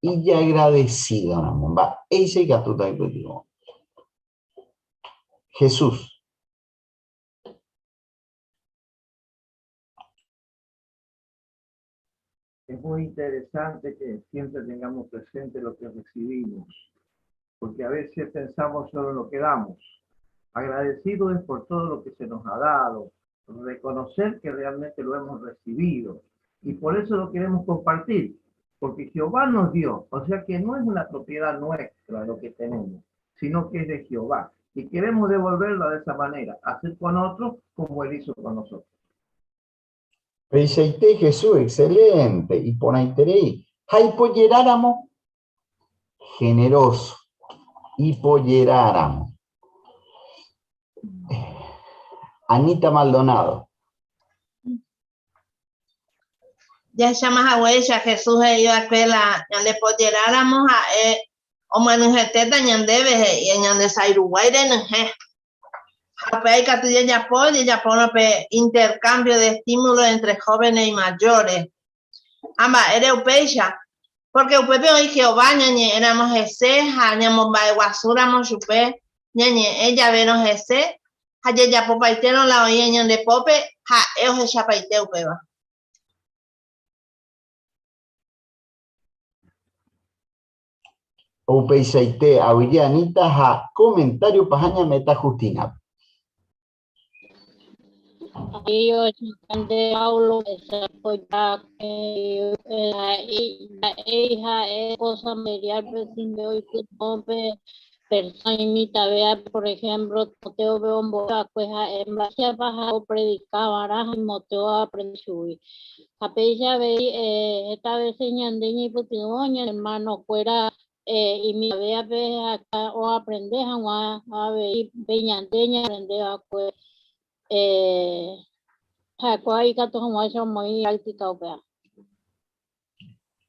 ijagradesídoramo, mba'éicha ikatúta oipytyvõ? Jesús. Es muy interesante que siempre tengamos presente lo que recibimos, porque a veces pensamos solo en lo que damos. Agradecido es por todo lo que se nos ha dado, reconocer que realmente lo hemos recibido y por eso lo queremos compartir, porque Jehová nos dio, o sea que no es una propiedad nuestra lo que tenemos, sino que es de Jehová. Y queremos devolverlo de esa manera, hacer con otros como Él hizo con nosotros. Peichaite Jesús, excelente, iporãiterei. Ha ipojeráramo, generoso. Ipojeráramo. Anita Maldonado. Jahecháma haguéicha Jesús he'i va'ekue la ñandepojeráramo ha'e omyenyhẽtéta ñandéve he'i ñande sái ruguái renyhẽ. Ha upéva ikatu jajapo jajapórõ pe intercambio de estímulo entre jóvenes y mayores. Ha mba'ére upéicha? Pórke upépe oĩ Jehová ñañe'ẽramo hese ha ñamomba'eguasúramo chupe ñañe'ẽ javérõ hese ha jajapopaitérõ la oĩva ñande pópe, ha'e ohechapaite upéva. Upeichaite, aguyje Anita ha comentario paha ñame'ẽta Justina-pe. Ha péicha avei heta vése ñande ñaipytyvõ ñane ermanokuéra imitãvévape oaprende hag̃ua avei pe ñande ñaaprende va'ekue ha'ekuéra ikatu hag̃uáicha omoĩ práktika upéva.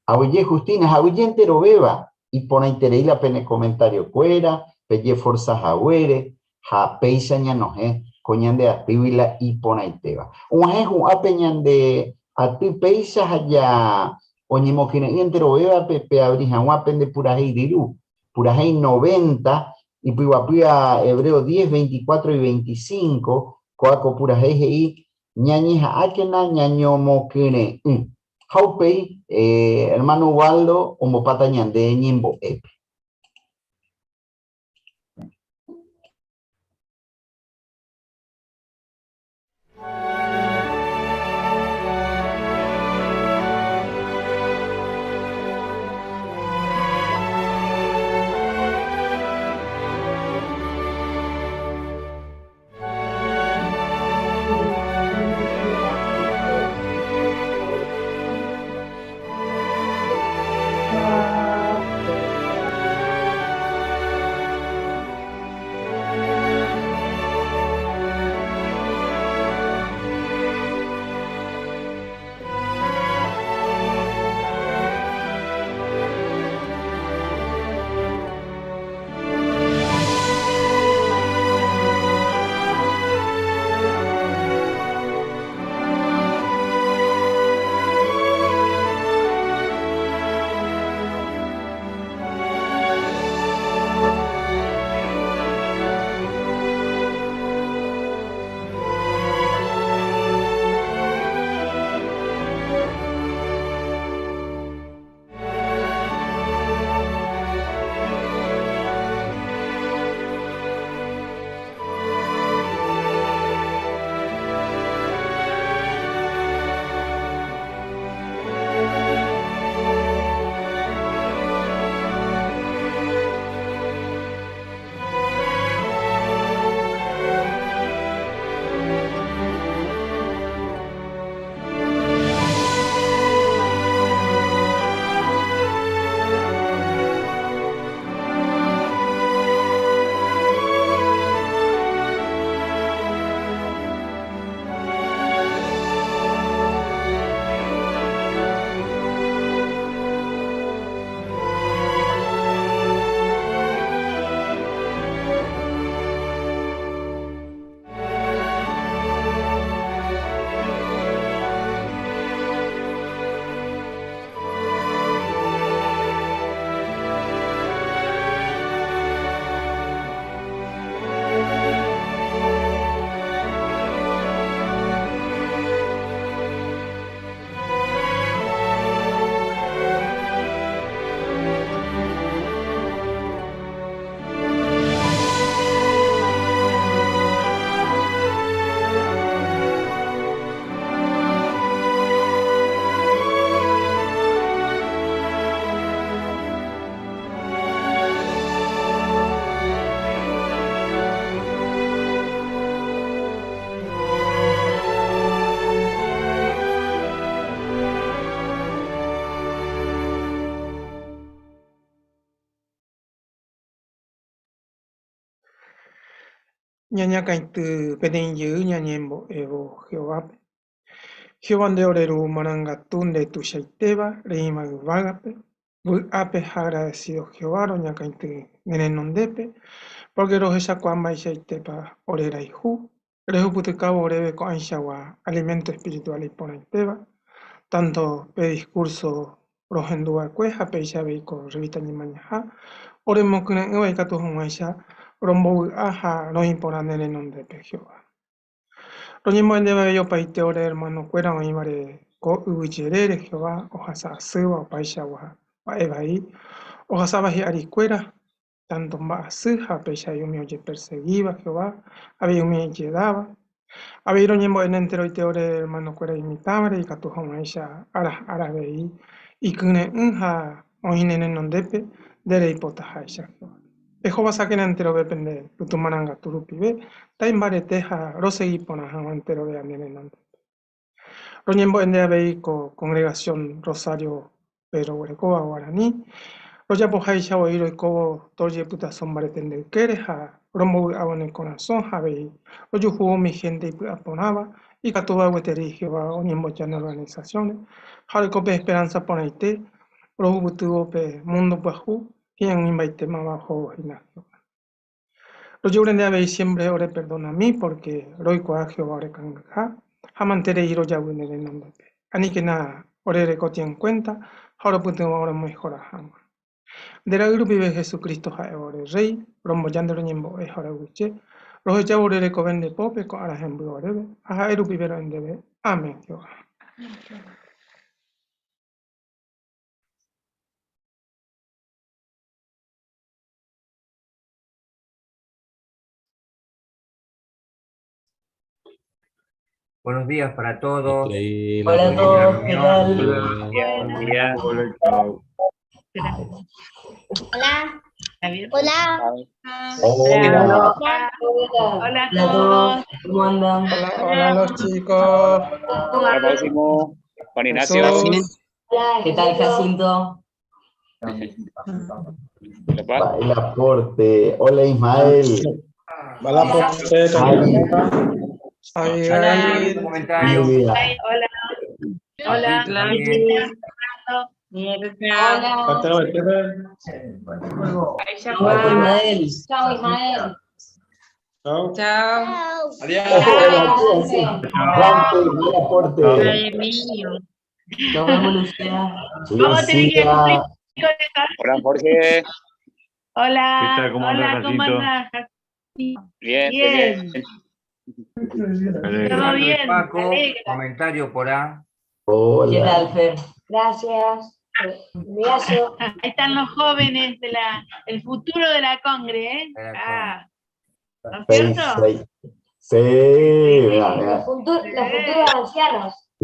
Aguyje Justina, ha aguyje enterovéva, iporãiterei la pene komentariokuéra, pejeforsa haguére, ha péicha ñanohẽ ko ñande atýgui la iporãitéva. Og̃uahẽ hu'ápe ñande aty péicha ha ja oñemokyre'ỹ enterovévape peavri hag̃ua pende purahéi ryru, purahéi noventa, ipyguapýva Hebreo diez, veinticuatro y veinticinco, kóa ko purahéi he'i, Ñañeha'ãkena ñañomokyre'ỹ. Ha upéi, hermano Ubaldo ombopáta ñande ñembo'épe. Ñañakãity peteĩ jey ñañembo'évo Jehovápe. Jehová nde ore Ru marangatu nde tuichaitéva reĩva yvágape, vy'ápe ha agradecido Jehová roñakãity ne renondépe, porque rohechakuaa mba'eichaitépa ore rayhu, rehupytykávo oréve ko'ãichagua alimento espiritual iporãitéva, tanto pe discurso rohendu va'ekue ha péicha avei ko revista Ñemañaha, oremokyre'ỹva ikatu hag̃uáicha rombovy'a ha roĩ porã ne renondépe, Jehová. Roñembo'e ndéve avei opaite ore ermanokuéra oĩvare ko yvy jerére, Jehová, ohasa asýva opaichagua mba'e vai ohasáva hi'arikuéra, tanto mba'asy ha péicha avei umi ojepersegíva, Jehová, avei umi ijedáva. Avei roñembo'e ne enteroite ore ermanokuéra imitãvare ikatu hag̃uáicha ára ha ára avei ikyre'ỹ ha oĩ ne renondépe nde reipotaháicha, Jehová. Ehovasákena enterove pende pytu marangatu rupive, taimbarete ha rosegi porã hag̃ua enterove ane renondépe. Roñembo'e nde avei ko congregación Rosario pe roguerekóva guarani, rojapoháicha voi roikóvo tojepytaso mbarete nde ykére ha rombovy'ávo ne korasõ ha avei rojuhúvo umi hénte ipy'aporãva ikatúva gueteri Jehová oñemboja ne organización-re ha roiko pe esperanza porãite rohupytývo pe mundo pyahu hi'ag̃uimbaitémava ohóvo hína Jehová. Rojeure nde avei siémpre oreperdonami pórke roikuaa Jehová orekangyha ha manterei rojavy ne renondépe. Aníkena ore rekotĩ enkuénta ha oropytyvõ oremehora hag̃ua. Nde ra'y rupive Jesucristo ha'éva ore Rréi, romboja nde roñembo'e ha oreaguyje, rohechávo ore rekove nde pópe ko ára hemby oréve ha ha'e rupive ro'e ndéve. Amén, Jehová. Buenos días para todos. Hola a todos, ¿qué tal? Buen día. Hola, chao. Hola. Hola. Hola. Hola a todos, ¿cómo andan? Hola, hola los chicos. Hola, próximo. Juan Ignacio. Jesús. ¿Qué tal, Jacinto? Va el aporte. Hola Ismael. Va el aporte. Abigail. Comentario. Hola. Hola. Hola. Hola. Ismael. Chao, Ismael. Chao. Chao. Adiós. Aguante, buen aporte. Ay, mío. Nos vemos, Lucía. Vamos a tener que Lucía. cumplir con esa. Hola, Jorge. Hola. ¿Qué tal? ¿Cómo Hola, andas, ¿cómo Jacinto? andas? Bien, Bien. bien. Alegre. Todo bien, Paco, me alegra. comentario por A. Hola. ¿Qué tal, Fer? Gracias. Beazo. Ahí están los jóvenes de la, el futuro de la congre, ¿eh? De la Ah, ¿no es Seis, cierto? seis. Sí, mira, Los mira. futuros ancianos.